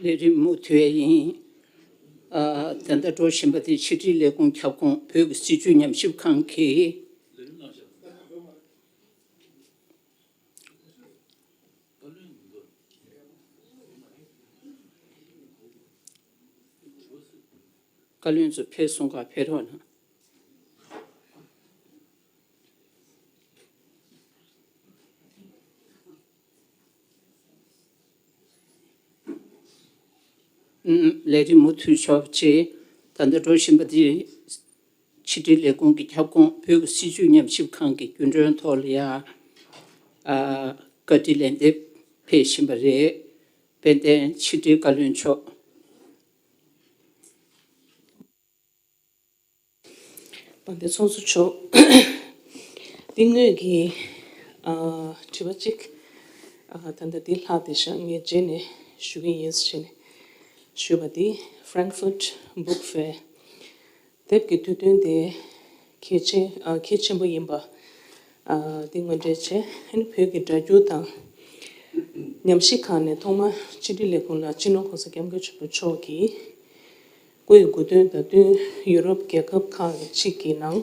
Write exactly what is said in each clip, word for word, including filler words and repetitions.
ལས་རིམ་མུ་མཐུད་ཡིན། ཨ། ད་ལྟ་འགྲོ་བཞིན་པ་དེ་ཕྱི་དྲིལ་ལས་ཁུངས་ཁྱབ་ཁོངས་བོད་ཀྱི་སྲིད་བྱུས་ཉམས་ཞིབ་ཁང་གིས། བཀའ་བློན་ཚོ་ཕེབས་སོང་ག་ཕེབས་རོགས་གནང་། ལས་རིམ་མུ་མཐུད་ཆོག་ཅེས། ད་ལྟ་འགྲོ་བཞིན་པ་འདི་ཕྱི་དྲིལ་ལས་ཁུངས་ཀྱི་ཁྱབ་ཁོངས་བོད་ཀྱི་སྲིད་བྱུས་ཉམས་ཞིབ་ཁང་གི་རྒྱུན་གྲོན་ཐོག་ལ་ཡ། ཨ། བཀའ་འདྲི་ལན་འདེབས་ཕེབས་བཞིན་པ་རེད། དཔལ་ལྡན་ཕྱི་དྲིལ་བཀའ་བློན་མཆོག། དཔལ་ལྡན་ཚོགས་གཙོ་མཆོག། འདི་ངོས་ཀྱི། ཨ། དྲི་བ་གཅིག། ཨ། ད་ལྟ་འདི་ལྷག་བསྡད་ཤག་ངས་རྗེས་ནས་ཞུ་གི་ཡིན་ཟེར་ནས་ཞུས་པ་འདི། Frankfurt Book Fair དེབ་ཀྱི་དུས་སྟོན་དེ་གལ་ཆེ། ཨ། གལ་ཆེན་པོ་ཡིན་པ། ཨ། འདི་ངོས་འགྲེལ་བྱས། ཨ་ནི་བོད་ཀྱི་སྒྲ་སྒྱུར་དང་ཉམས་ཞིབ་ཁང་ནས་ཐོག་མར་ཕྱི་དྲིལ་ལས་ཁུངས་ལ་སྤྱི་ནོར་གོང་ས་སྐྱབས་མགོན་ཆེན་པོ་མཆོག་གིས། སྐུའི་སྐུ་མདུན་ད་དུང་ཡུ་རོབ་རྒྱལ་ཁབ་ཁག་ཅིག་གི་ནང་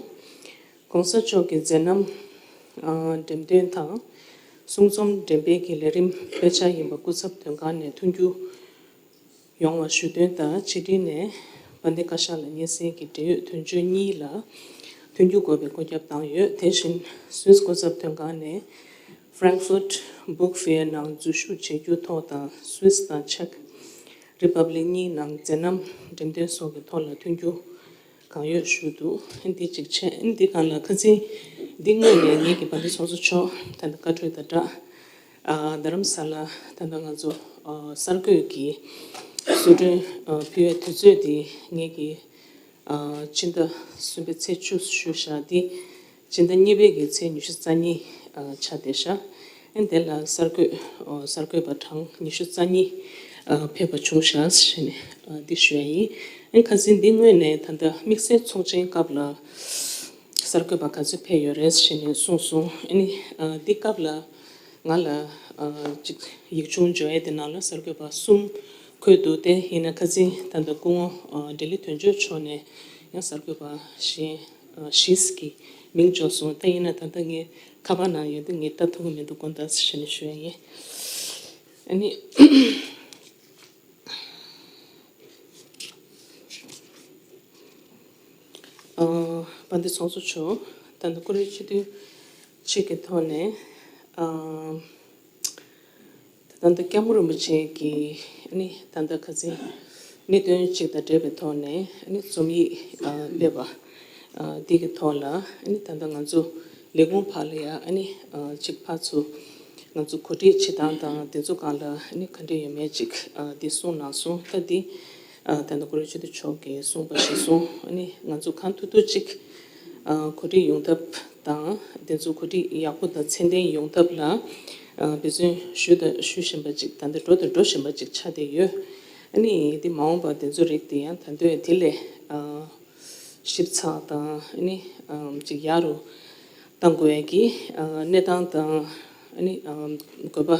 གོང་ས་མཆོག་གི་མཛད་རྣམ། ཨ། འགྲེམས་སྟོན་དང་གསུང་རྩོམ་འགྲེམས་སྤེལ་གྱི་ལས་རིམ་སྤེལ་འཆར་ཡིན་པ་སྐུ་ཚབ་དོན་ཁང་ནས་མཐུན་འགྱུར་ཡོང་བ་ཞུ་དོན་དང་ཆེད་དྲིལ་ནས་དཔལ་ལྡན་བཀའ་ཤག་ལ་སྙན་སེང་གི་འབྲེལ་ཡོད་དོན་གཅོད་གཉིས་ལ་མཐུན་འགྱུར་དགོས་པའི་བཀོད་ཁྱབ་བཏང་ཡོད། དེ་བཞིན་སུད་སི་སྐུ་ཚབ་དོན་ཁང་ནས་Frankfurt Book Fair ནང་འཛུལ་ཞུགས་བྱེད་རྒྱུ་ཐོག་དང་སུད་སི་དང་ཅེཀ་རི་པབ་ལིག་གཉིས་ནང་མཛད་རྣམ་འགྲེམས་སྟོན་སོགས་ཀྱི་ཐོག་ལ་མཐུན་འགྱུར་གང་ཡོད་ཞུ་འདུག་འདི་གཅིག་བྱས། འདི་སྒང་ལ་ཁ་སང་འདི་སྔོན་ནས་ངེད་ཀྱི་དཔལ་ལྡན་ཚོགས་གཙོ་མཆོག་ད་ལྟ་བཀའ་འཁྲོལ་དང་སྦྲགས། ཨ། རྡ་རམ་ས་ལ་ད་ལྟ་ང་ཚོ། ཨ། གསར་འགོད་ཀྱི་གསོལ་མགྲོན། ཨ། ཕུལ་བའི་དུས་ཚོད་འདི་ངེད་ཀྱི། ཨ། སྤྱི་ཟླ་གསུམ་པའི་ཚེས་བཅུ་ཞུ་བཞག་འདི་སྤྱི་ཟླ་གཉིས་པའི་གི་ཚེས་ཉི་ཤུ་རྩ་གཉིས། ཨ། ཆགས་བསྡད་ཤག་ཨ། དེ་ལ་གསར་འགོད། ཨ། གསར་འགོད་པ་གྲངས་ཉི་ཤུ་རྩ་གཉིས། ཨ། ཕེབས་པ་བྱུང་ཤག་ཟེར་ནས། ཨ། འདི་ཞུ་ཡ་ཡིན། ཨ། ཁ་སང་འདི་སྔོན་ནས་ད་ལྟ་དམིགས་བསལ་ཚོགས་ཆེན་སྐབས་ལ་གསར་འགོད་པ་ག་ཚོད་ཕེབས་ཡོད་རེད་ཟེར་ནས་གསུངས་སོང་། ཨ་ནི། ཨ། འདི་སྐབས་ལ་ང་ལ། ཨ། ཅིག་ཡིག་ཆུང་འབྱོར་ཡས་དེ་ནང་ལ་གསར་འགོད་པ་གསུམ་འཁོད་འདུག་སྟེ། ཡིན་ན་ཁ་སང་ད་ལྟ་སྐུ་ངོ། ཨ། འབྲེལ་ལི་དོན་གཅོད་མཆོག་ནས་ཡང་གསར་འགོད་པ་གཞན། ཨ། བཞི་གི་མིང་འབྱོར་སོང་། ད་ཡིན་ན་ད་ལྟ་ངའི་ཁ་པར་ནང་ཡོད་དུས་ངས་ལྟ་ཐུབ་ཀྱི་མི་འདུག་དགོངས་དག་ཟེར་ནས་ཞུ་ཡ་ཡིན། ཨ་ནི། ཨ། དཔལ་ལྡན་ཚོགས་གཙོ་མཆོག། ད་ལྟ་ཀུ་རེ་སྤྱི་འཐུས་གཅིག་གི་ཐོག་ནས། ཨ། ད་ལྟ་སྐྱབས་མགོན་རིན་པོ་ཆེ་གི། ཨ་ནི། ད་ལྟ་ཁ་སང་གནད་དོན་གཅིག་དང་འབྲེལ་བའི་ཐོག་ནས། ཨ་ནི། རྩོམ་ཡིག་ཨ། སྤེལ་བ། ཨ། འདི་གི་ཐོག་ལ། ཨ་ནི། ད་ལྟ་ང་ཚོ་ལས་ཁུངས་ཕར་ལ་ཡ། ཨ་ནི། ཨ། གཅིག་ཕར་ཚུར་ང་ཚོ་གོ་སྒྲིག་བྱེད་སྟངས་དང་དེ་ཚོ་སྒང་ལ། ཨ་ནི། ག་འདྲ་ཡོད་མེད་ཅིག་ཨ། འདི་གསུངས་གནང་སོང་། ད་འདི། ཨ། ད་ལྟ་ཀུ་རེ་སྤྱི་འཐུས་མཆོག་གིས་གསུངས་པ་གཞིར་བཟུང་། ཨ་ནི། ང་ཚོ་གང་ཐུབ་ཐུབ་ཅིག་ཨ། གོ་སྒྲིག་ཡོང་ཐབས་དང་། དེ་ཚོ་གོ་སྒྲིག་ཡག་པོ་དང་ཚད་ལྡན་ཡོང་ཐབས་ལ། ཨ། འབད་བརྩོན་ཞུ་དང་ཞུ་བཞིན་པ་ཅིག་ད་ལྟ་འགྲོ་དང་འགྲོ་བཞིན་པ་ཅིག་ཆགས་བསྡད་ཡོད། ཨ་ནི། འདི་མ་འོངས་པ་དེ་ཚོ་རིགས་དེ་ཡང་ད་དུང་དེ་ལས། ཨ། ཞིབ་ཚགས་དང་། ཨ་ནི། ཨ། ཅིག་ཡག་རུ་གཏང་དགོས་ཡ་གི། ཨ། གནས་སྟངས་དང་། ཨ་ནི། ཨ། དགོས་པ།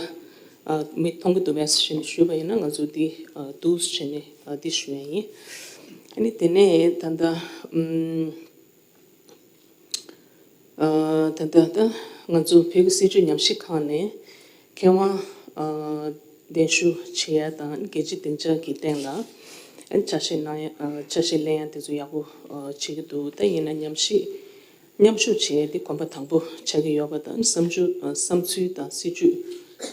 ཨ། མི་མཐོང་གི་འདུག་པས་ཟེར་ནས་ཞུས་པ་ཡིན་ན། ང་ཚོ་འདི། ཨ། འདུག་ཟེར་ནས། ཨ། འདི་ཞུ་ཡ་ཡིན། ཨ་ནི། དེ་ནས་ད་ལྟ། ཨམ། ཨ། ད་ལྟ་ད་ང་ཚོ་བོད་ཀྱི་སྲིད་བྱུས་ཉམས་ཞིབ་ཁང་ནས་མཁས་དབང། ཨ། གདན་ཞུ་བྱེད་ཡ་དང་། རྒྱལ་སྤྱིའི་སྡིངས་ཆ་གི་སྟེང་ལ། ཨ། ཆ་ཤས་གནང་ཡ། ཨ། ཆ་ཤས་ལེན་ཡ་དེ་ཚོ་ཡག་པོ། ཨ། བྱེད་ཀྱི་འདུག་ད་ཡིན་ན་མཉམ་ཞིབ། མཉམ་ཞུགས་བྱེད་ཡ་དེ་གོམ་པ་དང་པོ་ཆགས་ཀྱི་ཡོད་པ་དང་། བསམ་ཚུལ། ཨ། བསམ་ཚུལ་དང་སྲིད་བྱུས།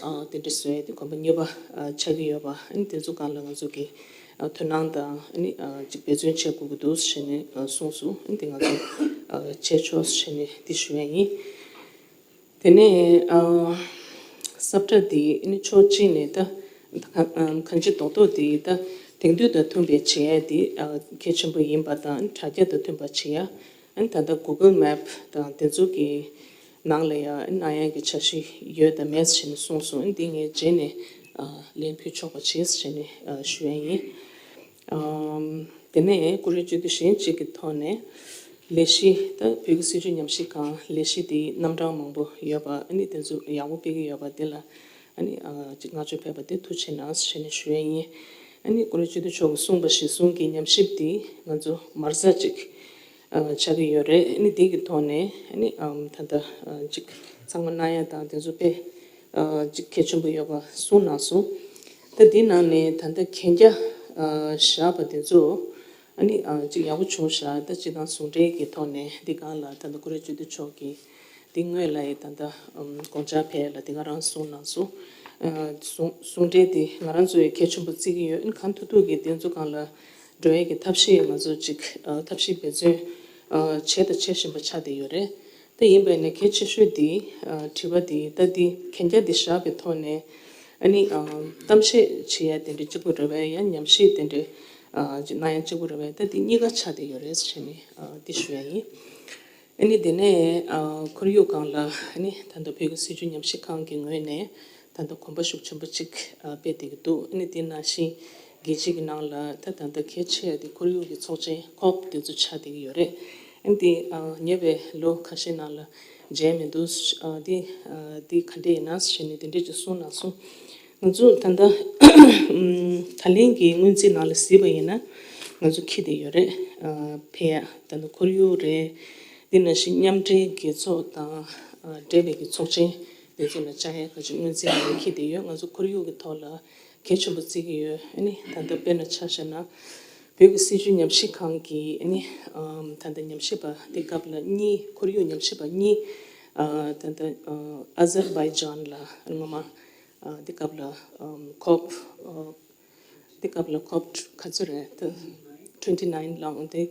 ཨ། དེ་འདྲ་བཟོ་ཡ་དེ་གོམ་པ་གཉིས་པ། ཨ། ཆགས་ཀྱི་ཡོད་པ། ཨ་ནི། དེ་ཚོ་སྒང་ལ་ང་ཚོ་གི། ཨ། དོ་སྣང་དང་། ཨ་ནི། ཨ། ཅིག་འབད་བརྩོན་བྱེད་དགོས་ཀྱི་འདུག་ཟེར་ནས། ཨ། གསུངས་སོང་། ཨ་ནི། དེ་ང་ཚོ། ཨ། བྱས་ཆོག་ཟེར་ནས་འདི་ཞུ་ཡ་ཡིན། དེ་ནས། ཨ། ས་བཀྲ་འདི། ཨ་ནི། ཕྱོགས་གཅིག་ནས་ད་གང་། ཨ། གང་ཅི་རྡོག་རྡོག་འདི་ད་དེང་དུས་དང་མཐུན་པའི་བྱེད་ཡ་འདི། ཨ། གལ་ཆེན་པོ་ཡིན་པ་དང་། དྲ་རྒྱ་དང་མཐུན་པ་བྱེད་ཡ། ཨ་ནི། ད་ལྟ་Google Map དང་དེ་ཚོ་གི་ནང་ལ་ཡ། ཨ་ནི། གནང་ཡ་གི་འཆར་གཞི་ཡོད་དང་མེད་ཟེར་ནས་གསུངས་སོང་། ཨ་ནི། འདི་ངས་རྗེས་ནས། ཨ། ལན་ཕུལ་ཆོག་པ་བྱེད་ཟེར་ནས། ཨ། ཞུ་ཡ་ཡིན། ཨམ། དེ་ནས་ཀུ་རེ་སྤྱི་འཐུས་གཞན་གཅིག་གི་ཐོག་ནས། ལས་གཞི། ད་བོད་ཀྱི་སྲིད་བྱུས་ཉམས་ཞིབ་ཁང་ལས་གཞི་དེ་རྣམ་གྲངས་མང་པོ་ཡོད་པ། ཨ་ནི། དེ་ཚོ་ཡག་པོ་སྤེལ་གྱི་ཡོད་པ་དེ་ལ། ཨ་ནི། ཨ། ཅིག་བསྔགས་བརྗོད་ཕེབས་པ་དེ་ཐུགས་རྗེ་གནང་ཟེར་ནས་ཞུ་ཡ་ཡིན། ཨ་ནི་ཀུ་རེ་སྤྱི་འཐུས་མཆོག་གིས་གསུངས་པ་གཞིར་བཟུང་གི་ཉམས་ཞིབ་འདི་ང་ཚོ་མར་ཟ་ཅིག་ཨ་ཆགས་ཀྱི་ཡོད་རེད། ཨ་ནི་འདི་གི་ཐོག་ནས་ཨ་ནི་ཨམ་ད་ལྟ་ཨ་ཅིག་ཚང་མ་གནང་ཡ་དང་དེ་ཚོ་དཔེ་ཨ་ཅིག་གལ་ཆེན་པོ་ཡོད་པ་གསུངས་གནང་སོང་། ད་འདི་ནང་ནས་ད་ལྟ་གན་རྒྱ་ཨ་བཞག་པ་དེ་ཚོ་ཨ་ནི་ཨ་ཅིག་ཡག་པོ་བྱུང་ཤག་ད་སྤྱི་བཏང་ཟུང་འབྲེལ་གྱི་ཐོག་ནས་འདི་སྒང་ལ་ད་ལྟ་ཀུ་རེ་སྤྱི་འཐུས་མཆོག་གིས་འདི་སྔོན་ལ་ཡི་ད་ལྟ་ཨམ་དགོངས་འཆར་ཕེབས་ལ་འདི་ག་རང་གསུངས་གནང་སོང་། ཨ་ཟུང་ཟུང་འབྲེལ་འདི་ང་རང་ཚོ་ཡི་གལ་ཆེན་པོ་བརྩི་གི་ཡོད། ཨ་ནི་གང་ཐུབ་ཐུབ་ཀྱིས་འདི་ཚོ་སྒང་ལ་འགྲོ་ཡས་ཀྱི་ཐབས་ཤེས་ང་ཚོ་ཅིག་ཨ་ཐབས་ཤེས་འབད་བརྩོན་ཨ་བྱས་དང་བྱེད་བཞིན་པ་ཆགས་བསྡད་ཡོད་རེད། ད་ཡིན་པ་ཡིན་ན་གལ་ཆེ་ཤོས་འདི་ཨ་དྲི་བ་འདི་ད་འདི་གན་རྒྱ་འདི་བཞག་པའི་ཐོག་ནས་ཨ་ནི་ཨ་གཏམ་བཤད་བྱེད་ཡ་དེ་འདྲ་གཅིག་པུ་རེད་པས། ཡང་ཉམས་ཞིབ་དེ་འདྲ་ཨ་ཅིག་གནང་ཡ་གཅིག་པུ་རེད་པས། ད་འདི་གཉིས་ཀ་ཆགས་བསྡད་ཡོད་རེད་ཟེར་ནས་ཨ་འདི་ཞུ་ཡ་ཡིན། ཨ་ནི་དེ་ནས་ཨ་ཁོར་ཡུག་སྒང་ལ་ཨ་ནི་ད་ལྟ་བོད་ཀྱི་སྲིད་བྱུས་ཉམས་ཞིབ་ཁང་གི་ངོས་ནས་ད་ལྟ་གོམ་པ་ཤུགས་ཆེན་པོ་གཅིག་ཨ་སྤེལ་བསྡད་ཀྱི་འདུག་ཨ་ནི་དེ་ནང་བཞིན་རྒྱལ་སྤྱི་གི་ནང་ལ་ད་ད་ལྟ་གལ་ཆེ་བ་དེ་ཁོར་ཡུག་གི་ཚོགས་ཆེན་ཁོབ་དེ་ཚོ་ཆགས་བསྡད་ཀྱི་ཡོད་རེད། ཨ་ནི་དེ་ཨ་ཉེ་བའི་ལོ་ཁ་ཤས་ནང་ལ་མཇལ་མི་འདུག་ཨ་དེ་ཨ་དེ་ག་འདྲ་ཡིན་ན་ཟེར་ནས་དེ་འདྲས་ཅིག་གསུངས་གནང་སོང་། ང་ཚོ་ད་ལྟ་ད་ལན་གྱི་སྔོན་རྩིས་ནང་ལ་གཟིགས་པ་ཡིན་ན་ང་ཚོ་འཁྱེར་བསྡད་ཡོད་རེད། ཨ་ཕེབས་ཡ་ད་ལྟ་ཁོར་ཡུག་རེད། འདི་ནང་བཞིན་མཉམ་འབྲེལ་རྒྱལ་ཚོགས་དང་ཨ་འབྲེལ་བའི་གི་ཚོགས་ཆེན་དེ་ཚོ་ལ་བཅར་ཡ་ག་ཅིག་སྔོན་རྩིས་ནང་ལ་འཁྱེར་བསྡད་ཡོད། ང་ཚོ་ཁོར་ཡུག་གི་ཐོག་ལ་གལ་ཆེན་པོ་བརྩི་གི་ཡོད། ཨ་ནི་ད་ལྟ་དཔེར་ན་ཆ་བཞག་ན་བོད་ཀྱི་སྲིད་བྱུས་ཉམས་ཞིབ་ཁང་གི་ཨ་ནི་ཨམ་ད་ལྟ་ཉམས་ཞིབ་པ་དེ་སྐབས་ལ་གཉིས་ཁོར་ཡུག་ཉམས་ཞིབ་པ་གཉིས་ཨ་ད་ལྟ་ཨ་ཨ་ཟར་བྷའི་ཇཱན་ལ་སྔོན་མ་ཨ་དེ་སྐབས་ལ་ཨམ་ཁོབ་ཨ་དེ་སྐབས་ལ་ཁོབ་ག་ཚོད་རེད་ད་twenty nine ལ་འོང་དེ་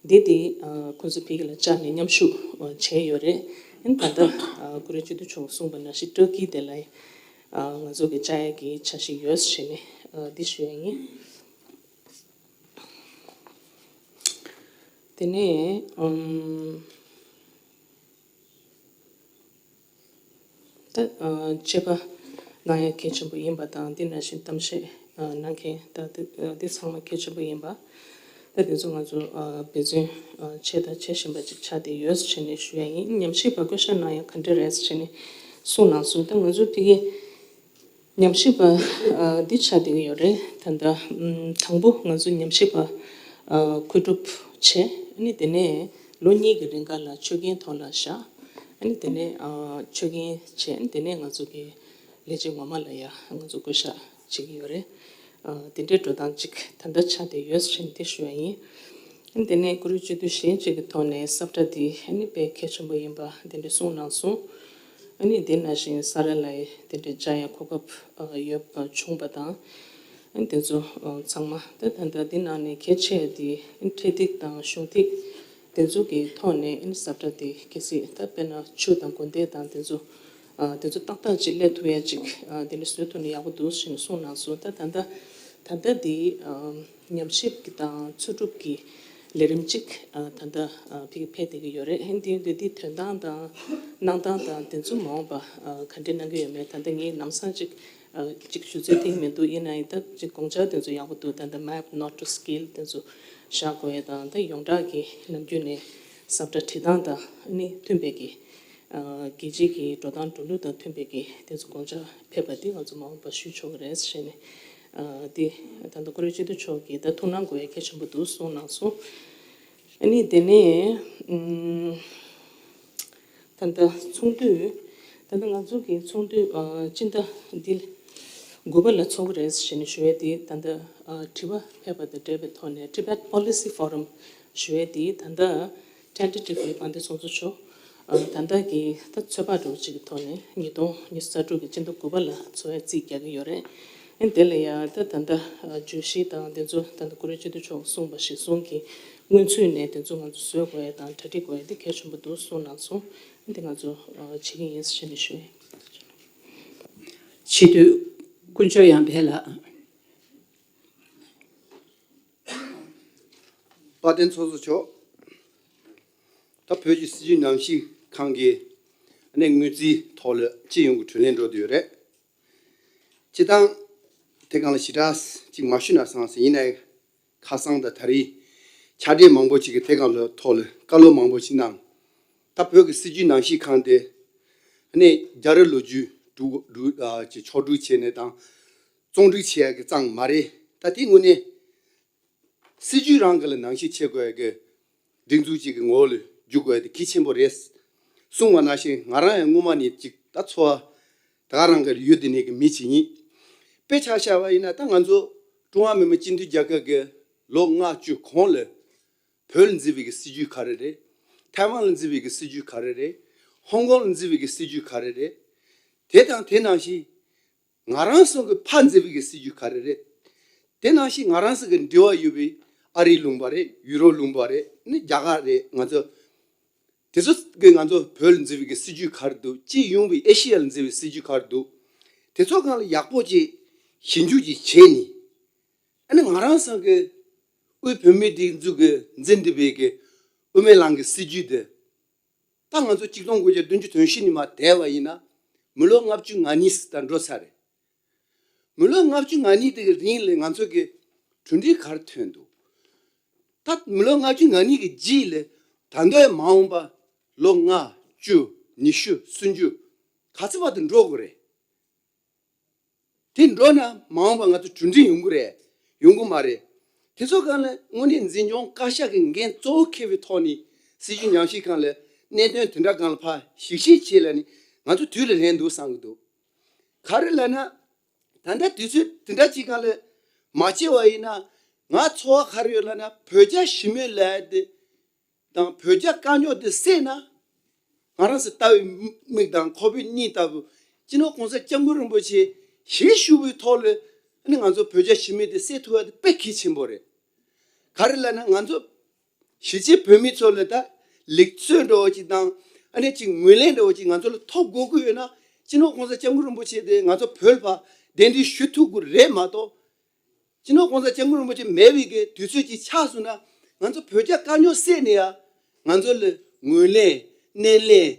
དེ་དེ་ཨ་ཁོ་ཚོ་ཕ་གི་ལ་བཅར་ནས་མཉམ་ཞུགས་ཨ་བྱས་ཡོད་རེད། ཨ་ནི་ད་ལྟ་ཨ་ཀུ་རེ་སྤྱི་འཐུས་མཆོག་གསུངས་པ་ནང་བཞིན་ཏུར་ཀི་དེ་ལ་ཨ་ང་ཚོ་གི་བཅར་ཡ་གི་འཆར་གཞི་ཡོད་ཟེར་ནས་ཨ་འདི་ཞུ་ཡ་ཡིན། དེ་ནས་ཨམ་ད་ཨ་དཔྱད་པ་གནང་ཡ་གལ་ཆེན་པོ་ཡིན་པ་དང་འདི་ནང་བཞིན་གཏམ་བཤད་ཨ་གནང་མཁན་ད་འདི་ཨ་འདི་ཚང་མ་གལ་ཆེན་པོ་ཡིན་པ། ད་འདི་ཚོ་ང་ཚོ་ཨ་འབད་བརྩོན་ཨ་བྱས་དང་བྱེད་བཞིན་པ་ཅིག་ཆགས་བསྡད་ཡོད་ཟེར་ནས་ཞུ་ཡ་ཡིན། ཉམས་ཞིབ་པ་བསྐོ་བཞག་གནང་ཡ་ག་འདྲ་རེད་ཟེར་ནས་གསུངས་གནང་སོང་། ད་ང་ཚོ་ཕ་གི་ཉམས་ཞིབ་པ་ཨ་འདི་ཆགས་བསྡད་ཀྱི་ཡོད་རེད། ད་ལྟ་ཨམ་དང་པོ་ང་ཚོ་ཉམས་ཞིབ་པ་ཨ་མཁོ་སྒྲུབ་བྱས། ཨ་ནི་དེ་ནས་ལོ་གཉིས་ཀྱི་རིང་ག་ལ་ཆོད་གན་ཐོག་ལ་བཞག་ཨ་ནི་དེ་ནས་ཨ་ཆོད་གན་བྱས། ཨ་ནི་དེ་ནས་ང་ཚོ་གི་ལས་བྱེད་ངོ་མ་ལ་ཡ་ང་ཚོ་བསྐོ་བཞག་བྱེད་ཀྱི་ཡོད་རེད། ཨ་དེ་འདྲའི་འགྲོ་སྟངས་ཅིག་ད་ལྟ་ཆགས་བསྡད་ཡོད་ཟེར་ནས་དེ་ཞུ་ཡ་ཡིན། ཨ་ནི་དེ་ནས་ཀུ་རེ་སྤྱི་འཐུས་གཞན་གཅིག་གི་ཐོག་ནས་ས་བཀྲ་འདི་ཨ་ནི་དཔེ་གལ་ཆེན་པོ་ཡིན་པ་དེ་འདྲ་གསུངས་གནང་སོང་། ཨ་ནི་དེ་ནང་བཞིན་ས་ར་ལ་ཡི་དེ་འདྲའི་བཅར་ཡ་གོ་སྐབས་ཨ་ཡོད་པ་བྱུང་པ་དང་། ཨ་ནི་དེ་ཚོ་ཨ་ཚང་མ་ད་ད་ལྟ་འདི་ནང་ནས་གལ་ཆེ་འདི་ཨ་ནི་ཁྲལ་སྡིག་དང་གཞུང་སྡིག་དེ་ཚོ་གི་ཐོག་ནས་ཨ་ནི་ས་བཀྲ་དེ་གལ་སྲིད་ད་དཔེར་ན་ཆུ་དང་དགོན་སྡེ་དང་དེ་ཚོ་ཨ་དེ་ཚོ་ཏག་ཏག་ཅིག་སླེབས་ཐུབ་ཡ་ཅིག་ཨ་དེ་འདྲ་བཟོ་ཐུབ་ན་ཡག་པོ་འདུག་ཟེར་ནས་གསུངས་གནང་སོང་། ད་ད་ལྟ་ད་ལྟ་འདི་ཨ་ཉམས་ཞིབ་ཀྱི་དང་འཚོལ་སྒྲུབ་ཀྱི་ལས་རིམ་གཅིག་ཨ་ད་ལྟ་ཨ་ཕ་གི་ཕེབས་བསྡད་ཀྱི་ཡོད་རེད། ཨ་ནི་དེ་ཡིན་དུས་འདི་དོན་སྟངས་དང་གནང་སྟངས་དང་དེ་ཚོ་མ་འོངས་པ་ཨ་ག་འདྲས་གནང་གི་ཡོད་མེད་ད་ལྟ་ངས་ལམ་སང་གཅིག་ཨ་གཅིག་ཞུ་ཚོད་ཐིག་མི་འདུག་ཡིན་ན་ཡང་ད་གཅིག་དགོངས་འཆར་དེ་ཚོ་ཡག་པོ་འདུག་ད་ལྟ་map not to scale དེ་ཚོ་བཞག་དགོས་ཡ་དང་ད་ཡོངས་གྲགས་ཀྱི་ནམ་རྒྱུན་ནས་ས་བཀྲ་བྲིས་སྟངས་དང་ཨ་ནི་མཐུན་པའི་གི་ཨ་རྒྱལ་སྤྱིའི་གི་འགྲོ་སྟངས་འགྲོ་ལུགས་དང་མཐུན་པའི་གི་དེ་ཚོ་དགོངས་འཆར་ཕེབས་པ་འདི་ང་ཚོ་མ་འོངས་པ་ཞུ་ཆོག་གི་རེད་ཟེར་ནས་ཨ་འདི་ད་ལྟ་ཀུ་རེ་སྤྱི་འཐུས་མཆོག་གིས་ད་ཐུགས་སྣང་དགོས་ཡ་གལ་ཆེན་པོ་འདུག་གསུངས་གནང་སོང་། ཨ་ནི་དེ་ནས་ཨུམ་ད་ལྟ་ཚོགས་འདུ་ད་ལྟ་ང་ཚོ་གི་ཚོགས་འདུ་ཨ་སྤྱི་ཟླ་འདི་དགུ་པ་ལ་ཚོགས་ཀྱི་རེད་ཟེར་ནས་ཞུ་ཡ་དེ་ད་ལྟ་ཨ་དྲི་བ་ཕེབས་པ་དང་འབྲེལ་བའི་ཐོག་ནས་Tibet Policy Forum ཞུ་ཡ་དེ་ད་ལྟ་tentatively དཔལ་ལྡན་ཚོགས་གཙོ་མཆོག་ཨ་ད་ལྟ་གི་ད་ཚོད་དཔག་འདྲ་བོ་ཅིག་གི་ཐོག་ནས་ཉིས་སྟོང་ཉི་ཤུ་རྩ་དྲུག་གི་སྤྱི་ཟླ་དགུ་པ་ལ་ཚོགས་ཡ་རྩིས་རྒྱག་གི་ཡོད་རེད། ཨ་ནི་དེ་ལ་ཡ་ད་ད་ལྟ་ཨ་བརྗོད་གཞི་དང་དེ་ཚོ་ད་ལྟ་ཀུ་རེ་སྤྱི་འཐུས་མཆོག་གསུངས་པ་གཞིར་བཟུང་གི་སྔོན་ཚུད་ནས་དེ་ཚོ་ང་ཚོ་བཟོ་དགོས་ཡ་དང་གྲ་སྒྲིག་དགོས་ཡ་དེ་གལ་ཆེན་པོ་འདུག་གསུངས་གནང་སོང་། ཨ་ནི་དེ་ང་ཚོ་ཨ་བྱེད་ཀྱི་ཡིན་ཟེར་ནས་ཞུ་ཡ་ཡིན། སྤྱི་འཐུས་དཀོན་མཆོག་ཡར་འཕེལ་ལགས། དཔལ་ལྡན་ཚོགས་གཙོ་མཆོག་ད་བོད་ཀྱི་སྲིད་བྱུས་ནང་བཞིན་ཁང་གི་གནས་དངུལ་རྩིས་ཐོག་ལ་སྤྱི་ཡོངས་ཀྱི་དྲིན་ལན་འགྲོ་བསྡད་ཡོད་རེད། སྤྱི་བཏང་དེ་སྒང་ལ་ཞེ་དྲག་ཅིག་མ་ཞུས་ན་བསམ་སོང་། ཡིན་ནའི་ཁ་སང་དང་ད་རེས་ཕྱག་སྦྲེལ་མང་པོ་ཅིག་གིས་དེ་སྒང་ལ་ཐོག་ལ་བཀའ་སློབ་མང་པོ་ཅིག་གནང་། ད་བོད་ཀྱི་སྲིད་བྱུས་ནང་བཞིན་ཁང་དེ་གནས་རྒྱལ་རབས་ལོ་རྒྱུས་སྒྲུག་སྒྲུག་ཨ་ཅིག་ཕྱོགས་སྒྲིག་བྱས་ནས་དང་། བཙོང་སྒྲིག་བྱེད་ཡག་གི་རྩ་མ་རེད། ད་དེ་དངོས་གནས་སྲིད་ཇུས་རང་གི་ལ་ནང་བཞིན་བྱེད་དགོས་ཡ་གི་སྒྲིག་འཛུགས་ཅིག་གི་ངོ་བོ་ལ་འཇུག་དགོས་ཡ་དེ་གལ་ཆེན་པོ་རེད། གསུངས་པ་ནང་བཞིན་ང་རང་ཡང་སྔོན་མ་ནས་ཅིག་ད་འཚོ་བ་ད་ག་རང་གི་ཡུལ་དེ་ནས་གི་མི་ཅིག་ཡིན། དཔེ་ཆ་བཞག་པ་ཡིན་ན་ད་ང་ཚོ་ཀྲུང་ཧྭ་མི་དམངས་སྤྱི་མཐུན་རྒྱལ་ཁབ་ཀྱི་ལོ་ལྔ་བཅུ་གོང་ལ་བོད་ལ་འཛིན་པའི་གི་སྲིད་ཇུས་ག་རེ་རེད། ཐའེ་ཝན་ལ་འཛིན་པའི་གི་སྲིད་ཇུས་ག་རེ་རེད། ཧོང་ཀོང་ལ་འཛིན་པའི་གི་སྲིད་ཇུས་ག་རེ་རེད། དེ་དང་དེ་ནང་བཞིན་ང་རང་ཚོ་གི་ཕར་འཛིན་པའི་གི་སྲིད་ཇུས་ག་རེ་རེད། དེ་ནང་བཞིན་ང་རང་ཚོ་གི་འབྲེལ་བ་ཡོད་པའི་ཨ་རིའི་ལུང་པ་རེད། ཡུ་རོབ་ལུང་པ་རེད། ནི་རྒྱ་གར་རེད། ང་ཚོ་དེ་ཚོ་གི་ང་ཚོ་བོད་ལ་འཛིན་པའི་གི་སྲིད་ཇུས་ག་རེ་འདུག་སྤྱི་ཡོངས་པའི་ཨེ་ཤི་ཡ་ལ་འཛིན་པའི་སྲིད་ཇུས་ག་རེ་འདུག་དེ་ཚོ་སྒང་ལ་ཡག་པོ་ཅིག་ཞིབ་འཇུག་ཅིག་བྱས་ནས། ཨ་ནི་ང་རང་ཚོ་གི་དབུས་བོད་མིའི་སྒྲིག་འཛུགས་ཀྱི་འཛིན་བསྡད་པའི་གི་དབུ་མའི་ལམ་གྱི་སྲིད་ཇུས་དེ། ད་ང་ཚོ་ཆིག་སྟོང་དགུ་བརྒྱ་བདུན་ཅུ་དོན་བཞི་ནས་མར་བསྡད་པ་ཡིན་ན། མི་ལོ་ལྔ་བཅུ་ང་གཉིས་ཙམ་ད་འགྲོ་ཚར་རེད། མི་ལོ་ལྔ་བཅུ་ང་གཉིས་དེ་གི་རིང་ལ་ང་ཚོ་གི་གྲུབ་འབྲས་ག་རེ་ཐོན་འདུག་ད་མི་ལོ་ལྔ་བཅུ་ང་གཉིས་ཀྱི་རྗེས་ལ་ད་འདོད་མ་འོངས་པ་ལོ་ལྔ་བཅུ་ཉི་ཤུ་སུམ་ཅུ་ག་ཚོད་བར་དུ་འགྲོ་དགོས་རེད། དེ་འགྲོ་ན་མ་འོངས་པ་ང་ཚོ་གྲུབ་འབྲས་ཡོང་གི་རེད། ཡོང་གི་མ་རེད། དེ་ཚོ་སྒང་ལ་དངོས་གནས་འཛིན་སྐྱོང་བཀའ་ཤག་གི་འགན་གཙོ་བོ་འཁྱེར་བའི་ཐོག་ནས་སྲིད་ཇུས་ཉམས་ཞིབ་ཁང་ལ་གནད་དོན་དེ་འདྲ་སྒང་ལ་ཕར་ཞིབ་བཤེར་བྱས་ལ་ནི་ང་ཚོ་དུས་ལ་རན་འདུག་བསམ་གི་འདུག་ག་རེ་ལབ་ན། ད་ལྟ་དུས་ཚོད་དེ་འདྲ་ཅིག་སྒང་ལ་མ་བྱས་པ་ཡིན་ན། ང་ཚོར་བ་ག་རེ་ཡོད་ལབ་ན། བོད་རྒྱ་ཞི་མོལ་ལབ་ཡ་དེ་དང་བོད་རྒྱ་དཀའ་རྙོག་དེ་སེལ་ན། ང་རང་ཚོ་ལྟ་བའི་མིག་དང་ཁོག་པའི་གཉིད་ལྟ་བུ། སྤྱི་ནོར་གོང་ས་སྐྱབས་མགོན་རིན་པོ་ཆེ་ཞལ་བཞུགས་པའི་ཐོག་ལ་ཨ་ནི་ང་ཚོ་བོད་རྒྱ་ཞི་མོལ་དེ་སེལ་ཐུབ་ཡ་དེ་དཔེ་གལ་ཆེན་པོ་རེད། ག་རེ་ལབ་ན། ང་ཚོ་གཞིས་བྱེས་བོད་མི་ཚོ་ལ་ད་ལེགས་གསོལ་འདྲ་བོ་ཅིག་དང་ཨ་ནི་ཅིག་ངོས་ལེན་འདྲ་བོ་ཅིག་ང་ཚོ་ལ་ཐོབ་དགོས་ཀྱི་ཡོད་ན། སྤྱི་ནོར་གོང་ས་སྐྱབས་མགོན་རིན་པོ་ཆེ་དེ་ང་ཚོ་བོད་ལ་ཕར་གདན་འདྲེན་ཞུ་ཐུབ་དགོས་རེད་མ་གཏོགས། སྤྱི་ནོར་གོང་ས་སྐྱབས་མགོན་རིན་པོ་ཆེ་མེད་པའི་གི་དུས་ཚོད་ཅིག་ཆགས་སོང་ན། ང་ཚོ་བོད་རྒྱ་དཀའ་རྙོག་སེལ་ནས་ཡ། ང་ཚོ་ལ་ངོས་ལེན། སྣེ་ལེན།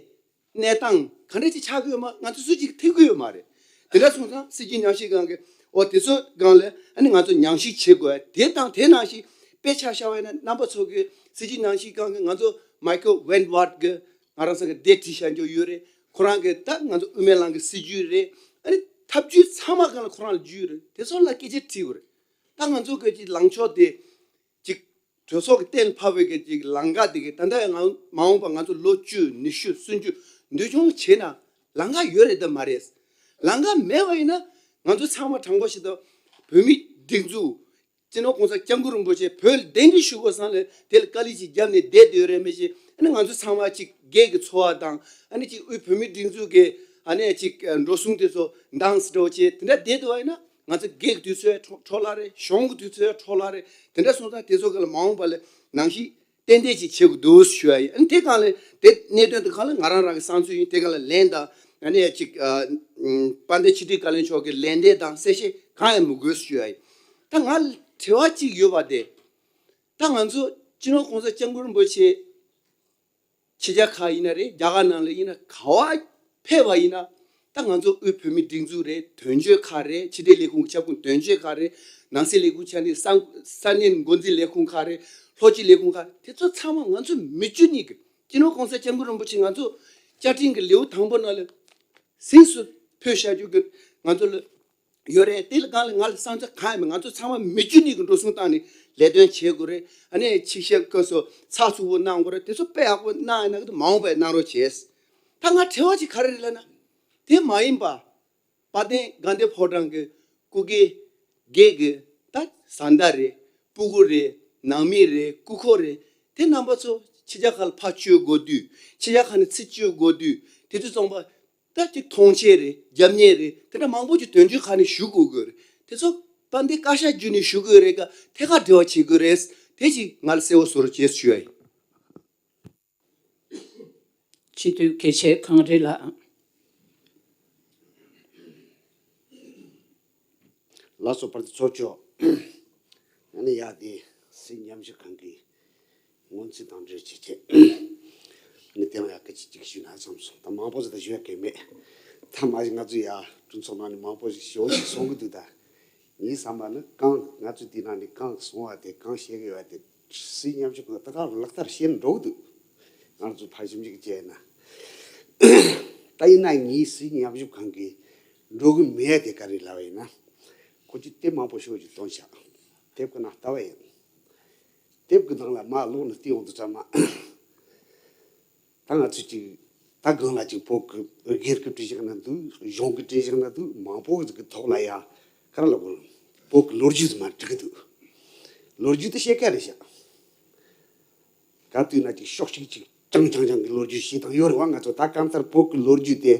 གནས་སྟངས་ག་འདྲ་ཅིག་ཆགས་ཀྱི་ཡོད་མ་ང་ཚོ་སུ་གཅིག་ཐེག་གི་ཡོད་མ་རེད། དེ་འདྲ་སོང་ཙང་སྲིད་ཇུས་ཉམས་ཞིབ་ཁང་གི་འོ་དེ་ཚོ་སྒང་ལ་ཨ་ནི་ང་ཚོ་ཉམས་ཞིབ་བྱེད་དགོས། དེ་དང་དེ་ནང་བཞིན་དཔེ་ཆ་བཞག་པ་ཡིན་ན། རྣམ་པ་ཚོ་གི་སྲིད་ཇུས་ཉམས་ཞིབ་ཁང་གི་ང་ཚོ་མའི་ཁལ་ཝེན་ཝར་གི་ང་རང་ཚོ་གི་དེབ་བྲིས་བཞག་རྒྱུ་ཡོད་རེད། ཁོ་རང་གི་ད་ང་ཚོ་དབུ་མའི་ལམ་གི་སྲིད་ཇུས་རེད། ཨ་ནི་ཐབས་ཇུས་ཚང་མ་སྒང་ལ་ཁོ་རང་ལ་རྒྱུས་ཡོད་རེད། དེ་ཚོ་ལ་སྐད་ཆ་དྲིས་དགོས་རེད། ད་ང་ཚོ་གི་ཅིག་ལངས་ཕྱོགས་དེ་ཅིག་གྲོས་ཚོགས་ཀྱི་གཏན་ཕབ་པའི་གི་ཅིག་ལམ་ཁ་དེ་གི་ད་ལྟ་ཡང་ང་མ་འོངས་པ་ང་ཚོ་ལོ་བཅུ་ཉི་ཤུ་སུམ་ཅུ་འདུལ་སྐྱོང་བྱས་ན་ལམ་ཁ་ཡོད་རེད་དམ་མ་རེད། ལམ་ཁ་མེད་པ་ཡིན་ན་ང་ཚོ་ཚང་མ་དྲང་པོ་ཞིག་དང་བོད་མིའི་སྒྲིག་འཛུགས། སྤྱི་ནོར་གོང་ས་སྐྱབས་མགོན་རིན་པོ་ཆེ་བོད་ལ་གདན་འདྲེན་ཞུ་དགོས་བསམ་ལས་དེ་ལ་དཀའ་ལས་ཅིག་བརྒྱབ་ནས་བསྡད་བསྡད་ཡོད་རེད་མི་ཤེས། ཨ་ནི་ང་ཚོ་ཚང་མ་ཅིག་སྒེར་གྱི་འཚོ་བ་དང་ཨ་ནི་ཅིག་དབུས་བོད་མིའི་སྒྲིག་འཛུགས་ཀྱི་ཨ་ནི་ཅིག་འགྲོ་སོང་དེ་ཚོ་འདང་སི་འགྲོ་བྱས་དེ་འདྲ་བསྡད་འདུག་པ་ཡིན་ན། ང་ཚོ་སྒེར་གྱི་དུས་ཚོད་འཕྲོ་འཕྲོ་བརླག་རེད། གཞུང་གི་དུས་ཚོད་འཕྲོ་བརླག་རེད། དེ་འདྲ་སོང་ཙང་དེ་ཚོ་ག་ལ་མ་འོངས་པ་ལ་ནང་བཞིན་ཏན་ཏན་ཅིག་བྱེད་དགོས་འདུག་ཞུ་ཡ་ཡིན། ཨ་ནི་དེ་གང་ལ་དེ་གནད་དོན་དེ་གང་ལ་ང་རང་རང་གི་བསམ་ཚུལ་ཡིན། དེ་གང་ལ་ལན་དང་ཨ་ནི་ཅིག་ཨ་ཨམ་དཔལ་ལྡན་ཕྱི་དྲིལ་བཀའ་བློན་མཆོག་གི་ལན་འདེབས་དང་གསལ་བཤད་གང་ཡང་མི་དགོས་ཞུ་ཡ་ཡིན། ད་ང་དྲི་བ་གཅིག་ཡོད་པ་དེ། ད་ང་ཚོ་སྤྱི་ནོར་གོང་ས་སྐྱབས་མགོན་རིན་པོ་ཆེ། ཕྱི་རྒྱལ་ཁག་ཡིན་ན་རེད། རྒྱ་གར་ནང་ལ་ཡིན་ན་ག་བ་ཕེབས་པ་ཡིན་ན། ད་ང་ཚོ་དབུས་བོད་མིའི་སྒྲིག་འཛུགས་རེད། དོན་གཅོད་ཁག་རེད། ཕྱི་དྲིལ་ལས་ཁུངས་ཀྱི་ཁྱབ་ཁོངས་དོན་གཅོད་ཁག་རེད། ནང་སྲིད་ལས་ཁུངས་ཆ་ནས་ས་ས་གནས་འགོ་འཛིན་ལས་ཁུངས་ཁག་རེད། ལྷོ་སྤྱི་ལས་ཁུངས་ཁག་རེད། དེ་ཚོ་ཚང་མ་ང་ཚོ་མི་བཅུ་གཉིས་ཀྱི་སྤྱི་ནོར་གོང་ས་སྐྱབས་མགོན་རིན་པོ་ཆེ་ང་ཚོ་བཅའ་ཁྲིམས་ཀྱི་ལེའུ་དང་པོ་ནང་ལ་གཟེངས་སུ་ཕུལ་བཞག་རྒྱུ་གི་ང་ཚོ་ལ་ཡོད་རེད། དེ་ལ་སྒང་ལ་ང་ལ་བསམ་ཚུལ་གང་ཡང་མེད། ང་ཚོ་ཚང་མ་མི་བཅུ་གཉིས་ཀྱི་འགྲོ་སོང་བཏང་ནས་ལས་དོན་བྱེད་དགོས་རེད། ཨ་ནི་ཆིག་ཤར་སྐབས་སུ་ཚགས་ཚུད་པོ་གནང་དགོས་རེད། དེ་ཚོ་དཔེ་ཡག་པོ་གནང་ཡིན་ན་གི་མ་འོངས་པ་གནང་རོགས་བྱས། ད་ང་དྲི་བ་ཅིག་ག་རེ་རེད་ལབ་ན། དེ་མ་ཡིན་པ་དཔལ་ལྡན་དགའ་ལྡན་ཕོ་བྲང་གི་སྐུ་སྒེར་སྒེར་གྱི་ད་བཟའ་ཟླ་རེད། སྤུ་གུ་རེད། ནང་མི་རེད། སྐུ་འཁོར་རེད། དེ་རྣམ་པ་ཚོ་ཕྱི་རྒྱལ་ཁག་ལ་ཕར་བསྐྱོད་དགོས་དུས། ཕྱི་རྒྱལ་ཁག་ནས་ཚུར་བསྐྱོད་དགོས་དུས། དེ་དུས་ཙམ་པ། ད་ཅིག་མཐོང་ཆེན་རེད། རྒྱབ་གཉེར་རེད། དེ་འདྲ་མང་པོ་ཅིག་དོན་གཅོད་ཁག་ནས་ཞུ་དགོས་ཀྱི་རེད། དེ་ཚོ་དཔལ་ལྡན་བཀའ་ཤག་བརྒྱུད་ནས་ཞུ་དགོས་རེད་ག་ཐད་ཀར་འབྲེལ་བ་བྱེད་དགོས་རེད། དེ་ཅིག་ང་ལ་གསལ་བོ་བཟོ་རོགས་བྱེད་ཞུ་ཡ་ཡིན། སྤྱི་འཐུས་དགེ་བཤེས་གངས་རི་ལགས། ལགས་སོ། དཔལ་ལྡན་ཚོགས་གཙོ། ཨ་ནི་ཡ་དེ་སྲིད་ཉམས་ཞིབ་ཁང་གི་སྔོན་རྩིས་དང་འབྲེལ་བྱས་བྱས། ཨ་ནི་དེ་ལ་ཡ་སྐད་ཆ་གཅིག་ཞུས་ན་བསམ་སོང་། ད་མང་པོ་ཟེར་ད་ཞུ་ཡ་གལ་མེད། ད་མ་གཞི་ང་ཚོ་ཡ་གྲོས་ཚོགས་ནང་ནས་མང་པོ་ཞིག་ཞུ་ཞིག་གསུང་གི་འདུག་ད་ངའི་བསམ་པ་ནི་གང་ང་ཚོ་དེ་ནང་ནས་གང་གསུང་བ་དེ་གང་བཤད་གི་ཡོད་དེ་སྲིད་ཉམས་ཞིབ་ཁང་ད་ག་ལག་བསྟར་བྱས་ནས་འགྲོ་གི་འདུག་ང་ཚོ་ཕར་ཞིབ་འཇུག་བྱས་ན། ད་ཡིན་ན་ངའི་སྲིད་ཉམས་ཞིབ་ཁང་གིས་འགྲོ་གི་མེད་དེ་ག་རེ་ལབ་པ་ཡིན་ན། ཁོ་ཅི་དེ་མང་པོ་ཤོད་ཅིག་སྟོན་བྱ། དེབ་ཀྱི་ནང་ལྟ་བ་ཡིན། དེབ་ཀྱི་ནང་ལ་མ་ཀློག་ནས་བལྟས་ཡོང་དུས་ཙམ་མ། ད་ང་ཚོས་ཅིག་ད་སྒང་ལ་ཅིག་བོད་ཀྱི་སྒེར་གྱི་སྒྲིག་གཞི་ན་འདུག་གཞུང་གི་སྒྲིག་གཞི་ན་འདུག་མང་པོ་ཟིག་གི་ཐོག་ལ་ཡ་ག་རེ་ལབ་དགོས། བོད་ཀྱི་ལོ་རྒྱུས་ཟིག་མར་འབྲི་གི་འདུག་ལོ་རྒྱུས་དེ་བཤད་ཁ་རེད་ཤག་ག་དུས་ན་ཅིག་ཕྱོགས་གཅིག་ཅིག་རྐྱང་རྐྱང་རྐྱང་གི་ལོ་རྒྱུས་ཤིག་དང་ཡོད་རེད་བ། ང་ཚོ་ད་གང་ལྟར་བོད་ཀྱི་ལོ་རྒྱུས་དེ་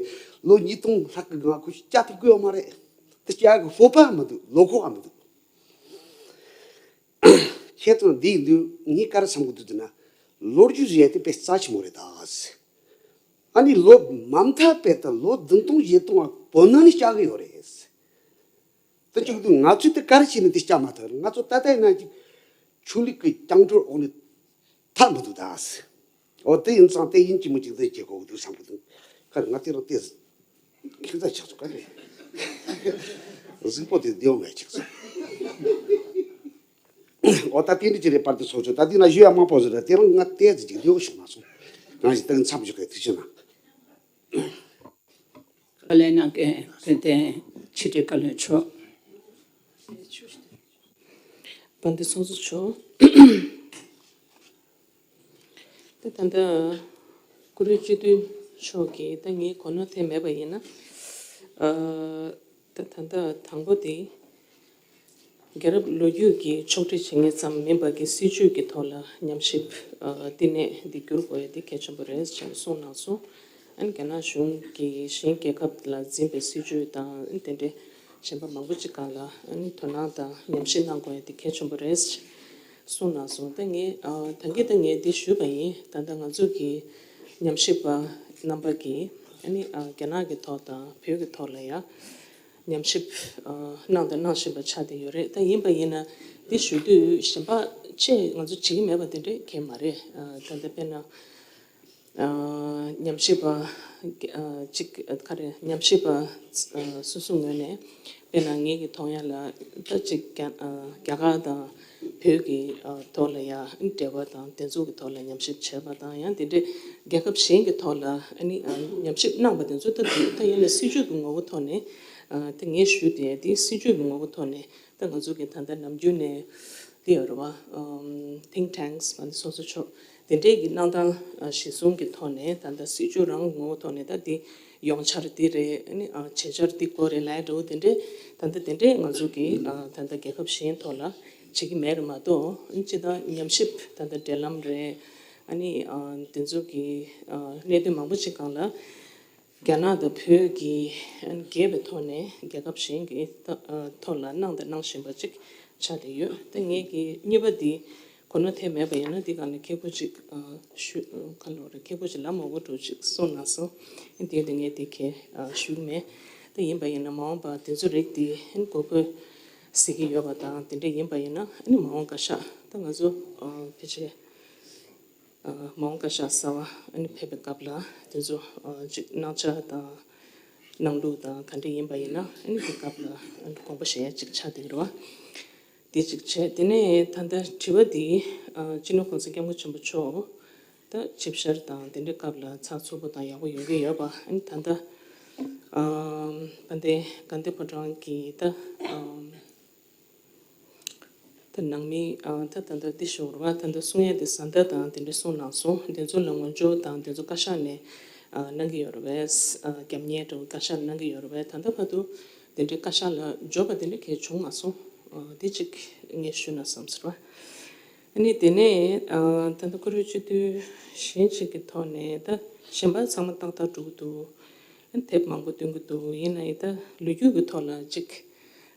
ལོ་ཉིས་སྟོང་ལྷག་གི་སྒང་ཁོ་ཞིག་བསྐྱལ་ཐུབ་ཀྱི་ཡོད་མ་རེད། དེ་བསྐྱལ་གི་སྤོབས་པ་མི་འདུག་ལོ་ཁོག་མི་འདུག་ཁྱེད་ཚོ་འདི་ཡིན་དུས་ངས་ག་རེ་བསམ་གི་འདུག་ཟེར་ན། ལོ་རྒྱུས་ཟེར་ཡ་དེ་དཔེ་རྩ་ཆེན་མོ་རེད་ད། ཨ་ནི་ལོ་མ་མཐའ་དཔེ་ད་ལོ་བདུན་སྟོང་བཞི་སྟོང་བ་བོད་ནང་ནས་བསྐྱལ་གི་ཡོད་རེད། དེ་བྱུང་དུས་ང་ཚོས་དེ་ག་རེ་བྱས་ནས་དེ་བསྐྱལ་མ་ཐུབ་རེད། ང་ཚོ་ད་ལྟ་ཡིན་ན་ཅིག་ཆོས་ལུགས་ཀྱི་སྐྱབས་འགྲོའི་འོག་ནས་ཐར་མི་འདུག་ད། འོ་དེ་ཡིན་ཙང་དེ་ཡིན་གཅིག་མིན་གཅིག་དེ་བྱེད་དགོས་འདུག་བསམ་གི་འདུག་ཁ་ང་དེ་རང་དེ་ཁྱེད་ཚ་ཆགས་ཚོ་ག་རེ་གཟིགས་པོ་དེ་བདེ་བ་མེད་ཆགས་ཚོ། འོ་ད་དེ་འདྲ་ཅིག་རེད། པར་དེ་ཚོགས་ཆོག་ད་དེ་ན་ཞུ་ཡ་མང་པོ་ཟེར་ར། དེ་རང་ང་དེ་ཙི་ཅིག་ལེའུ་ཤོག་མ་སོང་། ང་ཞིག་ད་མཚམས་འཇོག་གི་ཐུགས་ཆེ་གནང་། བཀའ་ལན་གནང་མཁན་དཔལ་ལྡན་ཕྱི་དྲིལ་བཀའ་བློན་མཆོག་དཔལ་ལྡན་ཚོགས་གཙོ་མཆོག་ད་ད་ལྟ་བཀུར་འོས་སྤྱི་འཐུས་མཆོག་གིས་ད་ངའི་གོ་ནོར་ཐེབས་མེད་པ་ཡིན་ན། ཨ། ད་ད་ལྟ་དང་པོ་དེ། རྒྱལ་རབས་ལོ་རྒྱུས་ཀྱི་ཕྱོགས་སྒྲིག་བྱེད་མཁན་ཙམ་མིན་པ་གི་སྲིད་ཇུས་ཀྱི་ཐོག་ལ་ཉམས་ཞིབ་ཨ་བསྟི་གནས་འདི་བསྒྱུར་དགོས་ཡ་འདི་གལ་ཆེན་པོ་རེད་ཅེས་གསུངས་གནང་སོང་། ཨ་ནི་རྒྱ་ནག་གཞུང་གིས་གཞན་རྒྱལ་ཁབ་ལ་འཛིན་པའི་སྲིད་ཇུས་དང་དེ་འདྲའི་གཞན་པ་མང་པོ་ཅིག་སྒང་ལ་ཨ་ནི་དོ་སྣང་དང་ཉམས་ཞིབ་གནང་དགོས་ཡ་འདི་གལ་ཆེན་པོ་རེད་ཅེས་གསུངས་གནང་སོང་། ད་ངས་ཨ་ད་གིན་ད་ངས་འདི་ཞུས་པ་ཡིན། ད་ལྟ་ང་ཚོ་གི་ཉམས་ཞིབ་པ་རྣམ་པ་གིས་ཨ་ནི་ཨ་རྒྱ་ནག་གི་ཐོག་དང་བོད་ཀྱི་ཐོག་ལ་ཡ། ཉམས་ཞིབ་ཨ་གནང་དང་གནང་བཞིན་པ་ཆགས་བསྡད་ཡོད་རེད། ད་ཡིན་པ་ཡིན་ན་འདི་ཞུ་དུས་གཞན་པ་ཆེ་ང་ཚོ་བྱེད་ཀྱི་མེད་པ་དེ་འདྲས་གང་ཡང་མ་རེད། ཨ་ད་ལྟ་དཔེར་ན་ཨ་ཉམས་ཞིབ་པ་ཨ་གཅིག་ག་རེ་ཉམས་ཞིབ་པ་ཨ་སོ་སོའི་ངོས་ནས་དཔེར་ན་ངེད་ཀྱི་མཐོང་ཡ་ལ་ད་གཅིག་རྒྱ་ཨ་རྒྱ་གར་དང་བོད་ཀྱི་ཨ་ཐོག་ལ་ཡ་འབྲེལ་བ་དང་དེ་ཚོ་གི་ཐོག་ལ་ཉམས་ཞིབ་བྱས་པ་དང་ཡང་དེ་འདྲས་རྒྱལ་ཁབ་གཞན་གྱི་ཐོག་ལ་ཨ་ནི་ཨ་ཉམས་ཞིབ་གནང་པ་དེ་ཚོ་ད་དུང་ད་ཡིན་ན་སྲིད་ཇུས་ཀྱི་ངོ་བོ་ཐོག་ནས། ཨ་ད་ངས་ཞུས་དེ་དེ་སྲིད་ཇུས་ཀྱི་ངོ་བོ་ཐོག་ནས་ད་ང་ཚོ་གི་ད་ལྟ་ནམ་རྒྱུན་ནས་དེ་ཡོད་རེད་བ། ཨམ་think tanks་བ་ནི་སོ་སོ་ཕྱོགས་དེ་འདྲས་ཀྱི་གནང་སྟངས་ཨ་གཞི་བཟུང་གི་ཐོག་ནས་ད་ལྟ་སྲིད་ཇུས་རང་ངོ་བོ་ཐོག་ནས་ད་དེ་ཡོང་འཆར་དེ་རེད། ཨ་ནི་ཨ་བྱེད་འཆར་དེ་སྐོར་རེད་ལབ་འདྲ་བོ་དེ་འདྲས་ད་ལྟ་དེ་འདྲས་ང་ཚོ་གི་ཨ་ད་ལྟ་རྒྱལ་ཁབ་གཞན་ཐོག་ལ་བྱེད་ཀྱི་མེད་རེད་མ་གཏོགས། ཨ་ནི་སྤྱིར་བཏང་ཉམས་ཞིབ་ད་ལྟ་འབྲེལ་ལམ་རེད། ཨ་ནི་ཨ་དེ་ཚོ་གི་ཨ་གནད་དོན་མང་པོ་ཅིག་སྒང་ལ། རྒྱ་ནག་དང་བོད་ཀྱིས་རྒྱས་པའི་ཐོག་ནས་རྒྱལ་ཁབ་གཞན་གྱི་ཐོག་ལ་གནང་དང་གནང་བཞིན་པ་ཅིག་ཆགས་བསྡད་ཡོད། ད་ངེད་ཀྱི་གཉིས་པ་འདི་གོ་ནོར་ཐེབས་མེད་པ་ཡིན་ན་འདི་སྒང་ལ་ཁེ་ཕོ་ཅིག་ཞུ་ག་ལོ་རེ་ཁེ་ཕོ་ཅིག་ལབ་མ་དགོས་འགྲོ་ཅིག་གསུངས་གནང་སོང་། དེ་ཡིན་དུས་ངས་འདི་གས་ཞུ་གི་མེད། ད་ཡིན་པ་ཡིན་ན་མ་འོངས་པ་དེ་ཚོ་རིགས་འདི་གོ་དགོས་ཟེར་གྱི་ཡོད་པ་དང་དེ་འདྲ་ཡིན་པ་ཡིན་ན་ཨ་ནི་མ་འོངས་བཀའ་ཤག་ད་ང་ཚོ་ཕལ་ཆེར། མ་འོངས་བཀའ་ཤག་གསར་བ་ཨ་ནི་ཕེབས་པའི་སྐབས་ལ་དེ་ཚོ་ཅིག་གནང་འཆར་དང་གནང་ལུགས་དང་ག་འདྲ་ཡིན་པ་ཡིན་ན་ཨ་ནི་དེ་སྐབས་ལ་ཨ་ནི་དགོངས་པ་བཞེས་ཡ་ཅིག་ཆགས་བསྡད་ཀྱི་རེད་བ། དེ་ཅིག་བྱས། དེ་ནས་ད་ལྟ་དྲི་བ་འདི་སྤྱི་ནོར་གོང་ས་སྐྱབས་མགོན་ཆེན་པོ་མཆོག་ད་ཆིབས་ཞལ་དང་དེ་འདྲའི་སྐབས་ལ་ཚགས་ཚུད་པོ་དང་ཡག་པོ་ཡོང་གི་ཡོད་པ་ཨ་ནི་ད་ལྟ་དཔལ་ལྡན་དགའ་ལྡན་ཕོ་བྲང་གི་ད། ད་ནང་མི་ཨ་ད་ད་ལྟ་འདི་ཞོར་བ་ད་ལྟ་གསུང་ཡས་དེ་བཟའ་ཟླ་དང་དེ་འདྲ་གསུང་གནང་སོང་། དེ་ཚོ་ལ་ངོ་སྦྱོར་དང་དེ་ཚོ་བཀའ་ཤག་ནས་ཨ་གནང་གི་ཡོད་རེད་པས། ཨ་རྒྱབ་གཉེར་འདྲ་བོ་བཀའ་ཤག་ནས་གནང་གི་ཡོད་རེད་པས། ད་ལྟ་བར་དུ་དེ་འདྲའི་བཀའ་ཤག་ལ་འབྱོར་བ་དེ་འདྲ་གང་ཡང་བྱུང་མ་སོང་། ཨ་དེ་གཅིག་ངས་ཞུས་ན་བསམ་ཟེར་བ། ཨ་ནི་དེ་ནས་ཨ་ད་ལྟ་བཀུར་འོས་སྤྱི་འཐུས་གཞན་གཅིག་གི་ཐོག་ནས་ད་གཞན་པ་ཚང་མ་ཏག་ཏག་འགྲོ་གི་འདུག་ཨ་ནི་དེབ་མང་པོ་བཏོན་གྱི་འདུག་ཡིན་ན་ཡང་ད་ལོ་རྒྱུས་ཀྱི་ཐོག་ལ་ཅིག་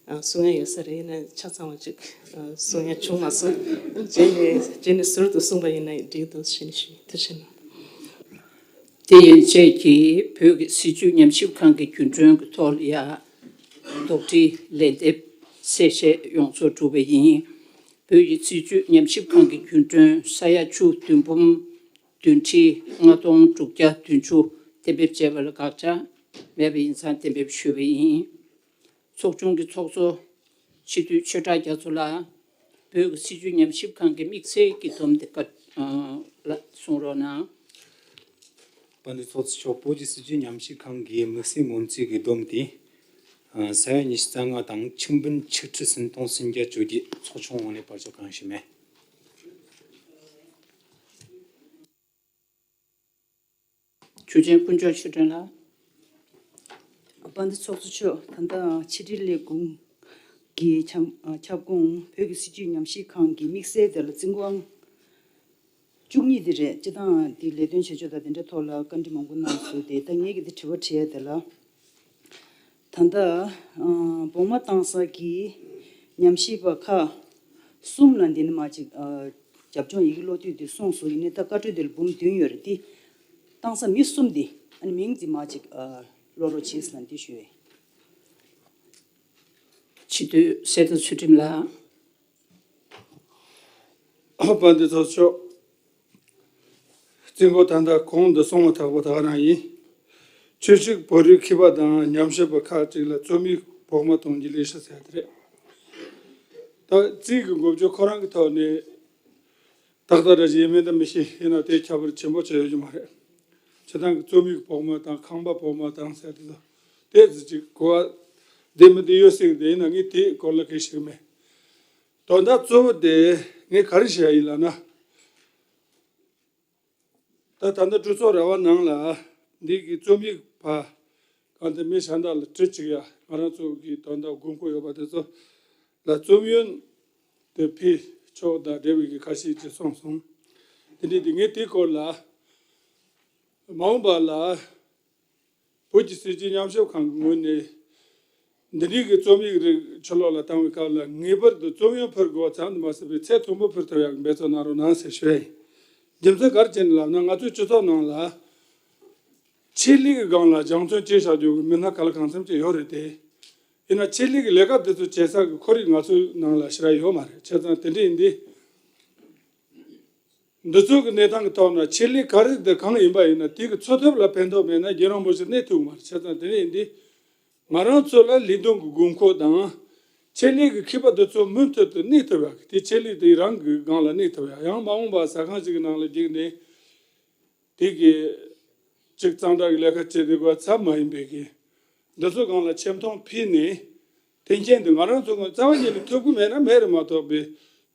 ཨ་གསུང་ཡ་ཡོད་ས་རེད། ཡིན་ན་ཆ་ཚང་བ་ཅིག་ཨ་གསུང་ཡ་བྱུང་མ་སོང་། རྗེས་ནས་རྗེས་ནས་ཟུར་དུ་གསུངས་པ་ཡིན་ན་འགྲིག་འདུག་ཞེས་ནས་ཞུ། ཐུགས་རྗེ་གནང་། དེ་ཡན་ཆད་ཀྱིས་བོད་ཀྱི་སྲིད་བྱུས་ཉམས་ཞིབ་ཁང་གི་རྒྱུན་གྲོན་གྱི་ཐོག་ལ་ཡ་དོགས་འདྲི་ལན་འདེབས་གསལ་བཤད་ཡོངས་རྫོགས་གྲུབ་པ་ཡིན། བོད་ཀྱི་སྲིད་བྱུས་ཉམས་ཞིབ་ཁང་གི་རྒྱུན་གྲོན་ས་ཡ་ཆུ་བདུན་འབུམ་བདུན་ཁྲི་ལྔ་སྟོང་དྲུག་བརྒྱ་བདུན་ཅུ་གཏན་འབེབས་བྱས་པ་ལ་དགག་བྱ་མེད་པ་ཡིན་ཙང་གཏན་འབེབས་ཞུས་པ་ཡིན། ཚོགས་ཆུང་གི་ཚོགས་གཙོ་སྤྱི་འཐུས་ཆོས་གྲགས་རྒྱ་མཚོ་ལགས། བོད་ཀྱི་སྲིད་བྱུས་ཉམས་ཞིབ་ཁང་གི་དམིགས་བསལ་གྱི་བསྡོམས་དེ་བཀའ་ལ་གསུང་རོགས་གནང་། དཔལ་ལྡན་ཚོགས་གཙོ་མཆོག་བོད་ཀྱི་སྲིད་བྱུས་ཉམས་ཞིབ་ཁང་གི་དམིགས་བསལ་སྔོན་རྩིས་ཀྱི་བསྡོམས་དེ། ཨ། ས་ཡ་ཉི་ཤུ་རྩ་ལྔ་དང་ཆིག་འབུམ་ཆིག་ཁྲི་སུམ་སྟོང་སུམ་བརྒྱ་བཅོ་བརྒྱད། ཚོགས་ཆུང་ངོས་ནས་བར་ཆད་གང་ཞིག་མེད། ཆོས་ཅན་དཀོན་མཆོག་ཆོས་སྒྲོན་ལགས། དཔལ་ལྡན་ཚོགས་གཙོ་མཆོག་ད་ལྟ་ཕྱི་དྲིལ་ལས་ཁུངས་ཀྱི་ཁྱབ་ཁྱབ་ཁོངས་བོད་ཀྱི་སྲིད་བྱུས་ཉམས་ཞིབ་ཁང་གི་དམིགས་བསལ་དེ་ལ་རྩིས་འགོ་ཨང་བཅུ་གཉིས་དེ་རེད། སྤྱི་བཏང་དེ་ལས་དོན་བྱེད་ཕྱོགས་དང་དེ་འདྲའི་ཐོག་ལ་བཀའ་འདྲི་མང་པོ་གནང་སོང་སྟེ། ད་ངེད་ཀྱིས་དེ་དྲི་བ་དྲི་ཡ་དེ་ལ། ད་ལྟ་ཨ་བོགས་མ་བཏང་ས་གི་ཉམས་ཞིབ་པ་ཁག་གསུམ་ལ་འདི་ནས་མར་ཅིག་ཨ་རྒྱབ་ལྗོངས་ཡི་གེ་ཀློག་དུས་དེ་གསུངས་སོང་། ཡིན་ནའི་ད་བཀའ་འཁྲོལ་དེ་ལ་འབུམ་བདུན་ཡོད་རེད། དེ་བཏང་ས་མི་གསུམ་དེ་ཨ་ནི་མིང་དེ་མར་ཅིག་ཨ་ཀློག་རོགས་བྱེད་ཟེར་ལ་འདི་ཞུ་ཡས། སྤྱི་འཐུས་གསེར་རྟ་ཚུལ་ཁྲིམས་ལགས། དཔལ་ལྡན་ཚོགས་གཙོ་མཆོག་རྩིས་འགོ་ད་ལྟ་གོང་དུ་གསུངས་པ་ལྟ་བུ་ད་ག་རང་ཡིན། ཆོས་ཞུགས་བོད་རིགས་མཁས་པ་དང་ཉམས་ཞིབ་པ་ཁག་ཅིག་ལ་རྩོམ་ཡིག་བོགས་མ་གཏོང་རྒྱུའི་ལས་བྱ་ཟེར་ཡ་དེ་རེད། ད་རྩིས་ཀྱི་འགོ་བརྗོད་ཁོ་རང་གི་ཐོག་ནས་ཏག་ཏག་རེད་ཅེས་མིན་ད་མི་ཤེས། ཡིན་ན་དེ་ཁྱད་པར་ཆེན་པོ་ཅིག་ཡོད་རྒྱུ་མ་རེད། སྤྱིར་བཏང་གི་རྩོམ་ཡིག་བོགས་མ་དང་ཁང་པ་བོགས་མ་དང་ཟེར་དེ་ཚོ་དེ་ཚོ་ཅིག་གོ་བ་བདེ་མི་བདེ་ཡོད་སྲིད་ཀྱི། དེ་ཡིན་ན་ངས་དེའི་སྐོར་ལ་སྐད་ཆ་བཤད་ཀྱི་མེད། དོན་དག་གཙོ་བོ་དེ་ངས་ག་རེ་བཤད་ཡིན་ལབ་ན། ད་ད་ལྟ་གྲོས་ཚོགས་ར་བ་ནང་ལ་འདི་གི་རྩོམ་ཡིག་ཕར་གང་དེ་མི་གཞན་དག་ལ་བྲིས་བཅུག་ཡ། ང་རང་ཚོ་གི་དོན་དག་དགོས་མཁོ་ཡོད་པ་དེ་ཚོ་ལ་རྩོམ་ཡོན་དེ་ཕུལ་ཆོག་དང་འབྲེལ་བའི་གི་ཁ་ཤས་ཅིག་གསུངས་སོང་། དེ་འདྲའི་དེ་ངས་དེའི་སྐོར་ལ་མ་འོངས་པ་ལ་བོད་ཀྱི་སྲིད་བྱུས་ཉམས་ཞིབ་ཁང་གི་ངོས་ནས་འདི་འདྲའི་གི་རྩོམ་ཡིག་རིགས་ཕྱི་ལོགས་ལ་བཏང་བའི་སྐབས་ལ་ངེས་པར་དུ་རྩོམ་ཡོན་ཕུལ་དགོས་པ་ཙམ་དུ་མ་ཟད་པའི་ཚད་མཐོན་པོ་ཕུལ་ཐུབ་ཡག་གི་འབད་བརྩོན་གནང་རོགས་གནང་ཟེར་ཞུ་ཡ་ཡིན། རྒྱུ་མཚན་ག་རེ་བྱས་ནས་ལབ་ན། ང་ཚོའི་སྤྱི་ཚོགས་ནང་ལ་ཆེད་ལས་ཀྱི་སྒང་ལ་སྦྱང་བརྩོན་བྱས་བཞག་རྒྱུ་གི་མི་སྣ་ག་ལ་གང་འཚམ་ཅིག་ཡོད་རེད་དེ། ཡིན་ན་ཆེད་ལས་ཀྱི་ལས་ཀ་དེ་ཚོ་བྱེད་ས་གི་ཁོར་ཡུག་ང་ཚོའི་ནང་ལ་ཞེ་དྲག་ཡོད་མ་རེད། བྱས་ཙང་དེ་འདྲ་ཡིན་དུས། འདི་ཚོ་གི་གནས་སྟངས་ཀྱི་ཐོག་ན་ཆེད་ལས་ག་རེ་དེ་གང་ཡིན་པ་ཡིན་ན་དེ་གི་འཚོ་ཐབས་ལ་ཕན་ཐོགས་མེད་ན་རྒྱལ་ཡོངས་འབོར་ཆེན་གནས་ཐུབ་ཀྱི་མ་རེད། བྱས་ཙང་དེ་འདྲ་ཡིན་དུས། ང་རང་ཚོ་ལ་ལས་དོན་གྱི་དགོས་མཁོ་དང་། ཆེད་ལས་ཀྱི་མཁས་པ་དེ་ཚོ་མུ་མཐུད་དུ་གནས་ཐུབ་ཡག་གི་དེ་ཆེད་ལས་དེ་རང་གི་སྒང་ལ་གནས་ཐུབ་ཡག། ཡང་མ་འོངས་པ་ཟ་ཁང་ཞིག་གི་ནང་ལ་འགྱིག་ནས་དེ་གི་ཅིག་གཙང་སྦྲ་གི་ལས་ཀ་བྱེད་བསྡད་དགོས་ཚབ་མ་ཡིན་པའི་གི་འདི་ཚོ་སྒང་ལ་ཆེ་མཐོང་ཕུལ་ནས། མཐུན་རྐྱེན་དེ་ང་རང་ཚོ་ངོས་རྩ་བ་ཉིད་ནས་ཐུབ་ཀྱི་མེད་ན་མེད་རེད་མ་གཏོགས་པའི་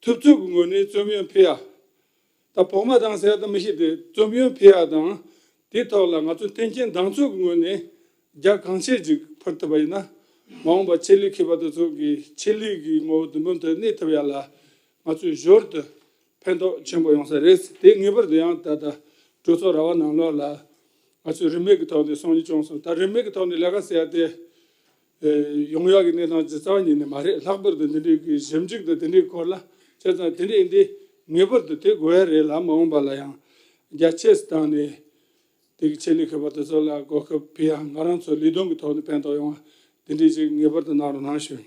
ཐུབ་ཚོད་ཀྱི་ངོས་ནས་རྩོམ་ཡོན་ཕུལ་ཡག། ད་བོགས་མ་བཏང་ཟེར་ཡག་ད་མི་ཤེས་ཏེ། རྩོམ་ཡོན་ཕུལ་ཡག་དང་དེའི་ཐོག་ལ་ང་ཚོ་མཐུན་རྐྱེན་གདེང་ཚོད་ཀྱི་ངོས་ནས་རྒྱ་གང་ཆེ་ཅིག་ཕུལ་ཐུབ་པ་ཡིན་ན། མ་འོངས་པ་ཆེད་ལས་མཁས་པ་དེ་ཚོ་གི་ཆེད་ལས་ཀྱི་ངོ་བོ་དུམ་བུ་དེ་གནས་ཐུབ་ཡག་ལ་ང་ཚོས་ཞོར་དུ་ཕན་ཐོགས་ཆེན་པོ་ཡོང་ས་རེད། དེ་ངེས་པར་དུ་ཡང་ད་ལྟ་གྲོས་ཚོགས་ར་བ་ནང་ལོགས་ལ་ང་ཚོས་རིན་མེད་ཀྱི་ཐོག་ནས་གསུང་བཤད་བྱུང་སོང་། ད་རིན་མེད་ཀྱི་ཐོག་ནས་ལས་ཀ་ཟེར་ཡག་དེ། ཨེ། ཡོང་ཡག་གི་གནས་སྟངས་ཅིག་རྩ་བ་ཉིད་ནས་མ་རེད། ལྷག་པར་དུ་འདི་འདྲའི་གི་ཞིབ་འཇུག་དང་དེ་འདྲའི་སྐོར་ལ། བྱས་ཙང་དེ་འདྲ་ཡིན་དུས་ངེས་པར་དུ་དེ་དགོས་ཡ་རེད་ལ། མ་འོངས་པ་ལ་ཡང་རྒྱ་ཆེ་སའི་སྟེང་ནས་དེ་གི་ཆེད་ལས་མཁས་པ་དེ་ཚོ་ལ་གོ་སྐབས་ཕུལ་ཡ། ང་རང་ཚོ་ལས་དོན་གྱི་ཐོག་ནས་ཕན་ཐོགས་ཡོང་བ་དེ་འདྲའི་ཅིག་ངེས་པར་དུ་གནང་རོགས་གནང་ཞུ།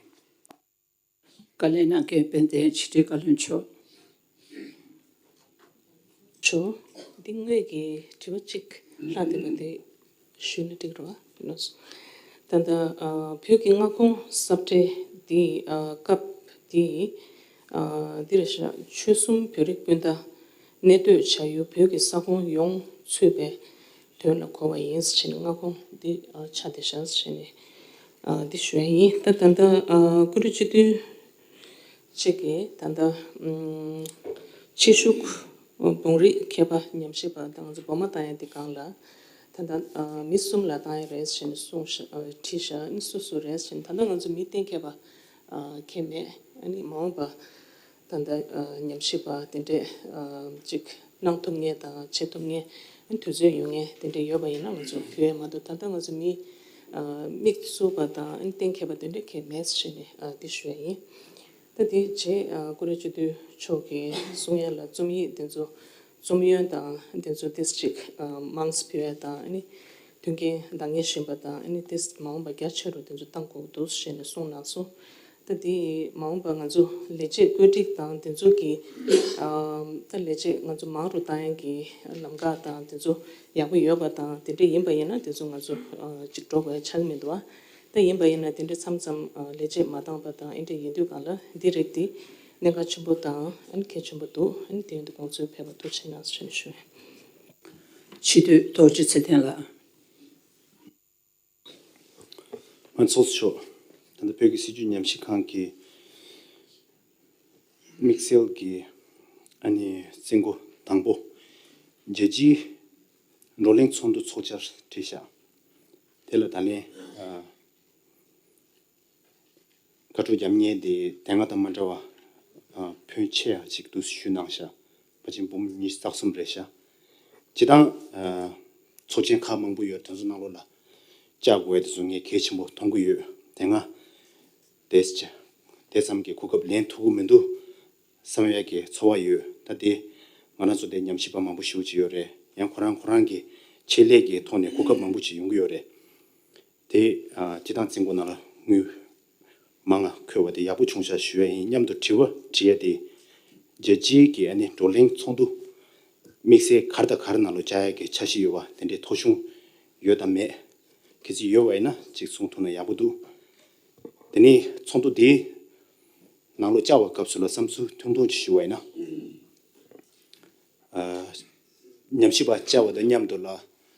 བཀའ་ལན་གནང་མཁན་དཔལ་ལྡན་ཕྱི་དྲིལ་བཀའ་བློན་མཆོག། ཆོག་འདི་ངོས་ཀྱི་དྲི་བ་གཅིག་ལྷག་བསྡད་པ་དེ་ཞུས་ན་འགྲིག་རོགས་གནང་། ད་ལྟ་ཨ་བོད་ཀྱི་མངའ་ཁོངས་གསར་སྤྲད་འདི་ཨ་སྐབས་འདི་ཨ་འདི་རེད་ཤག་ཆོལ་གསུམ་བོད་རིགས་སྤུན་ཟླ་གནས་སྡོད་བྱ་ཡུལ་བོད་ཀྱི་ས་ཁོངས་ཡོངས་ཚུད་པའི་དོན་ལ་གོ་བ་ཡིན་ཟེར་བྱས་ནས། མངའ་ཁོངས་འདི་ཨ་ཆགས་བསྡད་ཤག་ཟེར་བྱས་ནས་ཨ་འདི་ཞུ་ཡ་ཡིན། ད་ད་ལྟ་ཨ་བཀུར་འོས་སྤྱི་འཐུས་གཅིག་གིས་ད་ལྟ་ཨམ་ཕྱི་ཤུགས་བོད་རིགས་མཁས་པ་ཉམས་ཞིབ་པ་དང་ང་ཚོ་བོགས་མ་བཏང་ཡ་འདི་སྒང་ལ་ད་ལྟ་ཨ་མི་གསུམ་ལ་བཏང་ཡ་རེད་ཟེར་ནས་གསུངས་ཤག་ཨ་བྲིས་ཤག་ཨ་ནི་སུ་སུ་རེད་ཟེར་ནས། ད་ལྟ་ང་ཚོ་མི་གཏན་འཁེལ་བ་ཨ་འཁེལ་མེད། ཨ་ནི་མ་འོངས་པ་ད་ལྟ་ཨ་ཉམས་ཞིབ་པ་དེ་འདྲས་ཨ་ཅིག་གནང་ཐུབ་མཁན་དང་བྱེད་ཐུབ་མཁན། ཨ་ནི་དུས་ཚོད་ཡོད་མཁན་དེ་འདྲས་ཡོད་པ་ཡིན་ན་ང་ཚོ་ཕུལ་ཡ་མ་གཏོགས། ད་ལྟ་ང་ཚོ་མི་ཨ་དམིགས་སུ་བསྡུས་པ་དང་ཨ་ནི་གཏན་འཁེལ་བ་དེ་འདྲས་གང་ཡང་མེད་ཟེར་ནས་ཨ་འདི་ཞུ་ཡ་ཡིན། ད་དེ་རྗེས་ཨ་བཀུར་འོས་སྤྱི་འཐུས་མཆོག་གིས་གསུང་ཡ་ལ་རྩོམ་ཡིག་དེ་ཚོ་རྩོམ་ཡོན་དང་དེ་ཚོ་ཏོག་ཙམ་ཅིག་ཨ་མང་ཙམ་ཕུལ་ཡ་དང་། ཨ་ནི་མཐུན་རྐྱེན་འདང་ངེས་བཞིན་པ་དང་། ཨ་ནི་ཏོག་ཙམ་མ་འོངས་པ་རྒྱ་ཆེ་རུ་དེ་ཚོ་བཏང་དགོས་འདུག་ཟེར་ནས་གསུངས་གནང་སོང་། ད་དེ་མ་འོངས་པ་ང་ཚོ་ལས་བྱེད་བཀོད་སྒྲིག་དང་དེ་ཚོ་གི་ཨ་ད་ལས་བྱེད་ང་ཚོ་མང་རུ་བཏང་ཡ་གི་ལམ་ཁ་དང་དེ་ཚོ་ཡག་པོ་ཡོད་པ་དང་། དེ་འདྲ་ཡིན་པ་ཡིན་ན་དེ་ཚོ་ང་ཚོ་ཨ་ཅིག་འགྲོ་དགོས་ཡ་ཆགས་ཀྱི་མི་འདུག་བ། ད་ཡིན་པ་ཡིན་ན་དེ་འདྲ་མཚམས་མཚམས་ཨ་ལས་བྱེད་མ་འདང་པ་དང་ཨེ་འདྲ་ཡིན་དུས་སྒང་ལ་འདི་རིགས་དེ་གནད་འགག་ཆེན་པོ་དང་ཨ་ནི་གལ་ཆེན་པོ་འདུག་ཨ་ནི་དེ་ཡོད་དུས་དགོངས་ཚུལ་ཕེབས་པ་ཐུགས་རྗེ་གནང་ཞེས་ཞུ། སྤྱི་འཐུས་རྡོ་རྗེ་ཚེ་བརྟན་ལགས། ང་ཚོགས་གཙོ་མཆོག་བོད་ཀྱི་སྲིད་བྱུས་ཉམས་ཞིབ་ཁང་གི་དམིགས་བསལ་གྱི་ཨ་ནི་རྩིས་འགོ་དང་པོ། རྒྱལ་སྤྱིའི་བགྲོ་གླེང་ཚོགས་འདུ་འཚོགས་འཆར་བྲིས་ཤག་དེ་ལ་ད་ལན་ཨ་བཀའ་འཁྲོལ་རྒྱབ་མཁན་དེ་དེ་སྔ་དང་མ་འདྲ་བ་ཨ་ཕོན་ཆེ་ཡ་ཅིག་འདུག་ཞུས་གནང་ཤག་ཕལ་ཆེར་འབུམ་ཉི་ཤུ་རྩ་གསུམ་རེད་ཤག་སྤྱིར་བཏང་ཨ་ཚོགས་ཆེན་ཁག་མང་པོ་ཡོད། དེ་ཚོ་ནང་ལོགས་ལ་བཅར་དགོས་ཡ་དེ་ཚོ་ངས་གལ་ཆེན་པོ་མཐོང་གི་ཡོད། དེ་སྔ་དེ་དེ་ཙམ་གྱི་གོ་སྐབས་ལེན་ཐུབ་ཀྱི་མི་འདུག་བསམ་ཡ་གི་ཚོར་བ་ཡོད། ད་དེ་ང་རང་ཚོ་དེ་ཉམས་ཞིབ་པ་མང་པོ་ཞེ་པོ་ཅིག་ཡོད་རེད། ཡང་ཁོ་རང་ཁོ་རང་གི་ཆེད་ལས་ཀྱི་ཐོག་ནས་གོ་སྐབས་མང་པོ་ཅིག་ཡོང་གི་ཡོད་རེད། དེ་ཨ་སྤྱིར་བཏང་རྩིས་འགོ་ནང་ལ་དངུལ་མང་ང་འཁོད་པ་དེ་ཡག་པོ་བྱུང་ཤག་ཞུ་ཡ་ཡིན། མཉམ་དུ་དྲི་བ་དྲི་ཡ་དེ། རྒྱལ་སྤྱིའི་གི་ཨ་ནི་བགྲོ་གླེང་ཚོགས་འདུ་དམིགས་བསལ་ག་རེ་དང་ག་རེ་ནང་ལ་བཅར་ཡ་གི་འཆར་གཞི་ཡོད་པ་དེ་འདྲའི་ཐོ་གཞུང་ཡོད་དམ་མེད། གལ་སྲིད་ཡོད་པ་ཡིན་ན་ཅིག་གསུང་ཐུབ་ན་ཡག་པོ་འདུག་དེ་ནས་ཚོགས་འདུ་དེའི་ནང་ལ་བཅར་བའི་སྐབས་སུ་ལ་བསམ་ཚུལ་ཐུང་ཐུང་ཅིག་ཞུ་བ་ཡིན་ན། ཨ་ཉམས་ཞིབ་པ་བཅར་བ་དང་མཉམ་དུ་ལ་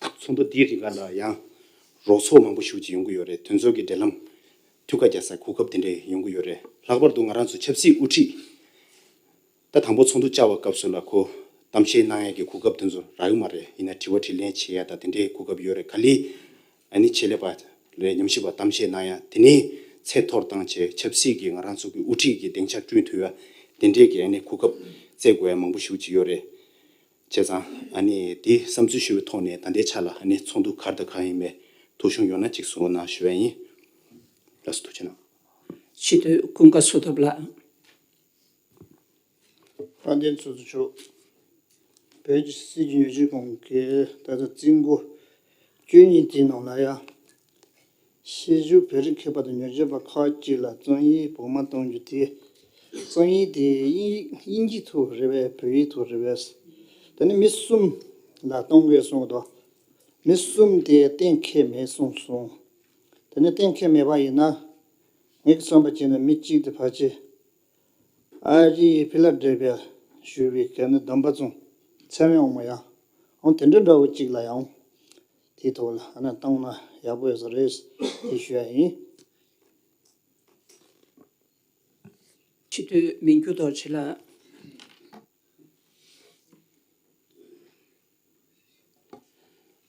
ཚོགས་འདུ་འདིའི་རིང་ག་ལ་ཡང་རོགས་ཚོགས་མང་པོ་ཞེ་པོ་ཅིག་ཡོང་གི་ཡོད་རེད། དེ་ཚོ་གི་འབྲེལ་ལམ་མཐུད་ཁ་རྒྱག་སའི་གོ་སྐབས་དེ་འདྲ་ཡོང་གི་ཡོད་རེད། ལྷག་པར་དུ་ང་རང་ཚོ་ཆབ་སྲིད་དབུ་ཁྲིད་ད་དང་པོ་ཚོགས་འདུ་བཅར་བའི་སྐབས་སུ་ལ་ཁོ་གཏམ་བཤད་གནང་ཡ་གི་གོ་སྐབས་དེ་ཚོ་རག་གི་མ་རེད། ཡིན་ན་དྲི་བ་དྲིས་ལན་བྱེད་ཡ་ད་དེ་འདྲའི་གོ་སྐབས་ཡོད་རེད། ག་ལེ་ཨ་ནི་ཆེད་ལས་པ་རེད། ཉམས་ཞིབ་པ་གཏམ་བཤད་གནང་ཡ་དེ་ནས་ཚད་མཐོར་བཏང་བྱས་ཆབ་སྲིད་ཀྱི་ང་རང་ཚོ་གི་དབུ་ཁྲིད་ཀྱི་སྡིངས་ཆ་བསྐྲུན་ཐུབ་ཡ་དེ་འདྲའི་གི་ཨ་ནི་གོ་སྐབས་བཙལ་དགོས་ཡ་མང་པོ་ཞེ་པོ་ཅིག་ཡོད་རེད། བྱས་ཙང་ཨ་ནི་དེ་བསམ་ཚུལ་ཞུ་བའི་ཐོག་ནས་ད་ལྟའི་ཆ་ལ་ཨ་ནི་ཚོགས་འདུ་ག་རེ་དང་ག་རེ་ཡིན་མིན་ཐོ་གཞུང་ཡོད་ན་ཅིག་གསུང་རོགས་གནང་ཞུ་བ་ཡིན། ལགས་སོ། ཐུགས་རྗེ་གནང་། སྤྱི་འཐུས་ཀུན་དགའ་བསོད་ཐབས་ལགས། དཔལ་ལྡན་ཚོགས་གཙོ་མཆོག་བོད་ཀྱི་སྲིད་བྱུས་ཉམས་ཞིབ་ཁང་གི་ད་ལྟ་རྩིས་འགོ་བཅུ་གཉིས་དེའི་ནང་ལ་ཡང་ཤེས་བྱའི་བོད་རིགས་མཁས་པ་དང་ཉམས་ཞིབ་པ་ཁག་ཅིག་ལ་རྩོམ་ཡིག་བོགས་མ་གཏོང་རྒྱུ་དེ། རྩོམ་ཡིག་དེ་དབྱིན་དབྱིན་ཇིའི་ཐོག་རེད་པས། བོད་ཡིག་ཐོག་རེད་པས། དེ་ནི་མི་གསུམ་ལ་གཏོང་དགོས་གསུངས་འདུག་མི་གསུམ་དེ་གཏན་འཁེལ་མེད་གསུངས་སོང་། དེ་ནི་གཏན་འཁེལ་མེད་པ་ཡིན་ན་ངེད་ཀྱིས་བསམ་པ་བྱས་ན་མི་གཅིག་དེ་ཕལ་ཆེར་ཨ་རིའི་ཕི་ལ་ཌེལ་ཕིའ་བཞུགས་པའི་ག་ནི་བསྡོམས་པ་ཙམ་ཚད་མེད་འོང་མ་ཡང་འོང་དེ་འདྲ་འདྲ་བོ་གཅིག་ལ་ཡང་དེའི་ཐོག་ལ་ཨ་ནི་བཏང་ན་ཡག་པོ་ཡོད་ས་རེད་ཅེས་ཞུ་ཡ་ཡིན། སྤྱི་འཐུས་མི་འགྱུར་རྡོ་རྗེ་ལགས།